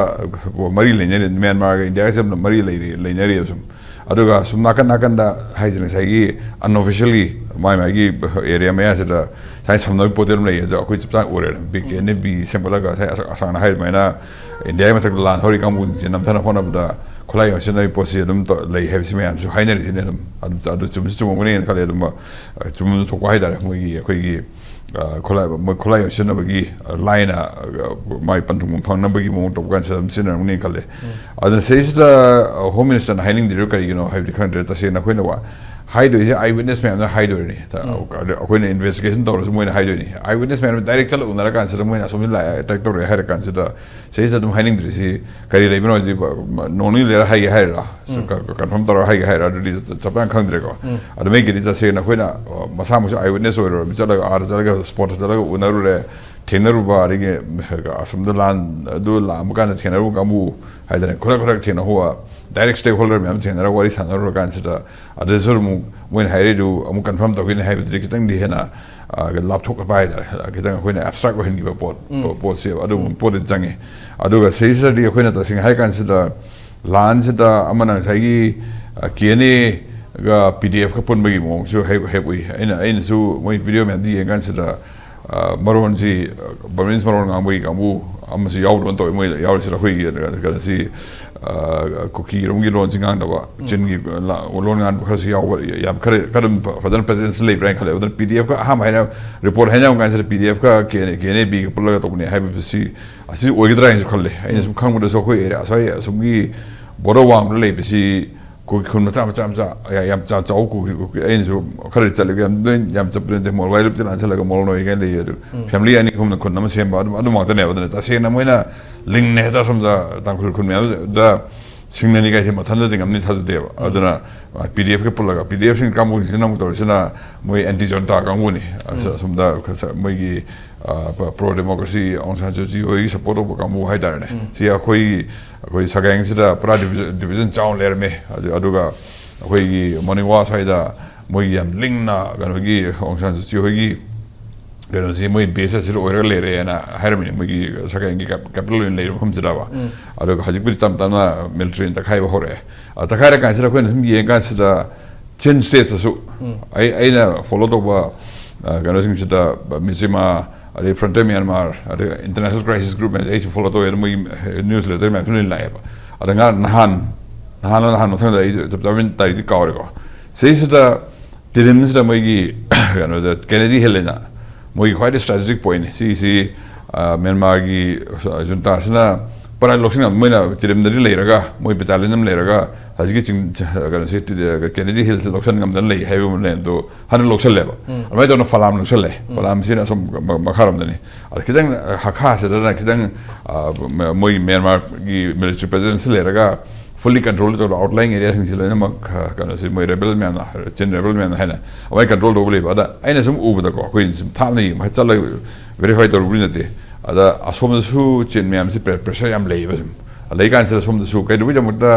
ꯃꯔꯤ ꯂꯩꯅꯔꯤ, ꯃ꯭ꯌꯥꯟꯃꯥꯔꯒ ꯏꯟꯗꯤꯌꯥꯒꯁꯦ ꯌꯥꯝꯅ ꯃꯔꯤ ꯂꯩꯔꯤ, ꯂꯩꯅꯔꯤ ꯑꯁꯨꯝ꯫ ꯑꯗꯨꯒ ꯁꯨꯝ ꯅꯥꯀꯟ ꯅꯥꯀꯟꯗ ꯍꯥꯏꯁꯦ ꯉꯁꯥꯏꯒꯤ unofficially ꯃꯥꯏ ꯃꯥꯏꯒꯤ area ꯃꯌꯥꯁꯤꯗ ꯁꯨꯃꯥꯏꯅ ꯁꯝꯅꯕ ꯄꯣꯠꯇꯤ ꯑꯗꯨꯝ ꯂꯩ꯫ ꯑꯗꯣ ꯑꯩꯈꯣꯏ ꯆꯞ ꯆꯥꯅ ꯎꯔꯦ꯫ ꯕꯤ ꯀꯦ ꯑꯦꯟ ꯑꯦ ꯕꯤ ꯁꯦꯝꯒꯠꯂꯒ ꯉꯁꯥꯏ ꯑꯁ-, ꯑꯁꯥꯡꯅ ꯍꯥꯏ ꯑꯗꯨꯃꯥꯏꯅ ꯏꯟꯗꯤꯌꯥꯒꯤ ꯃꯊꯛꯇ ꯂꯥꯟ ꯍꯧꯔꯤ ꯀꯥꯡꯕꯨꯁꯤꯡꯁꯦ ꯅꯝꯊꯅ ꯍꯣꯠꯅꯕꯗ ꯈꯨꯠꯂꯥꯏ ꯌꯣꯟꯁꯤꯟꯅꯕꯒꯤ ꯄꯣꯠꯁꯤ ꯑꯗꯨꯝ ꯇꯧ-, ꯂꯩ ꯍꯥꯏꯕꯁꯤ ꯃꯌꯥꯝꯁꯨ ꯍꯥꯏꯅꯔꯤꯁꯤꯅꯦ꯫ ꯑꯗꯨꯝ, ꯑꯗꯨꯝ, ꯑꯗꯨ ꯆꯨꯝꯁꯨ ꯆꯨꯝꯃꯝꯒꯅꯤꯅ ꯈꯜꯂꯦ꯫ ꯑꯗꯨꯝ, ꯑ, ꯆꯨꯝꯕ ꯊꯣꯛꯄ ꯍꯥꯏꯇꯥꯔꯦ꯫ ꯃꯣꯏꯒꯤ, ꯑꯩꯈꯣꯏꯒꯤ, ꯑ, ꯈꯨꯠꯂꯥꯏ, ꯃꯣꯏ ꯈꯨꯠꯂꯥꯏ ꯌꯣꯟꯁꯤꯟꯅꯕꯒꯤ, ꯑ, ꯂꯥꯏꯅ, ꯑ, ꯃꯥꯏ ꯄꯟꯊꯨꯡꯐꯝ ꯐꯪꯅꯕꯒꯤ ꯃꯑꯣꯡ ꯇꯧꯕ ꯀꯥꯟꯁꯤꯗ ꯑꯗꯨꯝ ꯁꯤꯖꯤꯟꯅꯔꯝꯒꯅꯤꯅ ꯈꯜꯂꯦ꯫ ꯑꯗꯨꯅ ꯁꯤꯗꯩꯁꯤꯗ, ꯑ, Home Ministerꯅ ꯍꯥꯏꯅꯤꯡꯗ꯭ꯔꯤꯕ ꯀꯔꯤꯒꯤꯅꯣ ꯍꯥꯏꯕꯗꯤ ꯈꯪꯗ꯭ꯔꯦ꯫ ꯇꯁꯦꯡꯅ ꯑꯩꯈꯣꯏꯅ ꯋꯥ-, ꯍꯥꯏꯗꯣꯏꯁꯦ ꯑꯥꯏ ꯋꯤꯠꯅꯦꯁ ꯃꯌꯥꯝꯅ ꯍꯥꯏꯗꯣꯏꯅꯤ꯫ ꯑꯩꯈꯣꯏꯅ ꯏꯟꯚꯦꯁꯇꯤꯒꯦꯁꯟ ꯇꯧꯔꯁꯨ ꯃꯣꯏꯅ ꯍꯥꯏꯗꯣꯏꯅꯤ꯫ ꯑꯥꯏ ꯋꯤꯠꯅꯦꯁ ꯃꯌꯥꯝꯅ ꯗꯥꯏꯔꯦꯛ ꯆꯠꯂ ꯎꯅꯔ ꯀꯥꯟꯁꯤꯗ ꯃꯣꯏꯅ ꯑꯁꯣꯝꯗ ꯂꯥꯛꯑꯦ, ꯑꯦꯇꯦꯛ ꯇꯧꯔꯛꯑꯦ ꯍꯥꯏꯔ ꯀꯥꯟꯁꯤꯗ ꯁꯤꯗꯩꯁꯤꯗ ꯑꯗꯨꯝ ꯍꯥꯏꯅꯤꯡꯗ꯭ꯔꯤꯁꯤ ꯀꯔꯤ ꯂꯩꯕꯅꯣ ꯍꯥꯏꯗꯤ, ꯅꯣꯡ ꯅꯤꯅꯤ ꯂꯩꯔ ꯍꯥꯏꯒꯦ ꯍꯥꯏꯔ, ꯀꯟꯐꯥꯔꯝ ꯇꯧꯔꯒ ꯍꯥꯏꯒꯦ ꯍꯥꯏꯔ, ꯑꯗꯨꯗꯤ ꯆꯞ ꯆꯥꯅ ꯈꯪꯗ꯭ꯔꯦꯀꯣ꯫ ꯑꯗꯨ ꯃꯩꯒꯤꯗꯤ ꯇꯁꯦꯡꯅ ꯑꯩꯈꯣꯏꯅ ꯃꯁꯥꯃꯛꯁꯨ ꯑꯥꯏ ꯋꯤꯠꯅꯦꯁ ꯑꯣꯏꯔꯨꯔꯕꯅꯤ, ꯆꯠꯂꯒ ꯑꯥꯗ ꯆꯠꯂꯒ ꯁ꯭ꯄꯣꯠꯇ ꯆꯠꯂꯒ ꯎꯅꯔꯨꯔꯦ, ꯊꯦꯡꯅꯔꯨꯕ, ꯑꯗꯒꯤ ꯑꯁꯣꯝꯗ ꯂꯥꯟ ꯑꯗꯨ ꯂꯥꯛꯑꯝꯕ ꯀꯥꯟꯗ ꯊꯦꯡꯅꯔꯨꯕ ꯀꯥꯡꯕꯨ ꯍꯥꯏꯗꯅ ꯈꯨꯗꯛ ꯈꯨꯗꯛ ꯊꯦꯡꯅꯍꯧꯕ, ꯗꯥꯏꯔꯦꯛ ꯁ꯭ꯇꯦꯛ ꯍꯣꯜꯗꯔ ꯃꯌꯥꯝ ꯊꯦꯡꯅꯔꯒ ꯋꯥꯔꯤ ꯁꯥꯟꯅꯔꯨꯔ ꯀꯥꯟꯁꯤꯗ, ꯑꯗꯨꯗꯁꯨ ꯑꯃꯨꯛ ꯃꯣꯏꯅ ꯍꯥꯏꯔꯛꯏꯗꯨ ꯑꯃꯨꯛ ꯀꯟꯐꯥꯔꯝ ꯇꯧꯒꯅꯤ ꯍꯥꯏꯕꯗꯨꯗꯤ ꯈꯤꯇꯪꯗꯤ ꯍꯦꯟꯅ, ꯑ, ꯂꯥꯞꯊꯣꯛꯄ ꯍꯥꯏꯇꯥꯔꯦ, ꯈꯤꯇꯪ ꯑꯩꯈꯣꯏꯅ ꯑꯦꯕꯁꯇ꯭ꯔꯦꯛ ꯑꯣꯏꯍꯟꯈꯤꯕ ꯄꯣꯠ, ꯄꯣꯠꯁꯦ ꯑꯗꯨꯒꯨꯝꯕ ꯄꯣꯠꯇꯤ ꯆꯪꯉꯤ꯫ ꯑꯗꯨꯒ ꯁꯤꯁꯤꯗꯗꯤ ꯑꯩꯈꯣꯏꯅ ꯇꯁꯦꯡꯅ ꯍꯥꯏꯔ ꯀꯥꯟꯁꯤꯗ ꯂꯥꯟꯁꯤꯗ ꯑꯃꯅ ꯉꯁꯥꯏꯒꯤ, ꯑ, ꯀꯦ ꯑꯦꯟ ꯑꯦꯒ ꯄꯤ ꯗꯤ ꯑꯦꯐꯀ ꯄꯨꯟꯕꯒꯤ ꯃꯑꯣꯡꯁꯨ ꯍꯦꯛ, ꯍꯦꯛ ꯎꯏ꯫ ꯑꯩꯅ, ꯑꯩꯅꯁꯨ ꯃꯣꯏ ꯚꯤꯗꯤꯑꯣ ꯃꯌꯥꯝꯗꯨ ꯌꯦꯡ ꯀꯥꯟꯁꯤꯗ, ꯑ, ꯃꯔꯣꯟꯁꯤ, ꯑ, ꯕꯔꯃꯤꯁ ꯃꯔꯣꯟ ꯉꯥꯡꯕꯒꯤ ꯀꯥꯡꯕꯨ ꯑꯃꯁꯨ ꯌꯥꯎꯗꯕ ꯇꯧꯋꯤ꯫ ꯃꯣꯏꯗ ꯌꯥꯎꯔꯤꯁꯤꯗ ꯑꯩꯈꯣꯏꯒꯤ, ꯑ, ꯀꯩꯅꯣꯁꯤ, ꯑ, ꯀꯨꯀꯤꯔꯣꯝꯒꯤ ꯂꯣꯟꯁꯤ ꯉꯥꯡꯗꯕ, ꯆꯤꯟꯒꯤ ꯂ-, ꯂꯣꯟ ꯉꯥꯡꯕ ꯈꯔꯁꯨ ꯌꯥꯎꯕ, ꯌꯥꯝ ꯈꯔ, ꯈꯔ ꯑꯗꯨꯝ ꯐ-, ꯐꯖꯅ ꯄ꯭ꯔꯖꯦꯟꯁ ꯂꯩꯕ꯭ꯔꯥ ꯍꯥꯏꯅ ꯈꯜꯂꯦ꯫ ꯑꯗꯨꯅ ꯄꯤ ꯗꯤ ꯑꯦꯐꯀ ꯑꯍꯥꯟꯕ ꯍꯥꯏꯅ ꯔꯤꯄꯣꯔꯠ ꯍꯥꯏꯅꯕ ꯀꯥꯟꯁꯤꯗ ꯄꯤ ꯗꯤ ꯑꯦꯐꯀ K N A, K N A ꯕꯤꯒ ꯄꯨꯜꯂꯒ ꯇꯧꯕꯅꯦ ꯍꯥꯏꯕꯁꯤ ꯑꯁꯤ ꯑꯣꯏꯒꯗ꯭ꯔꯥ ꯍꯥꯏꯅꯁꯨ ꯈꯜꯂꯦ꯫ ꯑꯩꯅ ꯁꯨꯝ ꯈꯪꯕꯗꯁꯨ ꯑꯩꯈꯣꯏ ꯑꯦꯔꯤꯌꯥ ꯑꯁ꯭ꯋꯥꯏ ꯑꯁꯣꯝꯒꯤ ꯕꯣꯔꯗꯔ ꯋꯥꯡꯃꯗ ꯂꯩꯕꯁꯤ ꯀꯨꯀꯤ ꯈꯨꯟ ꯃꯆꯥ ꯃꯆꯥ ꯃꯆꯥ, ꯌꯥ-, ꯌꯥꯝ ꯆꯥ-, ꯆꯥꯎꯕ ꯀꯨꯀꯤ, ꯀꯨꯀꯤ, ꯑꯩꯅꯁꯨ ꯈꯔꯗꯤ ꯆꯠꯂꯦ, ꯌꯥꯝ ꯂꯣꯏ ꯌꯥꯝ ꯆꯠꯄ ꯅꯠꯇꯦ, ꯃꯣꯜ ꯋꯥꯏ ꯂꯨꯞꯇꯤ ꯂꯥꯟꯁꯜꯂꯒ ꯃꯣꯜ ꯅꯣꯏ ꯀꯥꯏꯅ ꯂꯩꯌꯦ꯫ ꯑꯗꯨ ꯐꯦꯃꯤꯂꯤ ꯑꯅꯤ ꯑꯍꯨꯝꯅ ꯈꯨꯟ ꯑꯃ ꯁꯦꯝꯕ ꯑꯗꯨꯝ, ꯑꯗꯨ ꯉꯥꯛꯇꯅꯦꯕ꯫ ꯑꯗꯨꯅ ꯇꯁꯦꯡꯅ ꯃꯣꯏꯅ ꯂꯤꯡꯅꯦ ꯍꯦꯛꯇ ꯁꯣꯝꯗ ꯇꯥꯡꯈꯨꯜ ꯈꯨꯟ ꯃꯌꯥꯝꯗꯨꯗ ꯁꯤꯡꯅꯅꯤ ꯀꯥꯏꯁꯦ ꯃꯊꯟꯇꯗꯤ ꯉꯝꯅꯤ ꯊꯥꯖꯗꯦꯕ꯫ ꯑꯗꯨꯅ ꯄꯤ ꯗꯤ ꯑꯦꯐꯀ ꯄꯨꯜꯂꯒ, ꯄꯤ ꯗꯤ ꯑꯦꯐꯁꯤꯡ ꯀꯥꯡꯕꯨꯁꯤꯅ ꯑꯃꯨꯛ ꯇꯧꯔꯤꯁꯤꯅ ꯃꯣꯏ ꯑꯦꯟꯇꯤ ꯖꯟꯇꯥ ꯀꯥꯡꯕꯨꯅꯤ꯫ ꯑꯁ-, ꯑꯁꯣꯝꯗ ꯈ-, ꯁ-, ꯃꯣꯏꯒꯤ, ꯑ, ꯄ-, ꯄ꯭ꯔꯣ ꯗꯦꯃꯣꯀ꯭ꯔꯦꯁꯤ ꯑꯣꯡ ꯁꯥꯟ ꯁꯨ ꯆꯤ ꯍꯣꯏꯒꯤ ꯁꯄꯣꯔꯠ ꯇꯧꯕ ꯀꯥꯡꯕꯨ ꯍꯥꯏꯇꯥꯔꯦꯅꯦ꯫ ꯁꯤ ꯑꯩꯈꯣꯏꯒꯤ, ꯑꯩꯈꯣꯏ ꯁꯒꯥꯏꯁꯤꯗ ꯄꯨꯔꯥ ꯗꯤꯚꯤꯖꯟ, ꯗꯤꯚꯤꯖꯟ ꯆꯥꯎꯅ ꯂꯩꯔꯝꯃꯦ꯫ ꯑꯗꯨ-, ꯑꯗꯨꯒ ꯑꯩꯈꯣꯏꯒꯤ ꯃꯣꯔꯅꯤꯡ ꯋꯥꯛ ꯁ꯭ꯋꯥꯏꯗ ꯃꯣꯏꯒꯤ ꯌꯥꯝ ꯂꯤꯡꯅ ꯀꯩꯅꯣꯒꯤ ꯑꯣꯡ ꯁꯥꯟ ꯁꯨ ꯆꯤ ꯍꯣꯏꯒꯤ ꯀꯩꯅꯣꯁꯤ, ꯃꯣꯏ ꯕꯦꯁ ꯑꯁꯤꯗ ꯑꯣꯏꯔꯒ ꯂꯩꯔꯦꯅ ꯍꯥꯏꯔꯝꯃꯤꯅꯦ, ꯃꯣꯏꯒꯤ ꯁꯒꯥꯏꯒꯤ ꯀꯦꯞ-, ꯀꯦꯄꯤꯇꯦꯜ ꯑꯣꯏꯅ ꯂꯩꯔꯤꯕ ꯃꯐꯝꯁꯤꯗꯕ꯫ ꯑꯗꯨꯒ ꯍꯧꯖꯤꯛꯄꯨꯗꯤ ꯇꯞ ꯇꯞꯅ ꯃꯤꯂꯤꯇꯔꯤꯅ ꯇꯛꯈꯥꯏꯕ ꯍꯧꯔꯛꯑꯦ꯫ ꯑ, ꯇꯛꯈꯥꯏꯔ ꯀꯥꯟꯁꯤꯗ ꯑꯩꯈꯣꯏꯅ ꯁꯨꯝ ꯌꯦꯡ ꯀꯥꯟꯁꯤꯗ ꯆꯤꯟ ꯁ꯭ꯇꯦꯠꯇꯁꯨ ꯑꯩ, ꯑꯩꯅ ꯐꯣꯂꯣ ꯇꯧꯕ, ꯑ, ꯀꯩꯅꯣꯁꯤꯡꯁꯤꯗ ꯃꯤꯖꯤꯃꯥ, ꯑꯗꯩ ꯐ꯭ꯔꯟꯇꯤꯌꯔ ꯃ꯭ꯌꯥꯟꯃꯥꯔ, ꯑꯗꯩ ꯏꯟꯇꯔꯅꯦꯁꯅꯦꯜ ꯀ꯭ꯔꯥꯏꯁꯤꯁ ꯒ꯭ꯔꯨꯞ ꯃꯌꯥꯝꯁꯦ ꯑꯩꯁꯨ ꯐꯣꯂꯣ ꯇꯧꯋꯦ, ꯑꯗꯨ ꯃꯣꯏꯒꯤ ꯅ꯭ꯌꯨꯁ ꯂꯦꯇꯔ ꯃꯌꯥꯝꯁꯨ ꯂꯣꯏ ꯂꯥꯛꯑꯦꯕ꯫ ꯑꯗ ꯉꯥ-, ꯅꯍꯥꯟ, ꯅꯍꯥꯟ, ꯅꯍꯥꯟ ꯃꯊꯪꯗ ꯑꯩ ꯆꯞ ꯆꯥꯕ ꯇꯥꯔꯤꯛꯇꯤ ꯀꯥꯎꯔꯦꯀꯣ꯫ ꯁꯤꯁꯤꯗ ꯇꯤꯗꯤꯝꯁꯤꯗ ꯃꯣꯏꯒꯤ ꯀꯩꯅꯣꯗ ꯀꯦꯅꯦꯗꯤ ꯍꯤꯜ ꯍꯥꯏꯅ ꯃꯣꯏꯒꯤ ꯈ꯭ꯋꯥꯏꯗꯒꯤ ꯁ꯭ꯇ꯭ꯔꯦꯇꯦꯖꯤꯛ ꯄꯣꯏꯟꯠꯅꯤ꯫ ꯁꯤꯒꯤꯁꯤ, ꯑ, ꯃ꯭ꯌꯥꯟꯃꯥꯔꯒꯤ ꯖꯨꯟꯇꯥꯁꯤꯅ ꯄꯔꯥ ꯂꯧꯁꯤꯟ ꯉꯝ-, ꯃꯣꯏꯅ ꯇꯤꯔꯤꯝꯗꯗꯤ ꯂꯩꯔꯒ, ꯃꯣꯏ ꯕꯦꯇꯥꯂꯤꯌꯟ ꯑꯃ ꯂꯩꯔꯒ, ꯍꯧꯖꯤꯛꯀꯤ ꯆꯤꯡ, ꯀꯩꯅꯣꯁꯤ, ꯀꯦꯅꯦꯗꯤ ꯍꯤꯜꯁ ꯂꯧꯁꯤꯟ ꯉꯝꯗꯅ ꯂꯩ ꯍꯥꯏꯕ ꯑꯃ ꯂꯩ꯫ ꯑꯗꯣ ꯍꯟꯗꯛ ꯂꯧꯁꯤꯜꯂꯦꯕ꯫ ꯑꯗꯨꯃꯥꯏꯅ ꯇꯧꯗꯅ ꯐꯂꯥꯝ ꯂꯧꯁꯤꯜꯂꯦ꯫ ꯐꯂꯥꯝꯁꯤꯅ ꯑꯁꯣꯝ ꯃ-, ꯃꯈꯥꯔꯣꯝꯗꯅꯤ꯫ ꯑꯗ ꯈꯤꯇꯪ ꯍꯈꯥꯁꯤꯗꯅ ꯈꯤꯇꯪ, ꯑ, ꯃ-, ꯃꯣꯏꯒꯤ ꯃ꯭ꯌꯥꯟꯃꯥꯔꯒꯤ ꯃꯤꯂꯤꯇꯔꯤ ꯄ꯭ꯔꯦꯖꯦꯟꯁ ꯂꯩꯔꯒ, ꯐꯨꯜꯂꯤ ꯀꯟꯇ꯭ꯔꯣꯜ ꯇꯧꯔꯒ ꯑꯥꯎꯠꯂꯥꯏꯟ ꯑꯦꯔꯤꯌꯥꯁꯤꯡꯁꯤ ꯂꯣꯏꯅꯃꯛ, ꯑ, ꯀꯩꯅꯣꯁꯤ, ꯃꯣꯏ ꯔꯦꯕꯦꯜ ꯃꯌꯥꯝꯅ, ꯆꯤꯟ ꯔꯦꯕꯦꯜ ꯃꯌꯥꯝꯅ ꯍꯥꯏꯅ ꯑꯗꯨꯃꯥꯏꯅ ꯀꯟꯇ꯭ꯔꯣꯜ ꯇꯧꯕ ꯂꯩꯕ꯫ ꯑꯗ ꯑꯩꯅ ꯁꯨꯝ ꯎꯕꯗꯀꯣ, ꯑꯩꯈꯣꯏ ꯁꯨꯝ ꯊꯥꯞꯅ ꯌꯦꯡꯕ ꯍꯥꯏ-, ꯆꯠꯂꯒ ꯚꯦꯔꯤꯐꯥꯏ ꯇꯧꯔꯨꯕꯗꯤ ꯅꯠꯇꯦ꯫ ꯑꯗ ꯑꯁꯣꯝꯗꯁꯨ ꯆꯤꯟ ꯃꯌꯥꯝꯁꯤ ꯄ꯭ꯔꯦ-, ꯄ꯭ꯔꯦꯁꯔ ꯌꯥꯝ ꯂꯩꯌꯦꯕ ꯁꯨꯝ꯫ ꯂꯩ ꯀꯥꯟꯁꯤꯗ ꯁꯣꯝꯗꯁꯨ ꯀꯩꯗꯧꯕꯒꯤꯗꯃꯛꯇ,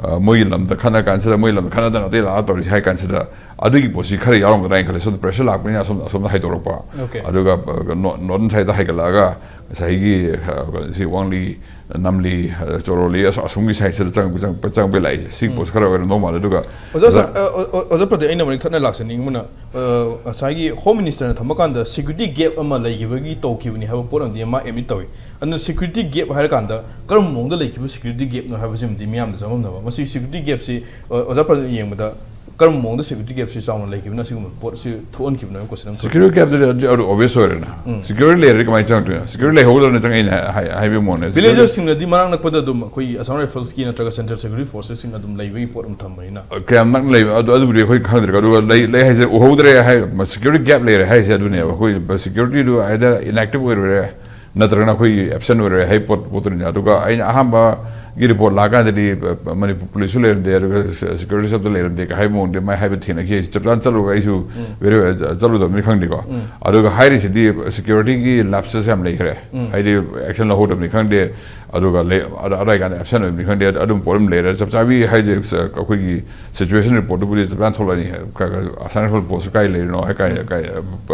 ꯑ, ꯃꯣꯏꯒꯤ ꯂꯝꯗ ꯈꯠꯅ ꯀꯥꯟꯁꯤꯗ, ꯃꯣꯏ ꯂꯝꯗ ꯈꯠꯅꯗꯅ ꯑꯇꯩ ꯂꯥꯛꯑ ꯇꯧꯔꯤꯁꯤ ꯍꯥꯏ ꯀꯥꯟꯁꯤꯗ, ꯑꯗꯨꯒꯤ ꯄꯣꯠꯁꯤ ꯈꯔ ꯌꯥꯎꯔꯝꯒꯗ꯭ꯔꯥ ꯍꯥꯏꯅ ꯈꯜꯂꯦ꯫ ꯁꯣꯝꯗ ꯄ꯭ꯔꯦꯁꯔ ꯂꯥꯛꯄꯅꯤꯅ ꯑꯁꯣꯝ-, ꯑꯁꯣꯝꯗ ꯍꯥꯏꯗꯣꯔꯛꯄ꯫ ꯑꯣꯀꯦ꯫ ꯑꯗꯨꯒ, ꯑ, ꯅꯣ-, ꯅꯣꯔꯠ ꯁꯥꯏꯗꯇ ꯍꯥꯏꯒꯠꯂꯛꯑꯒ ꯉꯁꯥꯏꯒꯤ, ꯑ, ꯁꯤ ꯋꯥꯡꯂꯤ, ꯅꯝꯂꯤ, ꯑ, ꯆꯣꯔꯣꯂꯤ, ꯑꯁ-, ꯑꯁꯣꯝꯒꯤ ꯁꯥꯏꯗꯁꯤꯗ ꯆꯪꯉꯛꯄ, ꯆꯪꯉꯛꯄ, ꯆꯪꯉꯛꯄ ꯂꯥꯛꯏꯁꯦ꯫ ꯁꯤꯒꯤ ꯄꯣꯠꯁꯤ ꯈꯔ ꯑꯣꯏꯔꯝꯗꯧ ꯃꯥꯜꯂꯦ꯫ ꯑꯗꯨꯒ ꯑꯣꯖꯥ, ꯁꯥ-, ꯑ, ꯑꯣ-, ꯑꯣ-, ꯑꯣꯖꯥ ꯄ꯭ꯔꯗꯤꯞ, ꯑꯩꯅ ꯑꯃꯨꯛ ꯊꯠꯅ ꯂꯥꯛꯆꯅꯤꯡꯕꯅ, ꯑ, ꯉꯁꯥꯏꯒꯤ ꯍꯣꯝ ꯃꯤꯅꯤꯁꯇꯔꯅ ꯊꯝꯕ ꯀꯥꯟꯗ ꯁꯦꯀ꯭ꯌꯨꯔꯤꯇꯤ ꯒꯦꯞ ꯑꯃ ꯂꯩꯈꯤꯕꯒꯤ ꯇꯧꯈꯤꯕꯅꯤ ꯍꯥꯏꯕ ꯄꯣꯠ ꯑꯃꯗꯤ ꯃꯥ ꯑꯦꯗꯃꯤꯠ ꯇꯧꯏ꯫ ꯑꯗꯨꯅ ꯁꯦꯀ꯭ꯌꯨꯔꯤꯇꯤ ꯒꯦꯞ ꯍꯥꯏꯔꯀꯥꯟꯗ ꯀꯔꯝꯕ ꯃꯑꯣꯡꯗ ꯂꯩꯈꯤꯕ ꯁꯦꯀ꯭ꯌꯨꯔꯤꯇꯤ ꯒꯦꯞꯅꯣ ꯍꯥꯏꯕꯁꯤꯃꯗꯤ ꯃꯤꯌꯥꯝꯗ ꯆꯃꯝꯅꯕ꯫ ꯃꯁꯤ ꯁꯦꯀ꯭ꯌꯨꯔꯤꯇꯤ ꯒꯦꯞꯁꯤ, ꯑ, ꯑꯣꯖꯥ ꯄ꯭ꯔꯗꯤꯞꯅ ꯌꯦꯡꯕꯗ ꯀꯔꯝꯕ ꯃꯑꯣꯡꯗ ꯁꯦꯀ꯭ꯌꯨꯔꯤꯇꯤ ꯒꯦꯞꯁꯤ ꯆꯥꯎꯅ ꯂꯩꯈꯤꯕꯅꯣ, ꯑꯁꯤꯒꯨꯝꯕ ꯄꯣꯠꯁꯤ ꯊꯣꯛꯍꯟꯈꯤꯕꯅꯣ ꯍꯥꯏꯕ ꯀꯣꯏꯁꯟ ꯑꯃ ꯊꯣꯛꯏ꯫ ꯁꯦꯀ꯭ꯌꯨꯔꯤꯇꯤ ꯒꯦꯞꯇꯨꯗꯤ ꯑꯗꯨ, ꯑꯗꯨ ꯑꯣꯕꯤꯌꯁ ꯑꯣꯏꯔꯦꯅ꯫ ꯎꯝ꯫ ꯁꯦꯀ꯭ꯌꯨꯔꯤꯇꯤ ꯂꯩꯔꯗꯤ ꯀꯃꯥꯏꯅ ꯆꯪꯉꯛꯇꯣꯏꯅꯣ? ꯁꯦꯀ꯭ꯌꯨꯔꯤꯇꯤ ꯂꯩꯍꯧꯗꯅ ꯆꯪꯉꯛꯏꯅꯦ ꯍꯥꯏ-, ꯍꯥꯏꯕꯒꯤ ꯃꯑꯣꯡꯅꯦ꯫ ꯁꯦꯀ꯭ꯌꯨꯔꯤꯇꯤ ꯚꯤꯂꯦꯖꯔꯁꯤꯡꯅꯗꯤ ꯃꯅꯥꯛ ꯅꯛꯄꯗ ꯑꯗꯨꯝ ꯑꯩꯈꯣꯏꯒꯤ ꯑꯁꯥꯝ ꯔꯥꯏꯐꯜꯁꯀꯤ ꯅꯠꯇ꯭ꯔꯒ ꯁꯦꯟꯇ꯭ꯔꯦꯜ ꯁꯦꯀ꯭ꯌꯨꯔꯤꯇꯤ ꯐꯣꯔꯁꯦꯁꯁꯤꯡ ꯑꯗꯨꯝ ꯂꯩꯕꯒꯤ ꯄꯣꯠ ꯑꯃ ꯊꯝꯕꯅꯤꯅ꯫ ꯀꯌꯥꯝ ꯅꯛꯅ ꯂꯩꯕ ꯑꯗꯨ, ꯑꯗꯨꯕꯨꯗꯤ ꯑꯩꯈꯣꯏ ꯈꯪꯗ꯭ꯔꯦ꯫ ꯑꯗꯨꯒ ꯂꯩ, ꯂꯩ ꯍꯥꯏꯁꯦ ꯎꯍꯧꯗ꯭ꯔꯦ ꯍꯥꯏ, ꯁꯦꯀ꯭ꯌꯨꯔꯤꯇꯤ ꯒꯦꯞ ꯂꯩꯔꯦ ꯍꯥꯏꯁꯦ ꯑꯗꯨꯅꯦꯕ꯫ ꯑꯩꯈꯣꯏ ꯁꯦꯀ꯭ꯌꯨꯔꯤꯇꯤꯗꯨ either inactive ꯑꯣꯏꯔꯨꯔꯦ, ꯅꯠꯇ꯭ꯔꯒꯅ ꯑꯩꯈꯣꯏꯒꯤ ꯑꯦꯕꯁꯦꯟ ꯑꯣꯏꯔꯦ ꯍꯥꯏ ꯄꯣꯠ, ꯄꯣꯠꯇꯨꯅꯤꯅꯦ꯫ ꯑꯗꯨꯒ ꯑꯩꯅ ꯑꯍꯥꯟꯕꯒꯤ ꯔꯤꯄꯣꯔꯠ ꯂꯥꯛꯑꯀꯥꯟꯗꯗꯤ, ꯑ, ꯃꯅꯤꯄꯨꯔ ꯄꯨꯂꯤꯁꯁꯨ ꯂꯩꯔꯝꯗꯦ, ꯑꯗꯨꯒ ꯁꯦ-, ꯁꯦꯀ꯭ꯌꯨꯔꯤꯇꯤ ꯁꯦꯞꯇ ꯂꯩꯔꯝꯗꯦ ꯀ ꯍꯥꯏꯕ ꯃꯑꯣꯡꯗꯤ ꯃꯥꯏ ꯍꯥꯏꯕ ꯊꯦꯡꯅꯈꯤ꯫ ꯑꯩꯁꯨ ꯆꯞ ꯆꯥꯅ ꯆꯠꯂꯨꯔꯒ ꯑꯩꯁꯨ ꯎꯝ꯫ ꯚꯦꯔꯤ-, ꯑ, ꯆꯠꯂꯨꯗꯕꯅꯤ ꯈꯪꯗꯦꯀꯣ꯫ ꯎꯝ꯫ ꯑꯗꯨꯒ ꯍꯥꯏꯔꯤꯁꯤꯗꯤ ꯁꯦꯀ꯭ꯌꯨꯔꯤꯇꯤꯒꯤ ꯂꯦꯞꯁꯦꯁ ꯌꯥꯝ ꯂꯩꯈ꯭ꯔꯦ꯫ ꯎꯝ꯫ ꯍꯥꯏꯗꯤ ꯑꯦꯛꯁꯟ ꯂꯧꯍꯧꯗꯕꯅꯤ ꯈꯪꯗꯦ, ꯑꯗꯨꯒ ꯂꯩ-, ꯑꯗ-, ꯑꯗꯥꯏ ꯀꯥꯟꯗ ꯑꯦꯕꯁꯦꯟ ꯑꯣꯏꯕꯅꯤ ꯈꯪꯗꯦ, ꯑꯗꯨꯝ ꯄꯣꯠ ꯑꯃ ꯂꯩꯔꯦ꯫ ꯆꯞ ꯆꯥꯕꯤ ꯍꯥꯏꯗꯤ ꯑꯩꯈꯣꯏꯒꯤ ꯁꯤꯆꯨꯋꯦꯁꯟ ꯔꯤꯄꯣꯔꯠꯇꯨꯕꯨꯗꯤ ꯆꯞ ꯆꯥꯅ ꯊꯣꯛꯂꯛꯑꯅꯤ꯫ ꯀ-, ꯀ-, ꯑꯁꯥꯝ ꯔꯥꯏꯐꯜ ꯄꯣꯁ ꯀꯥꯏ ꯂꯩꯔꯤꯅꯣ, ꯍꯥꯏ ꯀꯥꯏ, ꯀꯥꯏ,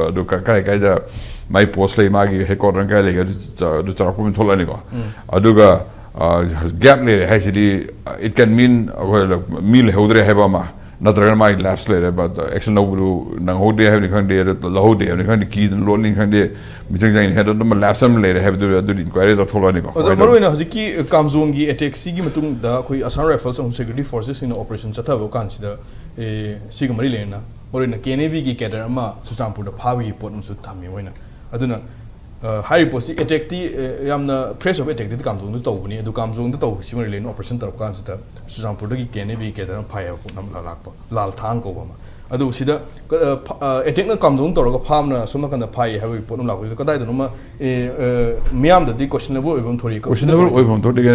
ꯑꯗꯨ ꯀ-, ꯀꯥꯏ ꯀꯥꯏꯗ ꯃꯥꯏ ꯄꯣꯁ ꯂꯩ, ꯃꯥꯒꯤ ꯍꯦꯗ ꯀ꯭ꯋꯥꯇꯔ ꯀꯥꯏ ꯂꯩꯒꯦ, ꯑꯗꯨ ꯆ-, ꯑꯗꯨ ꯆꯥꯎꯔꯥꯛꯄ ꯑꯃ ꯊꯣꯛꯂꯛꯑꯅꯤꯀꯣ꯫ ꯎꯝ꯫ ꯑꯗꯨꯒ, ꯑ, ꯒꯦꯞ ꯂꯩꯔꯦ ꯍꯥꯏꯁꯤꯗꯤ, it can mean ꯑꯩꯈꯣꯏ ꯃꯤ ꯂꯩꯍꯧꯗ꯭ꯔꯦ ꯍꯥꯏꯕ ꯑꯃ, ꯅꯠꯇ꯭ꯔꯒꯅ ꯃꯥꯒꯤ ꯂꯦꯞꯁ ꯂꯩꯔꯦ, ꯑꯦꯛꯁꯟ ꯂꯧꯕꯗꯨ ꯅꯪꯍꯧꯗꯦ ꯍꯥꯏꯕꯅꯤ ꯈꯪꯗꯦ, ꯑꯗꯨ ꯂꯧꯍꯧꯗꯦ ꯍꯥꯏꯕꯅꯤ ꯈꯪꯗꯦ, ꯀꯤꯗꯅ ꯂꯣꯠꯂꯤꯅꯤ ꯈꯪꯗꯦ, ꯃꯤꯆꯪ ꯆꯪꯉꯤꯅꯤ ꯈꯪꯗꯦ, ꯑꯗꯨꯝ ꯂꯦꯞꯁ ꯑꯃ ꯂꯩꯔꯦ ꯍꯥꯏꯕꯗꯨ, ꯑꯗꯨꯗꯤ ꯏꯟꯀ꯭ꯋꯥꯏꯔꯤ ꯇꯧꯊꯣꯛꯂꯛꯑꯅꯤꯀꯣ꯫ ꯑꯣꯖꯥ, ꯀꯃꯥꯏꯅ ꯃꯔꯨꯑꯣꯏꯅ ꯍꯧꯖꯤꯛꯀꯤ ꯀꯥꯝꯖꯣꯡꯒꯤ ꯑꯦꯇꯦꯛꯁꯤꯒꯤ ꯃꯇꯨꯡꯗ ꯑꯩꯈꯣꯏ ꯑꯁꯥꯝ ꯔꯥꯏꯐꯜꯁ ꯑꯃꯁꯨꯡ ꯁꯦꯀ꯭ꯌꯨꯔꯤꯇꯤ ꯐꯣꯔꯁꯦꯁꯁꯤꯡꯅ ꯑꯣꯄꯔꯦꯁꯟ ꯆꯠꯊꯕ ꯀꯥꯟꯁꯤꯗ, ꯑꯦ, ꯁꯤꯒ ꯃꯔꯤ ꯂꯩꯅꯅ ꯃꯔꯨꯑꯣꯏꯅ ꯀꯦ ꯑꯦꯟ ꯑꯦ ꯕꯤꯒꯤ ꯀꯦꯗꯔ ꯑꯃ ꯆꯨꯔꯆꯥꯟꯄꯨꯔꯗ ꯐꯥꯕꯒꯤ ꯄꯣꯠ ꯑꯃꯁꯨ ꯊꯝꯃꯤ ꯃꯣꯏꯅ꯫ ꯑꯗꯨꯅ ꯑ, ꯍꯥꯏꯔꯤꯕ ꯄꯣꯠꯁꯤ ꯑꯦꯇꯦꯛꯇꯤ, ꯑ, ꯌꯥꯝꯅ ꯐ꯭ꯔꯦꯁ ꯑꯣꯐ ꯑꯦꯇꯦꯛꯇꯤ ꯀꯥꯝꯖꯣꯡꯗ ꯇꯧꯕꯅꯤ꯫ ꯑꯗꯨ ꯀꯥꯝꯖꯣꯡꯗ ꯇꯧꯕꯁꯤꯃ ꯔꯤꯂꯦꯟ ꯑꯣꯄꯔꯦꯁꯟ ꯇꯧꯔꯛꯄ ꯀꯥꯟꯁꯤꯗ ꯆꯨꯔꯆꯥꯟꯄꯨꯔꯗꯒꯤ ꯀꯦ ꯑꯦꯟ ꯑꯦ ꯕꯤ ꯀꯦꯗꯔ ꯑꯃ ꯐꯥꯏ ꯍꯥꯏꯕ ꯄꯣꯠ ꯑꯃ ꯂꯥꯛꯄ, ꯂꯥꯜ ꯊꯥꯡ ꯀꯧꯕ ꯑꯃ꯫ ꯑꯗꯨ ꯁꯤꯗ, ꯑ, ꯐ-, ꯑ, ꯑꯦꯇꯦꯛꯅ ꯀꯥꯝꯖꯣꯡ ꯇꯧꯔꯒ ꯐꯥꯝꯅ ꯑꯁꯣꯝ ꯅꯥꯀꯟꯗ ꯐꯥꯏ ꯍꯥꯏꯕꯒꯤ ꯄꯣꯠ ꯑꯃ ꯂꯥꯛꯄꯁꯤꯗ ꯀꯗꯥꯏꯗꯅꯣꯃ, ꯑꯦ, ꯑ, ꯃꯤꯌꯥꯝꯗꯗꯤ ꯀꯣꯏꯁꯟꯅꯦꯕꯜ ꯑꯣꯏꯕ ꯑꯃ ꯊꯣꯛꯂꯛꯏ꯫ ꯀꯣꯏꯁꯟꯅꯦꯕꯜ ꯑꯣꯏꯕ ꯑꯃ ꯊꯣꯛꯂꯛꯏ꯫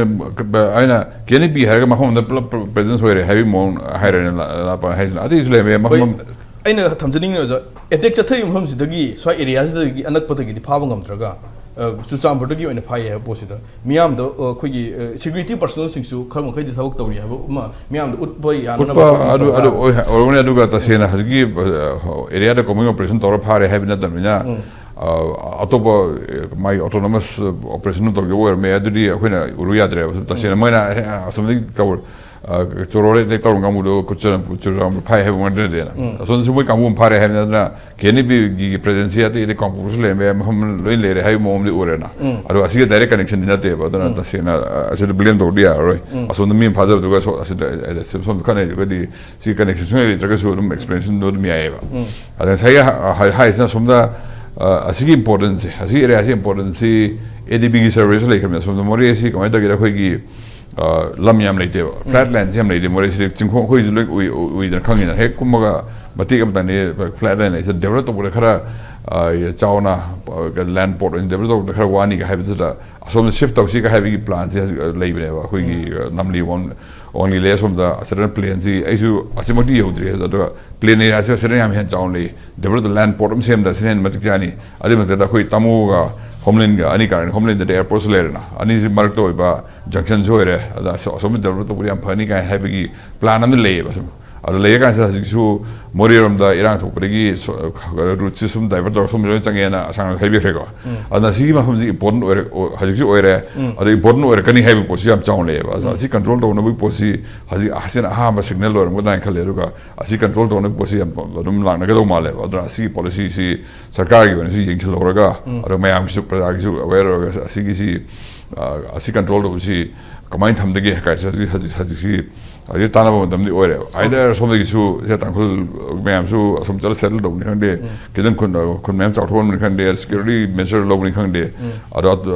ꯑꯩꯅ ꯀꯦ ꯑꯦꯟ ꯑꯦ ꯕꯤ ꯍꯥꯏꯔꯒ ꯃꯐꯝ ꯑꯃꯗ ꯄꯨꯂꯞ ꯄ꯭ꯔ-, ꯄ꯭ꯔꯦꯖꯦꯟꯁ ꯑꯣꯏꯔꯦ ꯍꯥꯏꯕꯒꯤ ꯃꯑꯣꯡ ꯍꯥꯏꯔꯦꯅꯦ, ꯂꯥ-, ꯂꯥꯛꯄ ꯍꯥꯏꯁꯤꯅ꯫ ꯑꯇꯩꯁꯨ ꯂꯩꯔꯝꯕ ꯌꯥꯏ꯫ ꯃꯐꯝ ꯍꯣꯏ, ꯑꯃ ꯑꯩꯅ ꯊꯝꯖꯅꯤꯡꯉꯤꯕ ꯑꯣꯖꯥ, ꯑꯦꯇꯦꯛ ꯆꯠꯊꯔꯤꯕ ꯃꯐꯝꯁꯤꯗꯒꯤ, ꯁ꯭ꯋꯥꯏ ꯑꯦꯔꯤꯌꯥꯁꯤꯗꯒꯤ ꯑꯅꯛꯄꯗꯒꯤꯗꯤ ꯐꯥꯕ ꯉꯝꯗ꯭ꯔꯒ, ꯑ, ꯆꯨꯔꯆꯥꯟꯄꯨꯔꯗꯒꯤ ꯑꯣꯏꯅ ꯐꯥꯏ ꯍꯥꯏꯕ ꯄꯣꯠꯁꯤꯗ ꯃꯤꯌꯥꯝꯗ, ꯑ, ꯑꯩꯈꯣꯏꯒꯤ, ꯑ, ꯁꯦꯀ꯭ꯌꯨꯔꯤꯇꯤ ꯄꯔꯁꯣꯅꯦꯜꯁꯤꯡꯁꯨ ꯈꯔ ꯃꯈꯩꯗꯤ ꯊꯕꯛ ꯇꯧꯔꯤ ꯍꯥꯏꯕ ꯑꯃ ꯃꯤꯌꯥꯝꯗ ꯎꯠꯄ ꯌꯥꯅꯅꯕ ꯎꯠꯄ ꯑꯗꯨꯝ ꯑꯗꯨ, ꯇꯧꯕ ꯑꯗꯨ ꯌꯥꯕ꯫ ꯑꯣꯏ-, ꯑꯣꯏꯔꯝꯒꯅꯤ꯫ ꯑꯗꯨꯒ ꯇꯁꯦꯡꯅ ꯍꯧꯖꯤꯛꯀꯤ, ꯑ, ꯑꯦꯔꯤꯌꯥꯗ ꯀꯣꯝꯕꯤꯡ ꯑꯣꯄꯔꯦꯁꯟ ꯇꯧꯔ ꯐꯥꯔꯦ ꯍꯥꯏꯕ ꯅꯠꯇꯕꯅꯤꯅ, ꯎꯝ꯫ ꯑ, ꯑꯇꯣꯞꯄ, ꯑ, ꯃꯥꯒꯤ ꯑꯣꯇꯣꯅꯣꯃꯁ ꯑꯣꯄꯔꯦꯁꯟ ꯇꯧꯈꯤꯕ ꯑꯣꯏꯔꯝꯃꯦ, ꯑꯗꯨꯗꯤ ꯑꯩꯈꯣꯏꯅ ꯎꯔꯨ ꯌꯥꯗ꯭ꯔꯦꯕ꯫ ꯁꯨꯝ ꯇꯁꯦꯡꯅ ꯎꯝ꯫ ꯃꯣꯏꯅ, "ꯑꯦ, ꯑꯁꯣꯝꯗꯒꯤ ꯇꯧꯔ-, ꯑ, ꯆꯣꯔꯣꯔꯦ ꯑꯦꯇꯦꯛ ꯇꯧꯔ ꯉꯝꯕꯗꯣ ꯆꯨꯔꯆꯥꯟꯄꯨꯔ, ꯆꯨꯔꯆꯥꯟꯄꯨꯔ ꯐꯥꯏ" ꯍꯥꯏꯕ ꯉꯝꯗ꯭ꯔꯦꯗꯅ꯫ ꯎꯝ꯫ ꯑꯁꯣꯝꯗꯁꯨ ꯃꯣꯏ ꯀꯥꯡꯕꯨ ꯑꯃ ꯐꯥꯔꯦ ꯍꯥꯏꯕ ꯅꯠꯇꯅ, ꯀꯦ ꯑꯦꯟ ꯑꯦ ꯕꯤꯒꯤ ꯄ꯭ꯔꯦꯖꯦꯟꯁꯁꯤ ꯑꯇꯩ ꯑꯇꯩ ꯀꯥꯡꯄꯣꯛꯄꯤꯁꯨ ꯂꯩꯔꯝꯕ ꯌꯥꯏ, ꯃꯐꯝ ꯂꯣꯏ ꯂꯩꯔꯦ ꯍꯥꯏꯕꯒꯤ ꯃꯑꯣꯡꯗꯤ ꯑꯣꯏꯔꯦꯅ꯫ ꯎꯝ꯫ ꯑꯗꯣ ꯑꯁꯤꯒ ꯗꯥꯏꯔꯦꯛ ꯀꯅꯦꯛꯁꯟꯗꯤ ꯅꯠꯇꯦꯕ꯫ ꯑꯗꯨꯅ ꯎꯝ꯫ ꯇꯁꯦꯡꯅ, ꯑ, ꯑꯁꯤꯗ ꯕ꯭ꯂꯦꯝ ꯇꯧꯕꯗꯤ ꯌꯥꯔꯔꯣꯏ꯫ ꯎꯝ꯫ ꯑꯁꯣꯝꯗ ꯃꯤ ꯑꯃ ꯐꯥꯖꯕꯗꯨꯒ ꯁꯣ-, ꯑꯁꯤꯗ, ꯑ, ꯁꯣꯝꯗ ꯈꯠꯅꯔꯤꯗꯨꯒꯗꯤ ꯁꯤ ꯀꯅꯦꯛꯁꯟ ꯁꯨꯡꯂꯩ ꯂꯩꯇ꯭ꯔꯒꯁꯨ ꯑꯗꯨꯝ ꯑꯦꯛꯁꯄ꯭ꯂꯦꯅꯦꯁꯟꯗꯣ ꯑꯗꯨꯝ ꯌꯥꯏꯑꯕ꯫ ꯎꯝ꯫ ꯑꯗ ꯉꯁꯥꯏꯒꯤ ꯍ-, ꯍ-, ꯍꯥꯏꯔꯤꯁꯤꯅ ꯑꯁꯣꯝꯗ, ꯑ, ꯑꯁꯤꯒꯤ ꯏꯝꯄꯣꯔꯇꯦꯟꯁꯁꯦ, ꯑꯁꯤꯒꯤ ꯑꯦꯔꯤꯌꯥꯁꯤ ꯏꯝꯄꯣꯔꯇꯦꯟꯁꯁꯤ ꯑꯦ ꯗꯤ ꯕꯤꯒꯤ ꯁꯔꯚꯤꯁꯁꯨ ꯂꯩꯈ꯭ꯔꯕꯅꯤ꯫ ꯑꯁꯣꯝꯗ ꯃꯣꯔꯦꯁꯤ ꯀꯃꯥꯏꯅ ꯇꯧꯒꯦꯗ, ꯑꯩꯈꯣꯏꯒꯤ, ꯑ, ꯂꯝ ꯌꯥꯝ ꯂꯩꯇꯦꯕ, ꯎꯝ꯫ ꯐ꯭ꯂꯦꯠ ꯂꯦꯟꯁꯦ ꯌꯥꯝ ꯂꯩꯇꯦ꯫ ꯃꯣꯔꯦꯁꯤꯗꯤ ꯆꯤꯡꯈꯣꯡ, ꯑꯩꯈꯣꯏꯁꯨ ꯂꯣꯏ ꯎꯏ-, ꯎꯏꯗꯅ ꯈꯪꯉꯤꯗꯅ, ꯍꯦꯛ ꯀꯨꯝꯃꯒ ꯃꯇꯦꯛ ꯑꯃꯇꯪꯅꯤ ꯐ꯭ꯂꯦꯠ ꯂꯦꯟ ꯂꯩꯁꯦ꯫ ꯗꯦꯕꯂꯞ ꯇꯧꯕꯗ ꯈꯔ, ꯑ, ꯆꯥꯎꯅ, ꯑ, ꯂꯦꯟ ꯄꯣꯔꯠ ꯑꯣꯏꯅ ꯗꯦꯕꯂꯞ ꯇꯧꯕꯗ ꯈꯔ ꯋꯥꯅꯤꯒ ꯍꯥꯏꯕꯗꯨꯗ ꯑꯁꯣꯝꯗ ꯁꯤꯐ ꯇꯧꯁꯤꯒ ꯍꯥꯏꯕꯒꯤ ꯄ꯭ꯂꯥꯟꯁꯦ ꯍꯧꯖꯤꯛ, ꯑ, ꯂꯩꯕꯅꯦꯕ꯫ ꯑꯩꯈꯣꯏꯒꯤ, ꯎꯝ꯫ ꯑ, ꯅꯝꯂꯤ ꯋꯥꯡ-, ꯋꯥꯡꯂꯤ ꯂꯩ ꯑꯁꯣꯝꯗ ꯁꯗꯔꯟ ꯄ꯭ꯂꯦꯟꯁꯤ ꯑꯩꯁꯨ ꯑꯁꯤꯃꯛꯇꯤ ꯌꯧꯗ꯭ꯔꯤ, ꯑꯗꯨꯒ ꯄ꯭ꯂꯦꯟ ꯑꯦꯔꯤꯌꯥꯁꯤ ꯑꯁꯤꯗ ꯌꯥꯝ ꯍꯦꯟꯅ ꯆꯥꯎꯅ ꯂꯩ꯫ ꯗꯦꯕꯂꯞꯇ ꯂꯦꯟ ꯄꯣꯔꯠ ꯑꯃ ꯁꯦꯝꯕꯗ ꯑꯁꯤꯅ ꯍꯦꯟꯅ ꯃꯇꯤꯛ ꯆꯥꯅꯤ꯫ ꯑꯗꯨꯒꯤ ꯃꯊꯛꯇ ꯑꯩꯈꯣꯏ ꯇꯥꯃꯣꯒ ꯍꯣꯝꯂꯦꯟꯒ ꯑꯅꯤ ꯀꯥꯔꯅꯤ, ꯍꯣꯝꯂꯦꯟꯗꯗꯤ ꯑꯦꯌꯔꯄꯣꯔꯠꯁꯨ ꯂꯩꯔꯦꯅ, ꯑꯅꯤꯁꯤ ꯃꯔꯛꯇ ꯑꯣꯏꯕ ꯖꯪꯁꯟꯁꯨ ꯑꯣꯏꯔꯦ꯫ ꯑꯗ ꯑꯁ-, ꯑꯁꯣꯝꯗ ꯗꯦꯕꯂꯞ ꯇꯧꯕꯗꯤ ꯌꯥꯝ ꯐꯅꯤ ꯀꯥꯏꯅ ꯍꯥꯏꯕꯒꯤ ꯄ꯭ꯂꯥꯟ ꯑꯃ ꯂꯩꯌꯦꯕ꯫ ꯁꯨꯝ ꯑꯗꯣ ꯂꯩꯔꯀꯥꯟꯁꯤꯗ ꯍꯧꯖꯤꯛꯁꯨ ꯃꯣꯔꯦꯔꯣꯝꯗ ꯏꯔꯥꯡ ꯊꯣꯛꯄꯗꯒꯤ ꯁꯣ-, ꯔꯨꯠꯁꯤ ꯁꯨꯝ ꯗꯥꯏꯚꯔꯠ ꯇꯧꯔꯒ ꯁꯣꯝꯗ ꯂꯣꯏ ꯆꯪꯉꯦꯅ ꯑꯁꯥꯡꯅ ꯍꯥꯏꯕꯤꯈ꯭ꯔꯦꯀꯣ꯫ ꯎꯝ꯫ ꯑꯗꯨꯅ ꯁꯤꯒꯤ ꯃꯐꯝꯁꯤ ꯏꯝꯄꯣꯔꯇꯦꯟ ꯑꯣꯏꯔꯦ, ꯑꯣ-, ꯍꯧꯖꯤꯛꯁꯨ ꯑꯣꯏꯔꯦ꯫ ꯎꯝ꯫ ꯑꯗꯣ ꯏꯝꯄꯣꯔꯇꯦꯟ ꯑꯣꯏꯔꯛꯀꯅꯤ ꯍꯥꯏꯕ ꯄꯣꯠꯁꯤ ꯌꯥꯝ ꯆꯥꯎꯅ ꯂꯩꯌꯦꯕ꯫ ꯑꯗꯣ ꯎꯝ꯫ ꯑꯁꯤ ꯀꯟꯇ꯭ꯔꯣꯜ ꯇꯧꯅꯕꯒꯤ ꯄꯣꯠꯁꯤ ꯍꯧꯖꯤꯛ ꯑꯁꯤꯅ ꯑꯍꯥꯟꯕ ꯁꯤꯒꯅꯦꯜ ꯑꯣꯏꯔꯝꯒꯗ꯭ꯔꯥ ꯍꯥꯏꯅ ꯈꯜꯂꯦ꯫ ꯑꯗꯨꯒ ꯑꯁꯤ ꯀꯟꯇ꯭ꯔꯣꯜ ꯇꯧꯅꯕꯒꯤ ꯄꯣꯠꯁꯤ ꯌꯥꯝ ꯑꯗꯨꯝ ꯂꯥꯛꯅꯒꯗꯧ ꯃꯥꯜꯂꯦꯕ꯫ ꯑꯗꯨꯅ ꯑꯁꯤꯒꯤ ꯄꯣꯂꯤꯁꯤꯁꯤ ꯁꯔꯀꯥꯔꯒꯤ ꯑꯣꯏꯅꯁꯨ ꯌꯦꯡꯁꯤꯜꯍꯧꯔꯒ, ꯎꯝ꯫ ꯑꯗꯣ ꯃꯌꯥꯝꯒꯤꯁꯨ, ꯄ꯭ꯔꯖꯥꯒꯤꯁꯨ ꯑꯋꯦꯌꯔ ꯑꯣꯏꯔꯒ ꯑꯁꯤꯒꯤꯁꯤ, ꯑ, ꯑꯁꯤ ꯀꯟꯇ꯭ꯔꯣꯜ ꯇꯧꯕꯁꯤ ꯀꯃꯥꯏꯅ ꯊꯝꯗꯒꯦ ꯍꯥꯏꯁꯦ ꯍꯧꯖꯤꯛ ꯍꯧꯖꯤꯛ ꯍꯧꯖꯤꯛꯁꯤ ꯍꯧꯖꯤꯛ ꯇꯥꯟꯅꯕ ꯃꯇꯝꯗꯤ ꯑꯣꯏꯔꯦꯕ꯫ ꯑꯥꯏꯗꯔ ꯁꯣꯝꯗꯒꯤꯁꯨ ꯁꯦ ꯇꯥꯡꯈꯨꯜ ꯃꯌꯥꯝꯁꯨ ꯑꯁꯣꯝ ꯆꯠꯂ ꯁꯦꯇꯜ ꯇꯧꯕꯅꯤ ꯈꯪꯗꯦ, ꯈꯤꯇꯪ ꯈꯨꯟ ꯈꯨꯟ ꯃꯌꯥꯝ ꯆꯥꯎꯊꯣꯛꯍꯟꯕꯅꯤ ꯈꯪꯗꯦ, ꯁꯦꯀ꯭ꯌꯨꯔꯤꯇꯤ ꯃꯦꯖꯔ ꯂꯧꯕꯅꯤ ꯈꯪꯗꯦ, ꯑꯗꯣ ꯑꯗꯣ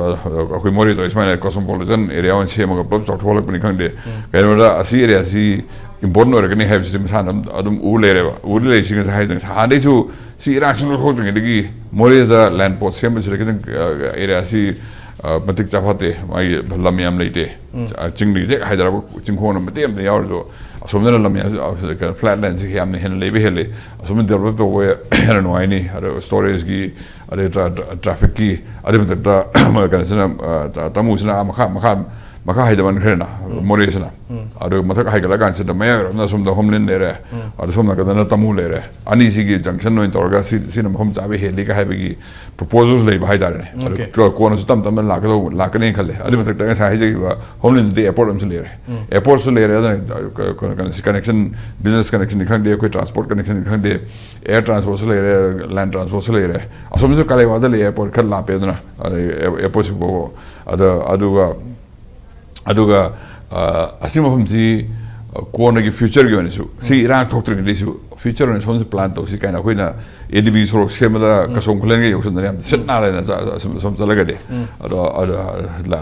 ꯑꯩꯈꯣꯏ ꯃꯣꯔꯦꯗ ꯁꯨꯃꯥꯏꯅ ꯀꯣꯁꯃꯣꯄꯣꯂꯤꯇꯟ ꯑꯦꯔꯤꯌꯥ ꯑꯣꯏꯅ ꯁꯦꯝꯃꯒ ꯄꯨꯂꯞ ꯆꯥꯎꯊꯣꯛꯍꯜꯂꯛꯄꯅꯤ ꯈꯪꯗꯦ, ꯀꯩꯅꯣꯗ ꯑꯁꯤ ꯑꯦꯔꯤꯌꯥꯁꯤ ꯏꯝꯄꯣꯔꯇꯦꯟ ꯑꯣꯏꯔꯛꯀꯅꯤ ꯍꯥꯏꯕꯁꯤꯗꯤ ꯃꯁꯥꯅ ꯑꯗꯨꯝ ꯑꯗꯨꯝ ꯎ ꯂꯩꯔꯦꯕ꯫ ꯎ ꯂꯩꯔꯤꯁꯤ ꯉꯁꯥꯏ ꯍꯥꯏꯗꯅ ꯍꯥꯟꯅꯗꯩꯁꯨ ꯁꯤ ꯏꯔꯥꯡ ꯁꯨꯡꯊꯣꯛ ꯊꯣꯛꯇ꯭ꯔꯤꯉꯩꯗꯒꯤ ꯃꯣꯔꯦꯗ ꯂꯦꯟ ꯄꯣꯠ ꯁꯦꯝꯕꯁꯤꯗ ꯈꯤꯇꯪ ꯑꯦꯔꯤꯌꯥꯁꯤ ꯃꯇꯤꯛ ꯆꯥꯐꯠꯇꯦ, ꯃꯥꯒꯤ ꯂꯝ ꯌꯥꯝ ꯂꯩꯇꯦ꯫ ꯆꯤꯡꯗꯒꯤ ꯍꯦꯛ ꯍꯥꯏꯊꯔꯛꯄ ꯆꯤꯡꯈꯣꯡꯗ ꯃꯇꯦꯛ ꯑꯃꯇ ꯌꯥꯎꯔꯁꯨ ꯑꯁꯣꯝꯗꯅ ꯂꯝ ꯌꯥꯝ ꯀꯩꯅꯣ ꯐ꯭ꯂꯦꯠ ꯂꯦꯟꯁꯤ ꯌꯥꯝꯅ ꯍꯦꯟꯅ ꯂꯩꯕ ꯍꯦꯜꯂꯤ꯫ ꯑꯁꯣꯝꯗ ꯗꯦꯕꯂꯞ ꯇꯧꯕ ꯍꯦꯟꯅ ꯅꯨꯡꯉꯥꯏꯅꯤ꯫ ꯑꯗꯣ ꯁ꯭ꯇꯣꯔꯦꯖꯀꯤ ꯑꯗꯩ ꯇ꯭ꯔꯥꯐꯤꯛꯀꯤ ꯑꯗꯨꯏ ꯃꯊꯛꯇ ꯀꯩꯅꯣꯁꯤꯅ ꯇꯥꯃꯨꯁꯤꯅ ꯑꯥ ꯃꯈꯥ ꯃꯈꯥ ꯃꯈꯥ ꯍꯥꯏꯗꯃꯟꯈ꯭ꯔꯦꯅ ꯃꯣꯔꯦꯁꯤꯅ꯫ ꯑꯗꯨ ꯃꯊꯛ ꯍꯥꯏꯒꯠꯂꯀꯥꯟꯁꯤꯗ ꯃꯌꯥꯏ ꯑꯣꯏꯔꯞꯅ ꯑꯁꯣꯝꯗ ꯍꯣꯝꯂꯦꯟ ꯂꯩꯔꯦ, ꯑꯗꯣ ꯁꯣꯝ ꯅꯥꯀꯟꯗꯅ ꯇꯥꯃꯨ ꯂꯩꯔꯦ꯫ ꯑꯅꯤꯁꯤꯒꯤ ꯖꯪꯁꯟ ꯑꯣꯏꯅ ꯇꯧꯔꯒ ꯁꯤ ꯁꯤꯅ ꯃꯐꯝ ꯆꯥꯕ ꯍꯦꯜꯂꯤꯒ ꯍꯥꯏꯕꯒꯤ ꯄ꯭ꯔꯣꯄꯣꯖꯦꯜꯁ ꯂꯩꯕ ꯍꯥꯏꯇꯥꯔꯦꯅꯦ꯫ ꯑꯗꯨ ꯀꯣꯟꯅꯁꯨ ꯇꯞ ꯇꯞꯅ ꯂꯥꯛꯀꯗꯧꯕ ꯂꯥꯛꯀꯅꯤꯅ ꯈꯜꯂꯦ꯫ ꯑꯗꯨꯏ ꯃꯊꯛꯇ ꯉꯁꯥꯏ ꯍꯥꯏꯖꯈꯤꯕ ꯍꯣꯝꯂꯦꯟꯗꯗꯤ ꯑꯦꯌꯔꯄꯣꯔꯠ ꯑꯃꯁꯨ ꯂꯩꯔꯦ꯫ ꯑꯦꯌꯔꯄꯣꯔꯠꯁꯨ ꯂꯩꯔꯦ, ꯑꯗꯨꯅ ꯀꯩꯅꯣꯁꯤ ꯀꯅꯦꯛꯁꯟ, ꯕꯤꯖꯤꯅꯦꯁ ꯀꯅꯦꯛꯁꯟꯅꯤ ꯈꯪꯗꯦ, ꯑꯩꯈꯣꯏ ꯇ꯭ꯔꯥꯟꯁꯄꯣꯔꯠ ꯀꯅꯦꯛꯁꯟꯅꯤ ꯈꯪꯗꯦ, ꯑꯦꯌꯔ ꯇ꯭ꯔꯥꯟꯁꯄꯣꯔꯠꯁꯨ ꯂꯩꯔꯦ, ꯂꯦꯟ ꯇ꯭ꯔꯥꯟꯁꯄꯣꯔꯠꯁꯨ ꯂꯩꯔꯦ꯫ ꯑꯁꯣꯝꯁꯨ ꯀꯥꯂꯩꯕꯥꯗ ꯂꯩ, ꯑꯦꯌꯔꯄꯣꯔꯠ ꯈꯔ ꯂꯥꯞꯄꯦ꯫ ꯑꯗꯨꯅ ꯑꯦꯌꯔꯄꯣꯔꯠꯁꯤ ꯐꯥꯎꯕ ꯑꯗ ꯑꯗꯨꯒ ꯑꯗꯨꯒ ꯑꯁꯤ ꯃꯐꯝꯁꯤ ꯀꯣꯟꯅꯒꯤ ꯐ꯭ꯌꯨꯆꯔꯒꯤ ꯑꯣꯏꯅꯁꯨ, ꯁꯤ ꯏꯔꯥꯡ ꯊꯣꯛꯇ꯭ꯔꯤꯉꯩꯗꯩꯁꯨ ꯐ꯭ꯌꯨꯆꯔ ꯑꯣꯏꯅ ꯁꯣꯝꯁꯤ ꯄ꯭ꯂꯥꯟ ꯇꯧꯁꯤ ꯀꯥꯏꯅ ꯑꯩꯈꯣꯏꯅ ꯑꯦ ꯗꯤ ꯕꯤ ꯁꯣꯔꯣꯛ ꯁꯦꯝꯕꯗ ꯀꯁꯣꯝ ꯈꯨꯂꯦꯟꯒ ꯌꯧꯁꯤꯟꯗꯅ ꯌꯥꯝ ꯁꯤꯠ ꯅꯥꯜꯂꯦꯅ ꯁꯨꯝ ꯆꯠꯂꯒꯗꯤ꯫ ꯑꯗꯣ ꯑꯗꯣ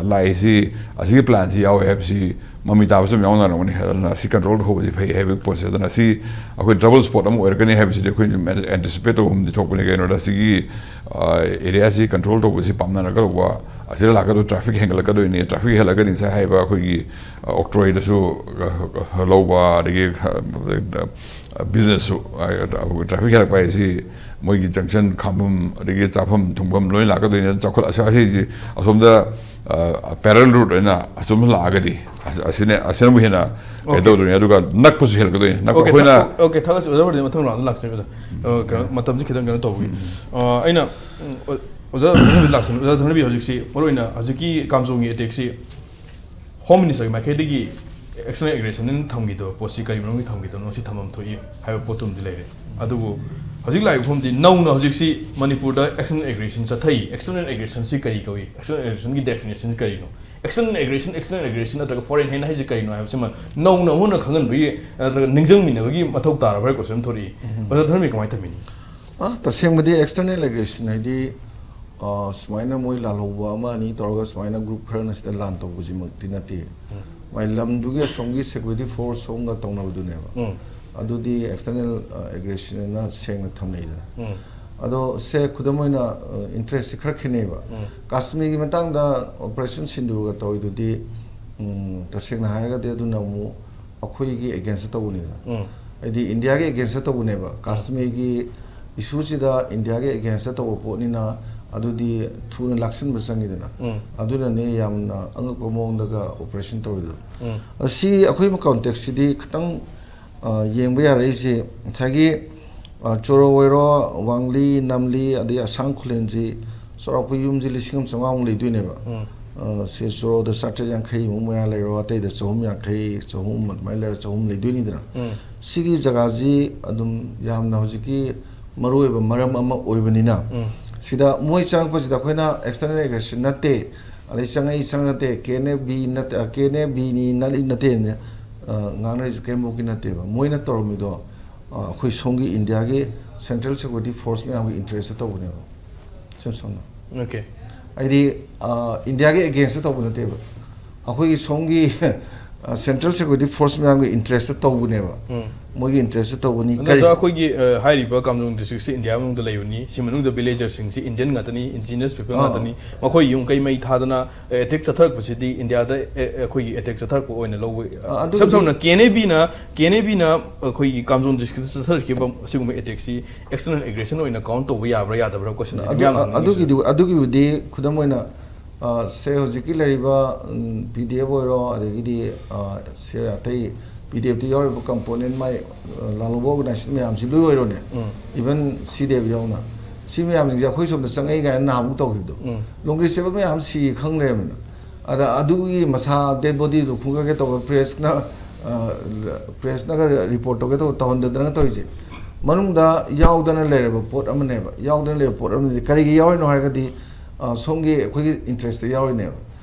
ꯂꯥꯛꯏꯁꯤ ꯑꯁꯤꯒꯤ ꯄ꯭ꯂꯥꯟꯁꯤ ꯌꯥꯎꯋꯦ ꯍꯥꯏꯕꯁꯤ ꯃꯃꯤ ꯇꯥꯕꯁꯨ ꯑꯗꯨꯝ ꯌꯥꯎꯅꯔꯝꯒꯅꯤ꯫ ꯑꯗꯨꯅ ꯁꯤ ꯀꯟꯇ꯭ꯔꯣꯜ ꯇꯧꯍꯧꯕꯁꯤ ꯐꯩ ꯍꯥꯏꯕꯒꯤ ꯄꯣꯠꯁꯦ꯫ ꯑꯗꯨꯅ ꯁꯤ ꯑꯩꯈꯣꯏ ꯗꯕꯜ ꯁ꯭ꯄꯣꯠ ꯑꯃ ꯑꯣꯏꯔꯛꯀꯅꯤ ꯍꯥꯏꯕꯁꯤꯗꯤ ꯑꯩꯈꯣꯏꯅ ꯑꯦꯟꯇꯤꯁꯤꯄꯦꯠ ꯇꯧꯕ ꯑꯃꯗꯤ ꯊꯣꯛꯄꯅꯤ꯫ ꯀꯩꯅꯣꯗ ꯁꯤꯒꯤ ꯑꯦꯔꯤꯌꯥꯁꯤ ꯀꯟꯇ꯭ꯔꯣꯜ ꯇꯧꯕꯁꯤ ꯄꯥꯝꯅꯔꯒ ꯂꯧꯕ, ꯑꯁꯤꯗ ꯂꯥꯛꯀꯗꯧꯕ ꯇ꯭ꯔꯥꯐꯤꯛ ꯍꯦꯟꯒꯠꯂꯛꯀꯗꯣꯏꯅꯤ꯫ ꯇ꯭ꯔꯥꯐꯤꯛ ꯍꯦꯜꯂꯛꯀꯅꯤ ꯉꯁꯥꯏ ꯍꯥꯏꯕ ꯑꯩꯈꯣꯏꯒꯤ ꯑꯣꯛꯇ꯭ꯔꯣꯏꯗꯁꯨ ꯂꯧꯕ, ꯑꯗꯒꯤ ꯕꯤꯖꯤꯅꯦꯁꯁꯨ ꯇ꯭ꯔꯥꯐꯤꯛ ꯍꯦꯜꯂꯛꯄ ꯍꯥꯏꯁꯤ ꯃꯣꯏꯒꯤ ꯖꯪꯁꯟ ꯈꯥꯝꯐꯝ ꯑꯗꯒꯤ ꯆꯥꯐꯝ ꯊꯨꯡꯐꯝ ꯂꯣꯏ ꯂꯥꯛꯀꯗꯣꯏꯅꯤ꯫ ꯆꯥꯎꯈꯠ ꯑꯁꯤꯁꯤ ꯑꯁꯣꯝꯗ ꯄꯦꯔꯦꯂꯦꯜ ꯔꯨꯠ ꯑꯣꯏꯅ ꯑꯁꯣꯝꯗ ꯂꯥꯛꯑꯒꯗꯤ ꯑꯁꯤꯅ ꯑꯁꯤꯅꯕꯨ ꯍꯦꯟꯅ ꯀꯩꯅꯣ ꯇꯧꯗꯣꯏꯅꯤ꯫ ꯑꯗꯨꯒ ꯅꯛꯄꯁꯨ ꯍꯦꯜꯂꯛꯀꯗꯣꯏꯅꯤ꯫ ꯅꯛꯄ ꯑꯩꯈꯣꯏꯅ ꯑꯣꯀꯦ, ꯊꯥꯒꯠꯆꯕ ꯃꯊꯪ ꯔꯥꯎꯟꯗ ꯂꯥꯛꯆꯒꯦ꯫ ꯀꯩꯅꯣ ꯃꯇꯝꯁꯤ ꯈꯤꯇꯪ ꯀꯩꯅꯣ ꯇꯧꯕꯒꯤ ꯑꯩꯅ ꯑꯣꯖꯥ ꯂꯥꯛꯆꯅꯤ꯫ ꯑꯣꯖꯥ ꯙꯅꯕꯤ, ꯍꯧꯖꯤꯛꯁꯤ ꯃꯔꯨꯑꯣꯏꯅ ꯍꯧꯖꯤꯛꯀꯤ ꯀꯥꯝꯖꯣꯡꯒꯤ ꯑꯦꯇꯦꯛꯁꯤ ꯍꯣꯝ ꯃꯤꯅꯤꯁꯇꯔꯒꯤ ꯃꯥꯏꯀꯩꯗꯒꯤ ꯑꯦꯛꯁꯇꯔꯅꯦꯜ ꯑꯦꯒ꯭ꯔꯦꯁꯟ ꯊꯝꯈꯤꯗꯕ ꯄꯣꯠꯁꯤ ꯀꯔꯤ ꯃꯔꯝꯒꯤ ꯊꯝꯈꯤꯗꯕꯅꯣ, ꯁꯤ ꯊꯝꯐꯝ ꯊꯣꯛꯏ ꯍꯥꯏꯕ ꯄꯣꯠꯇꯨꯃꯗꯤ ꯂꯩꯔꯦ꯫ ꯑꯗꯨꯕꯨ ꯍꯧꯖꯤꯛ ꯂꯥꯛꯏꯕ ꯐꯣꯝꯗꯤ ꯅꯧꯅ ꯍꯧꯖꯤꯛꯁꯤ ꯃꯅꯤꯄꯨꯔꯗ ꯑꯦꯛꯁꯇꯔꯅꯦꯜ ꯑꯦꯒ꯭ꯔꯦꯁꯟ ꯆꯠꯊꯩ꯫ ꯑꯦꯛꯁꯇꯔꯅꯦꯜ ꯑꯦꯒ꯭ꯔꯦꯁꯟꯁꯤ ꯀꯔꯤ ꯀꯧꯏ? ꯑꯦꯛꯁꯇꯔꯅꯦꯜ ꯑꯦꯒ꯭ꯔꯦꯁꯟꯒꯤ ꯗꯦꯐꯤꯅꯦꯁꯟ ꯀꯔꯤꯅꯣ? External aggression, external aggression ꯅꯠꯇ꯭ꯔꯒ foreign hand ꯍꯥꯏꯁꯦ ꯀꯩꯅꯣ ꯍꯥꯏꯕꯁꯤꯃ ꯅꯧꯅ ꯑꯃꯨꯛ ꯍꯟꯅ ꯈꯪꯍꯟꯕꯒꯤ ꯅꯠꯇ꯭ꯔꯒ ꯅꯤꯡꯁꯤꯡꯃꯤꯟꯅꯕꯒꯤ ꯃꯊꯧ ꯇꯥꯔꯕ꯭ꯔꯥ ꯍꯥꯏꯕ question ꯑꯃ ꯊꯣꯛꯂꯛꯏ꯫ ꯑꯣꯖꯥ ꯙꯔꯃꯤ, ꯀꯃꯥꯏꯅ ꯊꯝꯕꯤꯅꯤ? ꯑ, ꯇꯁꯦꯡꯕꯗꯤ external aggression ꯍꯥꯏꯗꯤ, ꯑ, ꯁꯨꯃꯥꯏꯅ ꯃꯣꯏ ꯂꯥꯜꯍꯧꯕ ꯑꯃ ꯑꯅꯤ ꯇꯧꯔꯒ ꯁꯨꯃꯥꯏꯅ group ꯈꯔꯅ ꯁꯤꯗ ꯂꯥꯟ ꯇꯧꯕꯁꯤꯃꯛꯇꯤ ꯅꯠꯇꯦ꯫ ꯃꯥꯏ ꯂꯝꯗꯨꯒꯤ ꯑꯁꯣꯝꯒꯤ security force ꯁꯣꯝꯒ ꯇꯧꯅꯕꯗꯨꯅꯦꯕ꯫ ꯎꯝ꯫ ꯑꯗꯨꯗꯤ external, ꯑ, aggression ꯑꯅ ꯁꯦꯡꯅ ꯊꯝꯅꯩꯗꯅ꯫ ꯎꯝ꯫ ꯑꯗꯣ ꯁꯦ, ꯈꯨꯗꯝ ꯑꯣꯏꯅ, ꯑ, interest ꯁꯦ ꯈꯔ ꯈꯦꯠꯅꯩꯕ꯫ ꯎꯝ꯫ ꯀꯥꯁꯃꯤꯔꯒꯤ ꯃꯇꯥꯡꯗ Operation Sindoorꯒ ꯇꯧꯔꯤꯗꯨꯗꯤ, ꯎꯝ, ꯇꯁꯦꯡꯅ ꯍꯥꯏꯔꯒꯗꯤ ꯑꯗꯨꯅ ꯑꯃꯨꯛ ꯑꯩꯈꯣꯏꯒꯤ against ꯇꯧꯕꯅꯤꯗꯅ꯫ ꯎꯝ꯫ ꯍꯥꯏꯗꯤ ꯏꯟꯗꯤꯌꯥꯒꯤ against ꯇꯧꯕꯅꯦꯕ꯫ ꯀꯥꯁꯃꯤꯔꯒꯤ issue ꯁꯤꯗ ꯏꯟꯗꯤꯌꯥꯒꯤ against ꯇꯧꯕ ꯄꯣꯠꯅꯤꯅ ꯑꯗꯨꯗꯤ ꯊꯨꯅ ꯂꯥꯛꯁꯤꯟꯕ ꯆꯪꯉꯤꯗꯅ꯫ ꯎꯝ꯫ ꯑꯗꯨꯅꯅꯦ ꯌꯥꯝꯅ ꯑꯉꯛꯄ ꯃꯑꯣꯡꯗꯒ operation ꯇꯧꯔꯤꯗꯣ꯫ ꯎꯝ꯫ ꯑ, ꯁꯤ ꯑꯩꯈꯣꯏ context ꯁꯤꯗꯤ ꯈꯤꯇꯪ, ꯑ, ꯌꯦꯡꯕ ꯌꯥꯔꯛꯏꯁꯦ ꯉꯁꯥꯏꯒꯤ, ꯑ, ꯆꯣꯔꯣ ꯑꯣꯏꯔꯣ, ꯋꯥꯡꯂꯤ, ꯅꯝꯂꯤ, ꯑꯗꯩ ꯑꯁꯥꯡ ꯈꯨꯂꯦꯟꯁꯤ ꯆꯥꯎꯔꯥꯛꯄ ꯌꯨꯝꯁꯤ ꯂꯤꯁꯤꯡ ꯑꯃ ꯆꯥꯝꯃꯉꯥꯃꯨꯛ ꯂꯩꯗꯣꯏꯅꯦꯕ꯫ ꯎꯝ꯫ ꯑ, ꯁꯦ ꯆꯣꯔꯣꯗ ꯆꯥꯇ꯭ꯔꯦꯠ ꯌꯥꯡꯈꯩꯃꯨꯛ ꯃꯌꯥ ꯂꯩꯔꯣ, ꯑꯇꯩꯗ ꯆꯍꯨꯝ ꯌꯥꯡꯈꯩ, ꯆꯍꯨꯝ ꯑꯗꯨꯃꯥꯏꯅ ꯂꯩꯔ ꯆꯍꯨꯝ ꯂꯩꯗꯣꯏꯅꯤꯗꯅ꯫ ꯎꯝ꯫ ꯁꯤꯒꯤ ꯖꯒꯥꯁꯤ ꯑꯗꯨꯝ ꯌꯥꯝꯅ ꯍꯧꯖꯤꯛꯀꯤ ꯃꯔꯨꯑꯣꯏꯕ ꯃꯔꯝ ꯑꯃ ꯑꯣꯏꯕꯅꯤꯅ, ꯎꯝ꯫ ꯁꯤꯗ ꯃꯣꯏ ꯆꯪꯉꯛꯄꯁꯤꯗ ꯑꯩꯈꯣꯏꯅ external aggression ꯅꯠꯇꯦ, ꯑꯗꯩ ꯆꯪꯉꯛꯏ ꯆꯪꯉꯛꯇꯦ, ꯀꯦ ꯑꯦꯟ ꯑꯦ ꯕꯤ ꯅꯠꯇꯦ, ꯀꯦ ꯑꯦꯟ ꯑꯦ ꯕꯤꯅꯤ ꯅꯠꯂꯤ ꯅꯠꯇꯦꯅ, ꯑ, ꯉꯥꯡꯅꯔꯤꯁꯦ ꯀꯔꯤꯝꯐꯥꯎꯒꯤ ꯅꯠꯇꯦꯕ꯫ ꯃꯣꯏꯅ ꯇꯧꯔꯝꯃꯤꯗꯣ, ꯑ, ꯑꯩꯈꯣꯏ ꯁꯣꯝꯒꯤ ꯏꯟꯗꯤꯌꯥꯒꯤ central security force ꯃꯌꯥꯝꯒꯤ interest ꯇꯧꯕꯅꯦꯕ꯫ ꯏꯁꯝ ꯁꯝꯅ꯫ Okay꯫ ꯍꯥꯏꯗꯤ, ꯑ, ꯏꯟꯗꯤꯌꯥꯒꯤ against ꯇꯧꯕ ꯅꯠꯇꯦꯕ꯫ ꯑꯩꯈꯣꯏꯒꯤ ꯁꯣꯝꯒꯤ, ꯑ, central security force ꯃꯌꯥꯝꯒꯤ interest ꯇꯧꯕꯅꯦꯕ꯫ ꯎꯝ꯫ ꯃꯣꯏꯒꯤ interest ꯇꯧꯕꯅꯤ꯫ ꯑꯗꯣ ꯀꯔꯤ? ꯑꯣꯖꯥ, ꯑꯩꯈꯣꯏꯒꯤ, ꯑ, ꯍꯥꯏꯔꯤꯕ ꯀꯥꯝꯖꯣꯡ district ꯁꯤ ꯏꯟꯗꯤꯌꯥ ꯃꯅꯨꯡꯗ ꯂꯩꯕꯅꯤ, ꯁꯤ ꯃꯅꯨꯡꯗ villager ꯁꯤꯡꯁꯤ Indian ꯉꯥꯛꯇꯅꯤ, indigenous people ꯑꯥ꯫ ꯉꯥꯛꯇꯅꯤ, ꯃꯈꯣꯏ ꯌꯨꯝ ꯀꯩ ꯃꯩ ꯊꯥꯗꯅ, ꯑ, attack ꯆꯠꯊꯔꯛꯄꯁꯤꯗꯤ ꯏꯟꯗꯤꯌꯥꯗ, ꯑ, ꯑ, ꯑꯩꯈꯣꯏꯒꯤ attack ꯆꯠꯊꯔꯛꯄ ꯑꯣꯏꯅ ꯂꯧꯕ, ꯑ, ꯑꯗꯨꯒꯤꯗꯤ ꯏꯁꯝ ꯁꯝꯅ ꯀꯦ ꯑꯦꯟ ꯑꯦ ꯕꯤꯅ, ꯀꯦ ꯑꯦꯟ ꯑꯦ ꯕꯤꯅ ꯑꯩꯈꯣꯏꯒꯤ ꯀꯥꯝꯖꯣꯡ district ꯇ ꯆꯠꯊꯔꯛꯈꯤꯕ ꯑꯁꯤꯒꯨꯝꯕ attack ꯁꯤ external aggression ꯑꯣꯏꯅ count ꯇꯧꯕ ꯌꯥꯕ꯭ꯔꯥ ꯌꯥꯗꯕ꯭ꯔꯥ question ꯑꯗꯨ, ꯃꯌꯥꯝꯅ ꯍꯪꯅꯤꯡꯉꯤꯁꯦ꯫ ꯑꯗꯨꯒꯤꯗꯤ, ꯑꯗꯨꯒꯤꯕꯨꯗꯤ ꯈꯨꯗꯝ ꯑꯣꯏꯅ, ꯑ, ꯁꯦ ꯍꯧꯖꯤꯛꯀꯤ ꯂꯩꯔꯤꯕ, ꯎꯝ, ꯄꯤ ꯗꯤ ꯑꯦꯐ ꯑꯣꯏꯔꯣ, ꯑꯗꯒꯤꯗꯤ, ꯑ, ꯁꯦ ꯑꯇꯩ ꯄꯤ ꯗꯤ ꯑꯦꯐꯇ ꯌꯥꯎꯔꯤꯕ component ꯃꯥꯏ, ꯑ, ꯂꯥꯜꯍꯧꯕ organization ꯃꯌꯥꯝꯁꯤ ꯂꯣꯏ ꯑꯣꯏꯔꯣꯅꯦ꯫ ꯎꯝ꯫ Even ꯁꯤ ꯗꯤ ꯑꯦꯐ ꯌꯥꯎꯅ꯫ ꯁꯤ ꯃꯌꯥꯝꯁꯤꯡꯁꯦ ꯑꯩꯈꯣꯏ ꯁꯣꯝꯗ ꯆꯪꯉꯛꯏ ꯀꯥꯏꯅ ꯅꯍꯥꯟꯃꯨꯛ ꯇꯧꯈꯤꯕꯗꯣ꯫ ꯎꯝ꯫ ꯂꯣꯡꯒ꯭ꯔꯤ ꯆꯦꯕ ꯃꯌꯥꯝ ꯁꯤ ꯈꯪ ꯂꯩꯔꯝꯃꯤꯅ꯫ ꯑꯗ ꯑꯗꯨꯒꯤ ꯃꯁꯥ dead body ꯗꯨ ꯈꯨꯡꯒꯠꯀꯦ ꯇꯧꯕ press ꯅ, ꯑ, press ꯅꯒ report ꯇꯧꯒꯦ ꯇꯧꯕ ꯇꯧꯍꯟꯗꯗꯅ ꯇꯧꯔꯤꯁꯦ꯫ ꯃꯅꯨꯡꯗ ꯌꯥꯎꯗꯅ ꯂꯩꯔꯕ ꯄꯣꯠ ꯑꯃꯅꯦꯕ꯫ ꯌꯥꯎꯗꯅ ꯂꯩꯕ ꯄꯣꯠ ꯑꯃꯅꯗꯤ ꯀꯔꯤꯒꯤ ꯌꯥꯎꯔꯤꯅꯣ ꯍꯥꯏꯔꯒꯗꯤ, ꯑ, ꯁꯣꯝꯒꯤ ꯑꯩꯈꯣꯏꯒꯤ interest ꯇ ꯌꯥꯎꯔꯤꯅꯦꯕ꯫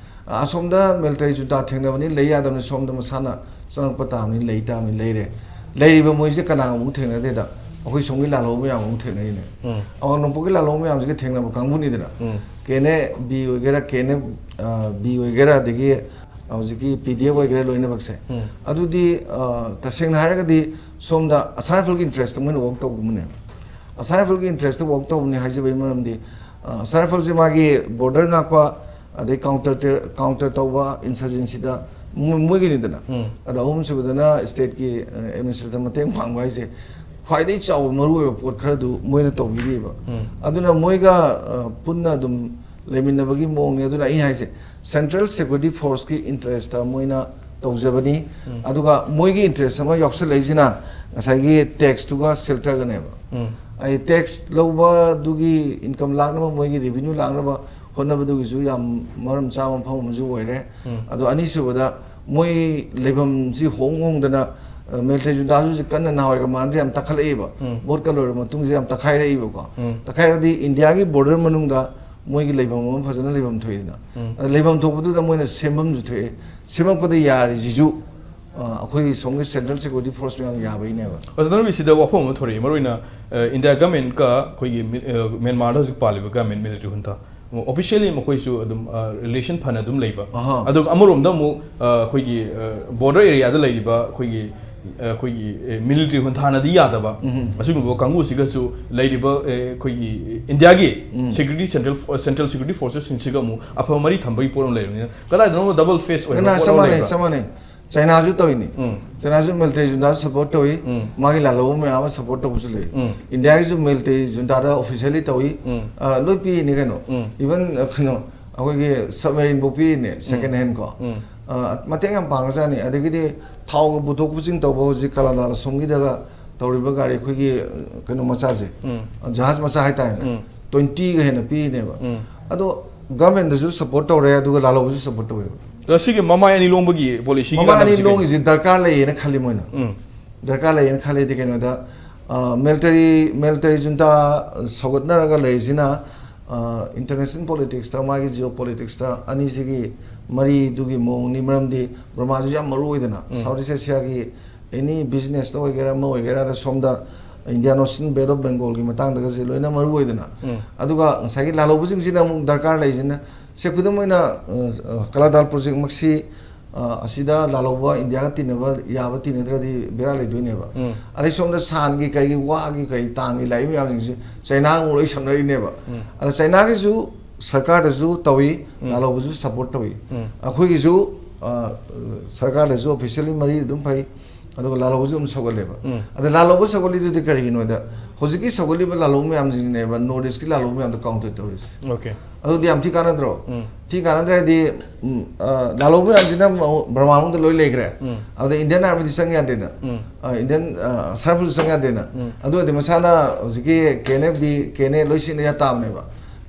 ꯑꯁꯣꯝꯗ military junta ꯊꯦꯡꯅꯕꯅꯤ, ꯂꯩ ꯌꯥꯗꯕꯅꯤ, ꯁꯣꯝꯗ ꯃꯁꯥꯅ ꯆꯪꯉꯛꯄ ꯇꯥꯕꯅꯤ, ꯂꯩ ꯇꯥꯕꯅꯤ, ꯂꯩꯔꯦ꯫ ꯂꯩꯔꯤꯕ ꯃꯣꯏꯁꯦ ꯀꯅꯥꯒ ꯑꯃꯨꯛ ꯊꯦꯡꯅꯗꯦꯗ, ꯑꯩꯈꯣꯏ ꯁꯣꯝꯒꯤ ꯂꯥꯜꯍꯧꯕ ꯃꯌꯥꯝ ꯑꯃꯨꯛ ꯊꯦꯡꯅꯔꯤꯅꯦ꯫ ꯎꯝ꯫ ꯑꯋꯥꯡ ꯅꯣꯡꯄꯣꯛꯀꯤ ꯂꯥꯜꯍꯧꯕ ꯃꯌꯥꯝꯁꯤꯒ ꯊꯦꯡꯅꯕ ꯀꯥꯡꯕꯨꯅꯤꯗꯅ꯫ ꯎꯝ꯫ ꯀꯦ ꯑꯦꯟ ꯑꯦ ꯕꯤ ꯑꯣꯏꯒꯦꯔꯥ, ꯀꯦ ꯑꯦꯟ ꯑꯦ, ꯑ, ꯕꯤ ꯑꯣꯏꯒꯦꯔꯥ, ꯑꯗꯒꯤ ꯍꯧꯖꯤꯛꯀꯤ ꯄꯤ ꯗꯤ ꯑꯦꯐ ꯑꯣꯏꯒꯦꯔꯥ, ꯂꯣꯏꯅꯃꯛꯁꯦ꯫ ꯎꯝ꯫ ꯑꯗꯨꯗꯤ, ꯑ, ꯇꯁꯦꯡꯅ ꯍꯥꯏꯔꯒꯗꯤ ꯁꯣꯝꯗ ꯑꯁꯥꯝ ꯔꯥꯏꯐꯜꯒꯤ interest ꯃꯣꯏꯅ work ꯇꯧꯕꯅꯦꯕ꯫ ꯑꯁꯥꯝ ꯔꯥꯏꯐꯜꯒꯤ interest work ꯇꯧꯕꯅꯤ ꯍꯥꯏꯖꯕꯒꯤ ꯃꯔꯝꯗꯤ, ꯑ, ꯑꯁꯥꯝ ꯔꯥꯏꯐꯜꯁꯦ ꯃꯥꯒꯤ border ꯉꯥꯛꯄ, ꯑꯗꯩ counter ter-, counter ꯇꯧꯕ insurgencyꯗ ꯃꯣ-, ꯃꯣꯏꯒꯤꯅꯤꯗꯅ꯫ ꯎꯝ꯫ ꯑꯗ ꯑꯍꯨꯝꯁꯨꯕꯗꯅ stateꯀꯤ, ꯑ, administrationꯗ ꯃꯇꯦꯡ ꯄꯥꯡꯕ ꯍꯥꯏꯁꯦ ꯈ꯭ꯋꯥꯏꯗꯒꯤ ꯆꯥꯎꯕ ꯃꯔꯨꯑꯣꯏꯕ ꯄꯣꯠ ꯈꯔꯗꯨ ꯃꯣꯏꯅ ꯇꯧꯕꯤꯔꯤꯕ꯫ ꯎꯝ꯫ ꯑꯗꯨꯅ ꯃꯣꯏꯒ, ꯑ, ꯄꯨꯟꯅ ꯑꯗꯨꯝ ꯂꯩꯃꯤꯟꯅꯕꯒꯤ ꯃꯑꯣꯡꯅꯤ꯫ ꯑꯗꯨꯅ ꯑꯩ ꯍꯥꯏꯁꯦ, Central Security Forceꯀꯤ interestꯇ ꯃꯣꯏꯅ ꯇꯧꯖꯕꯅꯤ꯫ ꯎꯝ꯫ ꯑꯗꯨꯒ ꯃꯣꯏꯒꯤ interest ꯑꯃ ꯌꯥꯎꯁꯜꯂꯛꯏꯁꯤꯅ ꯉꯁꯥꯏꯒꯤ taxꯇꯨꯒ shelterꯒꯅꯦꯕ꯫ ꯎꯝ꯫ ꯑꯩ tax ꯂꯧꯕꯗꯨꯒꯤ income ꯂꯥꯛꯅꯕ, ꯃꯣꯏꯒꯤ revenue ꯂꯥꯛꯅꯕ ꯍꯣꯠꯅꯕꯗꯨꯒꯤꯁꯨ ꯌꯥꯝ ꯃꯔꯝ ꯆꯥꯕ ꯃꯐꯝ ꯑꯃꯁꯨ ꯑꯣꯏꯔꯦ꯫ ꯎꯝ꯫ ꯑꯗꯣ ꯑꯅꯤꯁꯨꯕꯗ ꯃꯣꯏ ꯂꯩꯐꯝꯁꯤ ꯍꯣꯡ ꯍꯣꯡꯗꯅ, ꯑ, military juntꯥꯁꯨ ꯍꯧꯖꯤꯛ ꯀꯟꯅ ꯅꯍꯥꯟꯋꯥꯏꯒ ꯃꯥꯟꯅꯗ꯭ꯔꯦ, ꯌꯥꯝ ꯇꯛꯈꯠꯂꯛꯏꯕ꯫ ꯎꯝ꯫ Voteꯀ ꯂꯣꯏꯔꯕ ꯃꯇꯨꯡꯁꯤꯗ ꯌꯥꯝ ꯇꯛꯈꯥꯏꯔꯛꯏꯕꯀꯣ꯫ ꯎꯝ꯫ ꯇꯛꯈꯥꯏꯔꯗꯤ Indiaꯒꯤ border ꯃꯅꯨꯡꯗ ꯃꯣꯏꯒꯤ ꯂꯩꯐꯝ ꯑꯃ ꯐꯖꯅ ꯂꯩꯐꯝ ꯊꯣꯛꯏꯗꯅ꯫ ꯎꯝ꯫ ꯑꯗ ꯂꯩꯐꯝ ꯊꯣꯛꯄꯗꯨꯗ ꯃꯣꯏꯅ ꯁꯦꯝꯐꯝꯁꯨ ꯊꯣꯛꯑꯦ꯫ ꯁꯦꯝꯃꯛꯄꯗ ꯌꯥꯔꯤꯁꯤꯁꯨ, ꯑ, ꯑꯩꯈꯣꯏꯒꯤ ꯁꯣꯝꯒꯤ Central Security Force ꯃꯌꯥꯝ ꯌꯥꯕꯩꯅꯦꯕ꯫ ꯑꯣꯖꯥ ꯅꯣꯔꯕꯤꯁꯤꯗ ꯋꯥꯐꯝ ꯑꯃ ꯊꯣꯔꯛꯑꯦ, ꯃꯔꯨꯑꯣꯏꯅ, ꯑ, India governmentꯀ ꯑꯩꯈꯣꯏꯒꯤ ꯃꯤ-, ꯑ, Myanmarꯗ ꯍꯧꯖꯤꯛ ꯄꯥꯜꯂꯤꯕ government military junta, officially ꯃꯈꯣꯏꯁꯨ ꯑꯗꯨꯝ, ꯑ, relation ꯐꯅ ꯑꯗꯨꯝ ꯂꯩꯕ꯫ ꯑꯍꯥ꯫ ꯑꯗꯨꯒ ꯑꯃꯔꯣꯝꯗ ꯑꯃꯨꯛ, ꯑ, ꯑꯩꯈꯣꯏꯒꯤ, ꯑ, border areaꯗ ꯂꯩꯔꯤꯕ ꯑꯩꯈꯣꯏꯒꯤ, ꯑ, ꯑꯩꯈꯣꯏꯒꯤ, ꯑ, military juntaꯅꯗꯤ ꯌꯥꯗꯕ, ꯎꯝ꯫ ꯑꯁꯤꯒꯨꯝꯕ ꯀꯥꯡꯕꯨꯁꯤꯒꯁꯨ ꯂꯩꯔꯤꯕ, ꯑ, ꯑꯩꯈꯣꯏꯒꯤ Indiaꯒꯤ ꯎꯝ꯫ Security Central, Central Security Forcesꯁꯤꯡꯁꯤꯒ ꯑꯃꯨꯛ ꯑꯐꯕ ꯃꯔꯤ ꯊꯝꯕꯒꯤ ꯄꯣꯠ ꯑꯃ ꯂꯩꯔꯕꯅꯤꯅ, ꯀꯗꯥꯏꯗꯅꯣ double face ꯑꯣꯏꯕ ꯀꯅꯥ ꯄꯣꯠ ꯆꯞ ꯑꯃ ꯃꯥꯟꯅꯩ, ꯂꯩꯕ꯭ꯔꯥ? ꯆꯞ ꯃꯥꯟꯅꯩ꯫ ꯆꯥꯏꯅꯥꯁꯨ ꯇꯧꯏꯅꯤ꯫ ꯎꯝ꯫ ꯆꯥꯏꯅꯥꯁꯨ military juntaꯁꯨ support ꯇꯧꯏ꯫ ꯎꯝ꯫ ꯃꯥꯒꯤ ꯂꯥꯜꯍꯧꯕ ꯃꯌꯥꯝ ꯑꯃ support ꯇꯧꯕꯁꯨ ꯂꯩ꯫ ꯎꯝ꯫ Indiaꯒꯤꯁꯨ military juntaꯗ officially ꯇꯧꯏ꯫ ꯎꯝ꯫ ꯑ, ꯂꯣꯏ ꯄꯤꯔꯤꯅꯤ ꯀꯩꯅꯣ꯫ ꯎꯝ꯫ Even, ꯑ, ꯀꯩꯅꯣ, ꯑꯩꯈꯣꯏꯒꯤ submarineꯐꯧ ꯄꯤꯔꯤꯅꯦ, second ꯎꯝ꯫ Hand ꯀꯣ꯫ ꯎꯝ꯫ ꯑ, ꯃꯇꯦꯡ ꯌꯥꯝ ꯄꯥꯡꯉꯖꯥꯠꯅꯤ꯫ ꯑꯗꯒꯤꯗꯤ ꯊꯥꯎꯒ ꯄꯨꯊꯣꯛ ꯄꯨꯁꯤꯟ ꯇꯧꯕ ꯍꯧꯖꯤꯛ ꯀꯂꯥꯂꯥ ꯑꯁꯣꯝꯒꯤꯗꯒ ꯇꯧꯔꯤꯕ ꯒꯥꯔꯤ, ꯑꯩꯈꯣꯏꯒꯤ, ꯑ, ꯀꯩꯅꯣ ꯃꯆꯥꯁꯦ, ꯎꯝ꯫ ꯑ, ꯖꯍꯥꯖ ꯃꯆꯥ ꯍꯥꯏꯇꯥꯔꯦꯅꯦ꯫ ꯎꯝ꯫ Twentyꯒ ꯍꯦꯟꯅ ꯄꯤꯔꯤꯅꯦꯕ꯫ ꯎꯝ꯫ ꯑꯗꯣ governmentꯗꯁꯨ support ꯇꯧꯔꯦ, ꯑꯗꯨꯒ ꯂꯥꯜꯍꯧꯕꯁꯨ support ꯇꯧꯋꯦꯕ꯫ ꯑꯗꯣ ꯁꯤꯒꯤ ꯃꯃꯥꯏ ꯑꯅꯤ ꯂꯣꯡꯕꯒꯤ policyꯒꯤ ꯃꯃꯥꯏ ꯑꯅꯤ ꯀꯥꯟꯅꯕꯁꯤ ꯀꯩ? ꯂꯣꯡꯉꯤꯁꯤ ꯗꯔꯀꯥꯔ ꯂꯩꯌꯦꯅ ꯈꯜꯂꯤ ꯃꯣꯏꯅ꯫ ꯎꯝ꯫ ꯗꯔꯀꯥꯔ ꯂꯩꯌꯦꯅ ꯈꯜꯂꯤꯗꯤ ꯀꯩꯅꯣꯗ, ꯑ, military, military junta ꯁꯧꯒꯠꯅꯔꯒ ꯂꯩꯔꯤꯁꯤꯅ, ꯏꯟꯇꯔꯅꯦꯁꯅꯦꯜ ꯄꯣꯂꯤꯇꯤꯛꯁꯇ, ꯃꯥꯒꯤ ꯖꯤꯑꯣ ꯄꯣꯂꯤꯇꯤꯛꯁꯇ ꯑꯅꯤꯁꯤꯒꯤ ꯃꯔꯤꯗꯨꯒꯤ ꯃꯑꯣꯡꯅꯤ꯫ ꯃꯔꯝꯗꯤ ꯕꯔꯃꯥꯁꯤꯁꯨ ꯌꯥꯝ ꯃꯔꯨ ꯑꯣꯏꯗꯅ, ꯎꯝ꯫ ꯁꯥꯎꯠ ꯏꯁ ꯑꯦꯁꯤꯌꯥꯒꯤ ꯑꯦꯅꯤ ꯕꯤꯖꯤꯅꯦꯁꯇ ꯑꯣꯏꯒꯦꯔꯥ, ꯑꯃ ꯑꯣꯏꯒꯦꯔꯥ, ꯑꯗ ꯁꯣꯝꯗ ꯏꯟꯗꯤꯌꯥꯟ ꯑꯣꯁꯤꯟ, ꯕꯦ ꯑꯣꯐ ꯕꯦꯡꯒꯣꯜꯒꯤ ꯃꯇꯥꯡꯗꯒꯁꯦ ꯂꯣꯏꯅ ꯃꯔꯨ ꯑꯣꯏꯗꯅ꯫ ꯎꯝ꯫ ꯑꯗꯨꯒ ꯉꯁꯥꯏꯒꯤ ꯂꯥꯜꯍꯧꯕꯁꯤꯡꯁꯤꯅ ꯑꯃꯨꯛ ꯗꯔꯀꯥꯔ ꯂꯩꯁꯤꯅ, ꯁꯦ, ꯈꯨꯗꯝ ꯑꯣꯏꯅ, ꯑ, ꯑ, ꯀꯂꯥꯗꯥꯜ ꯄ꯭ꯔꯣꯖꯦꯛꯃꯛꯁꯤ, ꯑ, ꯑꯁꯤꯗ ꯂꯥꯜꯍꯧꯕ ꯏꯟꯗꯤꯌꯥꯒ ꯇꯤꯟꯅꯕ ꯌꯥꯕ, ꯇꯤꯟꯅꯗ꯭ꯔꯗꯤ ꯕꯦꯔꯥ ꯂꯩꯗꯣꯏꯅꯦꯕ꯫ ꯎꯝ꯫ ꯑꯗꯩ ꯁꯣꯝꯗ ꯁꯥꯟꯒꯤ, ꯀꯩꯒꯤ, ꯋꯥꯒꯤ, ꯀꯩ ꯇꯥꯡꯒꯤ ꯂꯥꯛꯏ ꯃꯌꯥꯝꯁꯤꯡꯁꯤ ꯆꯩꯅꯥꯒ ꯑꯃꯨꯛ ꯂꯣꯏ ꯁꯝꯅꯔꯤꯅꯦꯕ꯫ ꯎꯝ꯫ ꯑꯗ ꯆꯩꯅꯥꯒꯤꯁꯨ ꯁꯔꯀꯥꯔꯗꯁꯨ ꯇꯧꯏ, ꯎꯝ꯫ ꯂꯥꯜꯍꯧꯕꯁꯨ ꯁꯞꯄꯣꯔꯠ ꯇꯧꯏ꯫ ꯎꯝ꯫ ꯑꯩꯈꯣꯏꯒꯤꯁꯨ, ꯑ, ꯁꯔꯀꯥꯔꯗꯁꯨ ꯑꯣꯐꯤꯁꯤꯌꯦꯜꯂꯤ ꯃꯔꯤ ꯑꯗꯨꯝ ꯐꯩ, ꯑꯗꯨꯒ ꯂꯥꯜꯍꯧꯕꯁꯨ ꯑꯗꯨꯝ ꯁꯧꯒꯠꯂꯦꯕ꯫ ꯎꯝ꯫ ꯑꯗ ꯂꯥꯜꯍꯧꯕ ꯁꯧꯒꯠꯂꯤꯗꯨꯗꯤ ꯀꯔꯤꯒꯤꯅꯣꯗ, ꯍꯧꯖꯤꯛꯀꯤ ꯁꯧꯒꯠꯂꯤꯕ ꯂꯥꯜꯍꯧꯕ ꯃꯌꯥꯝꯁꯤꯡꯁꯤꯅꯦꯕ ꯅꯣꯔꯠ ꯏꯁꯀꯤ ꯂꯥꯜꯍꯧꯕ ꯃꯌꯥꯝꯗꯣ ꯀꯥꯎꯟꯇꯔ ꯇꯧꯔꯤꯁꯦ꯫ ꯑꯣꯀꯦ꯫ ꯑꯗꯨꯗꯤ ꯌꯥꯝ ꯊꯤ ꯀꯥꯟꯅꯗ꯭ꯔꯣ? ꯎꯝ꯫ ꯊꯤ ꯀꯥꯟꯅꯗ꯭ꯔꯦ ꯍꯥꯏꯗꯤ, ꯎꯝ, ꯑ, ꯂꯥꯜꯍꯧꯕ ꯃꯌꯥꯝꯁꯤꯅ ꯃ-, ꯕꯔꯃꯥ ꯃꯅꯨꯡꯗ ꯂꯣꯏ ꯂꯩꯈ꯭ꯔꯦ꯫ ꯎꯝ꯫ ꯑꯗ ꯏꯟꯗꯤꯌꯟ ꯑꯥꯔꯃꯤꯗꯤ ꯆꯪ ꯌꯥꯗꯦꯅ꯫ ꯎꯝ꯫ ꯑ, ꯏꯟꯗꯤꯌꯟ, ꯑ, ꯁꯥꯔꯐꯁꯨ ꯆꯪ ꯌꯥꯗꯦꯅ꯫ ꯎꯝ꯫ ꯑꯗꯨ ꯑꯣꯏꯔꯗꯤ ꯃꯁꯥꯅ ꯍꯧꯖꯤꯛꯀꯤ K N F D, K N A ꯂꯣꯏ ꯁꯤꯖꯤꯟꯅ ꯌꯥ ꯇꯥꯕꯅꯦꯕ꯫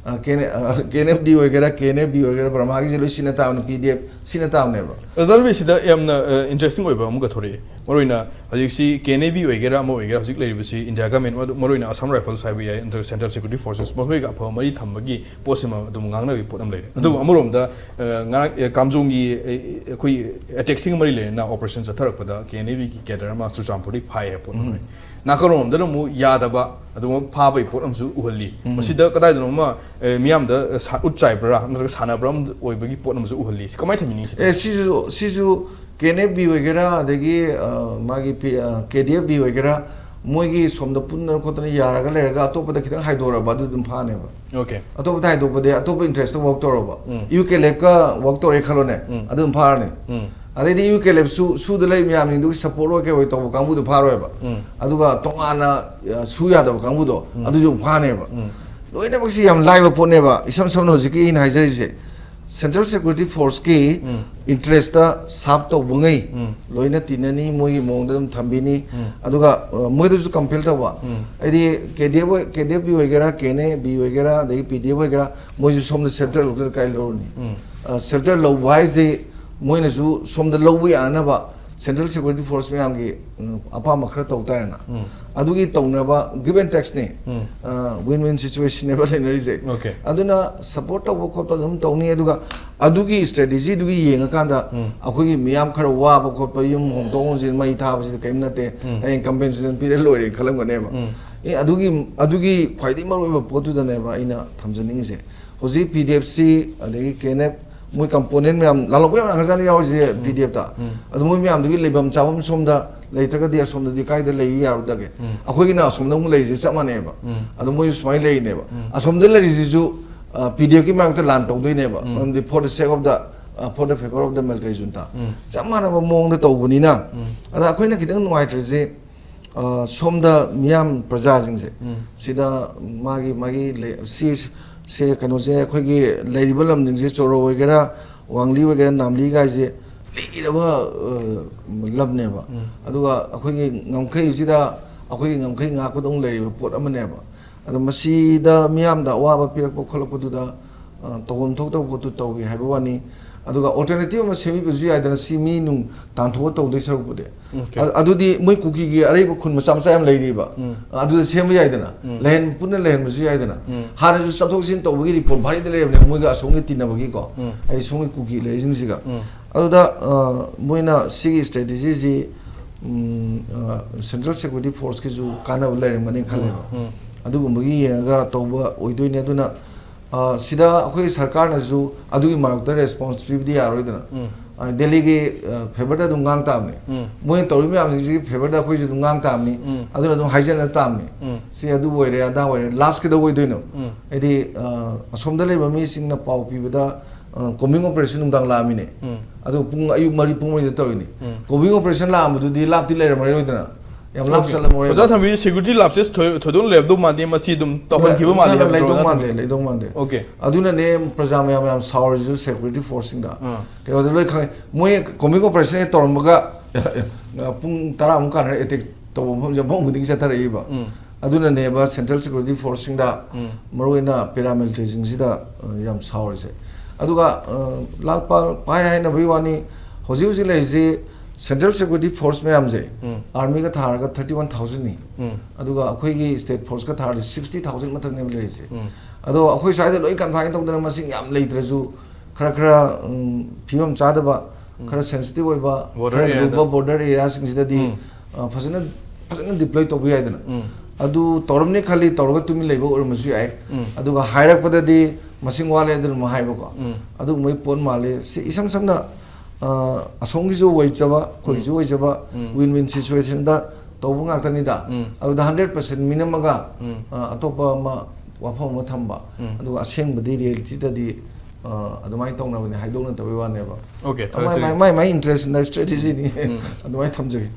ꯑ, ꯀꯦ ꯑꯦꯟ ꯑꯦ, ꯑ, ꯀꯦ ꯑꯦꯟ ꯑꯦꯐ ꯗꯤ ꯑꯣꯏꯒꯦꯔꯥ, ꯀꯦ ꯑꯦꯟ ꯑꯦꯐ ꯕꯤ ꯑꯣꯏꯒꯦꯔꯥ, ꯕꯔꯃꯥꯒꯤꯁꯦ ꯂꯣꯏ ꯁꯤꯖꯤꯟꯅ ꯇꯥꯕꯅꯤ, ꯄꯤ ꯗꯤ ꯑꯦꯐ ꯁꯤꯖꯤꯟꯅ ꯇꯥꯕꯅꯦꯕ꯫ ꯑꯣꯖꯥ ꯔꯕꯤ, ꯁꯤꯗ ꯌꯥꯝꯅ, ꯑ, ꯏꯟꯇꯔꯦꯁꯇꯤꯡ ꯑꯣꯏꯕ ꯑꯃꯒ ꯊꯣꯔꯛꯑꯦ꯫ ꯃꯔꯨꯑꯣꯏꯅ ꯍꯧꯖꯤꯛꯁꯤ ꯀꯦ ꯑꯦꯟ ꯑꯦ ꯕꯤ ꯑꯣꯏꯒꯦꯔꯥ, ꯑꯃ ꯑꯣꯏꯒꯦꯔꯥ, ꯍꯧꯖꯤꯛ ꯂꯩꯔꯤꯕꯁꯤ ꯏꯟꯗꯤꯌꯥ ꯒꯃꯦꯟ, ꯃꯔꯨ-, ꯃꯔꯨꯑꯣꯏꯅ ꯑꯁꯥꯝ ꯔꯥꯏꯐꯜꯁ ꯍꯥꯏꯕ ꯌꯥꯏ, ꯅꯠꯇ꯭ꯔꯒ ꯁꯦꯟꯇ꯭ꯔꯦꯜ ꯁꯦꯀ꯭ꯌꯨꯔꯤꯇꯤ ꯐꯣꯔꯁꯦꯁ, ꯃꯈꯣꯏꯒ ꯑꯐꯕ ꯃꯔꯤ ꯊꯝꯕꯒꯤ ꯄꯣꯠꯁꯤꯃ ꯑꯗꯨꯝ ꯉꯥꯡꯅꯕꯒꯤ ꯄꯣꯠ ꯑꯃ ꯂꯩꯔꯦ꯫ ꯑꯗꯨꯕꯨ ꯎꯝ꯫ ꯑꯃꯔꯣꯝꯗ, ꯑ, ꯉꯔꯥꯡ, ꯑ, ꯀꯥꯝꯖꯣꯡꯒꯤ, ꯑ, ꯑꯩꯈꯣꯏ ꯑꯦꯇꯦꯛꯁꯤꯡꯒ ꯃꯔꯤ ꯂꯩꯅꯅ ꯑꯣꯄꯔꯦꯁꯟ ꯆꯠꯊꯔꯛꯄꯗ ꯀꯦ ꯑꯦꯟ ꯑꯦ ꯕꯤꯒꯤ ꯀꯦꯗꯔ ꯑꯃ ꯆꯨꯔꯆꯥꯟꯄꯨꯔꯗꯒꯤ ꯐꯥꯏ ꯍꯥꯏꯕ ꯄꯣꯠ ꯑꯃ ꯎꯝ꯫ ꯂꯩ꯫ ꯅꯥꯀꯜꯔꯣꯝꯗꯅ ꯑꯃꯨꯛ ꯌꯥꯗꯕ, ꯑꯗꯨꯃꯛ ꯐꯥꯕꯒꯤ ꯄꯣꯠ ꯑꯃꯁꯨ ꯎꯍꯜꯂꯤ꯫ ꯎꯝ꯫ ꯃꯁꯤꯗ ꯀꯗꯥꯏꯗꯅꯣ ꯑꯃ, ꯑ, ꯃꯤꯌꯥꯝꯗ, ꯑ, ꯁꯥ-, ꯎꯠ ꯆꯥꯏꯕ꯭ꯔꯥ ꯅꯠꯇ꯭ꯔꯒ ꯁꯥꯟꯅꯕ꯭ꯔꯥ ꯑꯃ ꯑꯣꯏꯕꯒꯤ ꯄꯣꯠ ꯑꯃꯁꯨ ꯎꯍꯜꯂꯤ꯫ ꯁꯤ ꯀꯃꯥꯏꯅ ꯊꯝꯕꯤꯅꯤꯡꯉꯤ ꯁꯤꯗ? ꯑꯦ, ꯁꯤꯁꯨ, ꯁꯤꯁꯨ ꯀꯦ ꯑꯦꯟ ꯑꯦꯐ ꯕꯤ ꯑꯣꯏꯒꯦꯔꯥ, ꯑꯗꯒꯤ, ꯑ, ꯃꯥꯒꯤ ꯄꯤ-, ꯑ, ꯀꯦ ꯗꯤ ꯑꯦꯐ ꯕꯤ ꯑꯣꯏꯒꯦꯔꯥ, ꯃꯣꯏꯒꯤ ꯁꯣꯝꯗ ꯄꯨꯟꯗꯅ ꯈꯣꯠꯇꯅ ꯌꯥꯔꯒ ꯂꯩꯔꯒ ꯑꯇꯣꯞꯄꯗ ꯈꯤꯇꯪ ꯍꯥꯏꯗꯣꯔꯛꯑꯕ ꯑꯗꯨ ꯑꯗꯨꯝ ꯐꯥꯅꯦꯕ꯫ ꯑꯣꯀꯦ꯫ ꯑꯇꯣꯞꯄꯗ ꯍꯥꯏꯗꯣꯛꯄꯗꯤ ꯑꯇꯣꯞꯄ ꯏꯟꯇꯔꯦꯁꯇ ꯋꯥꯛ ꯇꯧꯔꯕ꯫ ꯎꯝ꯫ ꯌꯨ ꯀꯦ ꯂꯦꯞꯀ ꯋꯥꯛ ꯇꯧꯔꯦ ꯈꯜꯂꯣꯅꯦ, ꯎꯝ꯫ ꯑꯗꯨ ꯑꯗꯨꯝ ꯐꯥꯔꯅꯤ꯫ ꯎꯝ꯫ ꯑꯗꯩꯗꯤ ꯌꯨ ꯀꯦ ꯂꯦꯞ ꯁꯨ-, ꯁꯨꯗ ꯂꯩ ꯃꯌꯥꯝꯁꯤꯡꯗꯨꯒꯤ ꯁꯞꯄꯣꯔꯠ ꯑꯣꯏ ꯀꯩ ꯑꯣꯏ ꯇꯧꯕ ꯀꯥꯡꯕꯨꯗꯨ ꯐꯥꯔꯣꯏꯕ꯫ ꯎꯝ꯫ ꯑꯗꯨꯒ ꯇꯣꯉꯥꯟꯅ, ꯑ, ꯁꯨ ꯌꯥꯗꯕ ꯀꯥꯡꯕꯨꯗꯣ, ꯎꯝ꯫ ꯑꯗꯨꯁꯨ ꯐꯥꯅꯦꯕ꯫ ꯎꯝ꯫ ꯂꯣꯏꯅꯃꯛꯁꯤ ꯌꯥꯝ ꯂꯥꯏꯕ ꯄꯣꯠꯅꯦꯕ꯫ ꯏꯁꯝ ꯁꯝꯅ ꯍꯧꯖꯤꯛꯀꯤ ꯑꯩꯅ ꯍꯥꯏꯖꯔꯤꯁꯦ, ꯁꯦꯟꯇ꯭ꯔꯦꯜ ꯁꯦꯀ꯭ꯌꯨꯔꯤꯇꯤ ꯐꯣꯔꯁꯀꯤ ꯎꯝ꯫ ꯏꯟꯇꯔꯦꯁꯇ ꯁꯥꯔꯞ ꯇꯧꯕꯉꯩ ꯎꯝ꯫ ꯂꯣꯏꯅ ꯇꯤꯟꯅꯅꯤ, ꯃꯣꯏꯒꯤ ꯃꯑꯣꯡꯗ ꯑꯗꯨꯝ ꯊꯝꯕꯤꯅꯤ꯫ ꯎꯝ꯫ ꯑꯗꯨꯒ, ꯑ, ꯃꯣꯏꯗꯁꯨ ꯀꯝꯄꯦꯜ ꯇꯧꯕ꯫ ꯎꯝ꯫ ꯍꯥꯏꯗꯤ ꯀꯦ ꯗꯤ ꯑꯦꯐ ꯑꯣꯏ-, ꯀꯦ ꯗꯤ ꯑꯦꯐ ꯕꯤ ꯑꯣꯏꯒꯦꯔꯥ, ꯀꯦ ꯑꯦꯟ ꯑꯦ ꯕꯤ ꯑꯣꯏꯒꯦꯔꯥ, ꯑꯗꯒꯤ ꯄꯤ ꯗꯤ ꯑꯦꯐ ꯑꯣꯏꯒꯦꯔꯥ, ꯃꯣꯏꯁꯨ ꯁꯣꯝꯗ ꯁꯦꯟꯇ꯭ꯔꯦꯜ ꯂꯧꯗꯅ ꯀꯥꯏ ꯂꯧꯔꯅꯤ? ꯎꯝ꯫ ꯑ, ꯁꯦꯟꯇ꯭ꯔꯦꯜ ꯂꯧꯕ ꯍꯥꯏꯁꯦ ꯃꯣꯏꯅꯁꯨ ꯁꯣꯝꯗ ꯂꯧꯕ ꯌꯥꯅꯅꯕ Central Security Force ꯃꯌꯥꯝꯒꯤ, ꯎꯝ, ꯑꯄꯥꯝꯕ ꯈꯔ ꯇꯧ ꯇꯥꯔꯦꯅ꯫ ꯑꯗꯨꯒꯤ ꯇꯧꯅꯕ give and takes ꯅꯤ꯫ Win win situation ꯅꯦꯕ ꯂꯩꯅꯔꯤꯁꯦ꯫ Okay. ꯑꯗꯨꯅ support ꯇꯧꯕ ꯈꯣꯠꯄ ꯑꯗꯨꯝ ꯇꯧꯅꯤ, ꯑꯗꯨꯒ ꯑꯗꯨꯒꯤ strategy ꯗꯨꯒꯤ ꯌꯦꯡꯉꯀꯥꯟꯗ ꯑꯩꯈꯣꯏꯒꯤ ꯃꯤꯌꯥꯝ ꯈꯔ ꯋꯥꯕ ꯈꯣꯠꯄ, ꯌꯨꯝ ꯍꯣꯡꯗꯣꯛ ꯍꯣꯡꯖꯤꯟ, ꯃꯩ ꯊꯥꯕꯁꯤꯗꯤ ꯀꯔꯤꯝ ꯅꯠꯇꯦ, ꯍꯌꯦꯡ compensation ꯄꯤꯔ ꯂꯣꯏꯔꯦ ꯈꯜꯂꯝꯒꯅꯦꯕ꯫ ꯑꯦ, ꯑꯗꯨꯒꯤ ꯑꯗꯨꯒꯤ ꯈ꯭ꯋꯥꯏꯗꯒꯤ ꯃꯔꯨꯑꯣꯏꯕ ꯄꯣꯠꯇꯨꯗꯅꯦꯕ ꯑꯩꯅ ꯊꯝꯖꯅꯤꯡꯉꯤꯁꯦ꯫ ꯍꯧꯖꯤꯛ P D F C ꯑꯗꯒꯤ K N F ꯃꯣꯏ component ꯃꯌꯥꯝ ꯂꯥꯜꯍꯧꯕ ꯌꯥꯝ ꯉꯥꯛꯇꯅꯤ ꯌꯥꯎꯔꯤꯁꯦ P D F ꯇ꯫ ꯑꯗꯨ ꯃꯣꯏ ꯃꯌꯥꯝꯗꯨꯒꯤ ꯂꯩꯐꯝ ꯆꯥꯐꯝ ꯁꯣꯝꯗ ꯂꯩꯇ꯭ꯔꯒꯗꯤ ꯑꯁꯣꯝꯗꯗꯤ ꯀꯥꯏꯗ ꯂꯩꯕ ꯌꯥꯔꯨꯗꯒꯦ? ꯑꯩꯈꯣꯏꯒꯤꯅ ꯑꯁꯣꯝꯗ ꯑꯃꯨꯛ ꯂꯩꯔꯤꯁꯦ ꯆꯞ ꯃꯥꯟꯅꯩꯕ꯫ ꯑꯗꯣ ꯃꯣꯏꯁꯨ ꯁꯨꯃꯥꯏꯅ ꯂꯩꯔꯤꯅꯦꯕ꯫ ꯑꯁꯣꯝꯗ ꯂꯩꯔꯤꯁꯤꯁꯨ, ꯑ, P D F ꯀꯤ ꯃꯥꯌꯣꯛꯇ ꯂꯥꯟ ꯇꯧꯗꯣꯏꯅꯦꯕ꯫ ꯃꯔꯝꯗꯤ for the sake of the, ꯑ, for the favor of the military junta꯫ ꯆꯞ ꯃꯥꯟꯅꯕ ꯃꯑꯣꯡꯗ ꯇꯧꯕꯅꯤꯅ꯫ ꯑꯗ ꯑꯩꯈꯣꯏꯅ ꯈꯤꯇꯪ ꯅꯨꯡꯉꯥꯏꯇ꯭ꯔꯤꯁꯦ, ꯑ, ꯁꯣꯝꯗ ꯃꯤꯌꯥꯝ ꯄ꯭ꯔꯖꯥꯁꯤꯡꯁꯦ ꯁꯤꯗ ꯃꯥꯒꯤ, ꯃꯥꯒꯤ ꯂꯩ-, ꯁꯤ, ꯁꯦ ꯀꯩꯅꯣꯁꯦ, ꯑꯩꯈꯣꯏꯒꯤ ꯂꯩꯔꯤꯕ ꯂꯝꯁꯤꯡꯁꯦ, ꯆꯣꯔꯣ ꯑꯣꯏꯒꯦꯔꯥ, ꯋꯥꯡꯂꯤ ꯑꯣꯏꯒꯦꯔꯥ, ꯅꯥꯝꯂꯤ ꯀꯥꯏꯁꯦ ꯂꯤꯔꯕ, ꯑ, ꯂꯝꯅꯦꯕ꯫ ꯑꯗꯨꯒ ꯑꯩꯈꯣꯏꯒꯤ ꯉꯝꯈꯩꯁꯤꯗ, ꯑꯩꯈꯣꯏꯒꯤ ꯉꯝꯈꯩ ꯉꯥꯛꯄꯗꯧꯅ ꯂꯩꯔꯤꯕ ꯄꯣꯠ ꯑꯃꯅꯦꯕ꯫ ꯑꯗꯣ ꯃꯁꯤꯗ ꯃꯤꯌꯥꯝꯗ ꯑꯋꯥꯕ ꯄꯤꯔꯛꯄ ꯈꯣꯠꯂꯛꯄꯗꯨꯗ, ꯑ, ꯇꯧꯐꯝ ꯊꯣꯛꯇꯕ ꯄꯣꯠꯇꯨ ꯇꯧꯏ ꯍꯥꯏꯕ ꯋꯥꯅꯤ꯫ ꯑꯗꯨꯒ alternative ꯑꯃ ꯁꯦꯝꯕꯤꯕꯁꯨ ꯌꯥꯏꯗꯅ, ꯁꯤ ꯃꯤ ꯅꯨꯡ ꯇꯥꯟꯊꯣꯛꯑ ꯇꯧꯗꯣꯏ ꯁꯔꯨꯛꯄꯨꯗꯤ꯫ Okay. ꯑ-, ꯑꯗꯨꯗꯤ ꯃꯣꯏ ꯀꯨꯀꯤꯒꯤ ꯑꯔꯩꯕ ꯈꯨꯟ ꯃꯆꯥ ꯃꯆꯥ ꯌꯥꯝ ꯂꯩꯔꯤꯕ꯫ ꯑꯗꯨꯗ ꯁꯦꯝꯕ ꯌꯥꯏꯗꯅ꯫ ꯂꯩꯍꯟ-, ꯄꯨꯟꯅ ꯂꯩꯍꯟꯕꯁꯨ ꯌꯥꯏꯗꯅ꯫ ꯍꯥꯟꯅꯁꯨ ꯆꯠꯊꯣꯛ ꯆꯠꯁꯤꯟ ꯇꯧꯕꯒꯤ report ꯚꯥꯔꯤꯗ ꯂꯩꯔꯕꯅꯦ, ꯃꯣꯏꯒ ꯑꯁꯣꯝꯒꯤ ꯇꯤꯟꯅꯕꯒꯤꯀꯣ꯫ ꯍꯥꯏꯗꯤ ꯁꯣꯝꯒꯤ ꯀꯨꯀꯤ ꯂꯩꯔꯤꯁꯤꯡꯁꯤꯒ꯫ ꯑꯗꯨꯗ, ꯑ, ꯃꯣꯏꯅ ꯁꯤꯒꯤ strategy ꯁꯤ, ꯎꯝ, ꯑ, Central Security Force ꯀꯤꯁꯨ ꯀꯥꯟꯅꯕ ꯂꯩꯔꯝꯒꯅꯤ ꯈꯜꯂꯦꯕ꯫ ꯑꯗꯨꯒꯨꯝꯕꯒꯤ ꯌꯦꯡꯉꯒ ꯇꯧꯕ ꯑꯣꯏꯗꯣꯏꯅꯦ꯫ ꯑꯗꯨꯅ, ꯑ, ꯁꯤꯗ ꯑꯩꯈꯣꯏ ꯁꯔꯀꯥꯔꯅꯁꯨ ꯑꯗꯨꯒꯤ ꯃꯥꯌꯣꯛꯇ response ꯄꯤꯕꯗꯤ ꯌꯥꯔꯣꯏꯗꯅ꯫ ꯑ, ꯗꯦꯜꯂꯤꯒꯤ, ꯑ, favour ꯗ ꯑꯗꯨꯝ ꯉꯥꯡ ꯇꯥꯕꯅꯤ꯫ ꯃꯣꯏꯅ ꯇꯧꯔꯤꯕ ꯃꯌꯥꯝꯁꯤꯡꯁꯤꯒꯤ favour ꯗ ꯑꯩꯈꯣꯏꯁꯨ ꯑꯗꯨꯝ ꯉꯥꯡ ꯇꯥꯕꯅꯤ꯫ ꯑꯗꯨꯅ ꯑꯗꯨꯝ ꯍꯥꯏꯖꯟꯅ ꯇꯥꯕꯅꯤ꯫ ꯁꯤ ꯑꯗꯨ ꯑꯣꯏꯔꯦ, ꯑꯗꯥ ꯑꯣꯏꯔꯦ, lapse ꯀꯩꯗꯧ ꯑꯣꯏꯗꯣꯏꯅꯣ? ꯍꯥꯏꯗꯤ, ꯑ, ꯑꯁꯣꯝꯗ ꯂꯩꯕ ꯃꯤꯁꯤꯡꯅ ꯄꯥꯎ ꯄꯤꯕꯗ, ꯑ, combing operation ꯅꯨꯡꯗꯥꯡ ꯂꯥꯛꯑꯃꯤꯅꯦ꯫ ꯑꯗꯨ ꯄꯨꯡ, ꯑꯌꯨꯛ ꯃꯔꯤ, ꯄꯨꯡ ꯃꯔꯤꯗ ꯇꯧꯔꯤꯅꯤ꯫ Combing operation ꯂꯥꯛꯑꯝꯕꯗꯨꯗꯤ lapse ꯇꯤ ꯂꯩꯔꯝꯃꯔꯣꯏꯗꯅ꯫ ꯌꯥꯝ lapse Okay. ꯆꯠꯂꯝꯃꯔꯣꯏꯕ꯫ ꯑꯣꯖꯥ ꯊꯝꯕꯤꯔꯤ, security lapses ꯊꯣꯏ-, ꯊꯣꯏꯗꯣꯛꯅ ꯂꯩꯔꯝꯗꯧ ꯃꯥꯟꯗꯦ, ꯃꯁꯤ ꯑꯗꯨꯝ ꯇꯧꯍꯟꯈꯤꯕ ꯃꯥꯜꯂꯦ ꯅꯠꯇꯦ, ꯍꯥꯏꯕꯗꯨꯔꯣ, ꯂꯩꯗꯧ ꯑꯣꯖꯥ ꯃꯥꯟꯗꯦ, ꯊꯝꯕꯤꯔꯤ? ꯂꯩꯗꯧ ꯃꯥꯟꯗꯦ꯫ Okay. ꯑꯗꯨꯅꯅꯦ ꯄ꯭ꯔꯖꯥ ꯃꯌꯥꯝ ꯌꯥꯝ ꯁꯥꯎꯔꯤꯁꯤꯁꯨ security force ꯁꯤꯡꯗ꯫ ꯑꯥ. ꯀꯩꯅꯣꯗ ꯂꯣꯏ ꯈꯪꯉꯦ꯫ ꯃꯣꯏ combing operation ꯍꯦꯛ ꯇꯧꯔꯝꯕꯒ, ꯄꯨꯡ ꯇꯔꯥꯃꯨꯛ ꯀꯥꯟꯅꯔ attack ꯇꯧꯕ ꯃꯐꯝꯁꯦ ꯃꯐꯝ ꯈꯨꯗꯤꯡ ꯆꯠꯊꯔꯛꯏꯕ꯫ ꯑꯗꯨꯅꯅꯦꯕ Central Security Force ꯁꯤꯡꯗ, ꯃꯔꯨꯑꯣꯏꯅ paramilitary ꯁꯤꯡꯁꯤꯗ, ꯑ, ꯌꯥꯝ ꯁꯥꯎꯔꯤꯁꯦ꯫ ꯑꯗꯨꯒ, ꯑ, ꯂꯥꯜ ꯄꯥꯜ ꯄꯥꯏ ꯍꯥꯏꯅꯕꯒꯤ ꯋꯥꯅꯤ, ꯍꯧꯖꯤꯛ ꯍꯧꯖꯤꯛ ꯂꯩꯔꯤꯁꯤ Central Security Force ꯃꯌꯥꯝꯁꯦ, ꯎꯝ. Army ꯒ ꯊꯥꯔꯒ thirty one thousand ꯅꯤ, ꯎꯝ. ꯑꯗꯨꯒ ꯑꯩꯈꯣꯏꯒꯤ State Force ꯀ ꯊꯥꯔꯗꯤ sixty thousand ꯃꯊꯛꯅꯦꯕ ꯂꯩꯔꯤꯁꯦ꯫ ꯎꯝ. ꯑꯗꯣ ꯑꯩꯈꯣꯏ ꯁ꯭ꯋꯥꯏꯗ ꯂꯣꯏ confine ꯇꯧꯗꯅ ꯃꯁꯤꯡ ꯌꯥꯝ ꯂꯩꯇ꯭ꯔꯁꯨ, ꯈꯔ ꯈꯔ, ꯎꯝ, ꯐꯤꯕꯝ ꯆꯥꯗꯕ, ꯈꯔ sensitive ꯑꯣꯏꯕ, Border ꯈꯔ area ꯂꯨꯕ ꯗ꯫ Border area ꯁꯤꯡꯁꯤꯗꯗꯤ, ꯎꯝ. ꯑ, ꯐꯖꯅ, ꯐꯖꯅ deploy ꯇꯧꯕ ꯌꯥꯏꯗꯅ꯫ ꯎꯝ. ꯑꯗꯨ ꯇꯧꯔꯝꯅꯤ ꯈꯜꯂꯤ, ꯇꯧꯔꯒ ꯇꯨꯃꯤꯟ ꯂꯩꯕ ꯑꯣꯏꯔꯝꯕꯁꯨ ꯌꯥꯏ꯫ ꯎꯝ. ꯑꯗꯨꯒ ꯍꯥꯏꯔꯛꯄꯗꯗꯤ ꯃꯁꯤꯡ ꯋꯥꯠꯂꯦ ꯑꯗꯨꯅ ꯑꯃꯨꯛ ꯍꯥꯏꯕꯀꯣ꯫ ꯎꯝ. ꯑꯗꯨꯒꯨꯝꯕꯒꯤ ꯄꯣꯠ ꯃꯥꯜꯂꯤ꯫ ꯁꯤ ꯏꯁꯝ ꯁꯝꯅ, ꯑ, ꯑꯁꯣꯝꯒꯤꯁꯨ ꯑꯣꯏꯖꯕ, ꯑꯩꯈꯣꯏꯒꯤꯁꯨ ꯑꯣꯏꯖꯕ, ꯎꯝ. win win situation ꯗ ꯇꯧꯕ ꯉꯥꯛꯇꯅꯤꯗ꯫ ꯎꯝ. ꯑꯗꯨꯗ hundred percent ꯃꯤꯅꯝꯃꯒ, ꯎꯝ. ꯑ, ꯑꯇꯣꯞꯄ ꯑꯃ, ꯋꯥꯐꯝ ꯑꯃ ꯊꯝꯕ꯫ ꯎꯝ. ꯑꯗꯨꯒ ꯑꯁꯦꯡꯕꯗꯤ, reality ꯗꯗꯤ, ꯑ, ꯑꯗꯨꯃꯥꯏꯅ ꯇꯧꯅꯕꯅꯤ, ꯍꯥꯏꯗꯣꯛꯅꯗꯕꯩ ꯋꯥꯅꯦꯕ꯫ Okay, ꯃꯥꯏ, ꯊꯥꯒꯠꯆꯔꯤ꯫ ꯃꯥꯏ, ꯃꯥꯏ, ꯃꯥꯏ interest ꯅ strategy ꯅꯤ꯫ ꯎꯝ. ꯑꯗꯨꯃꯥꯏꯅ ꯊꯝꯖꯒꯦ꯫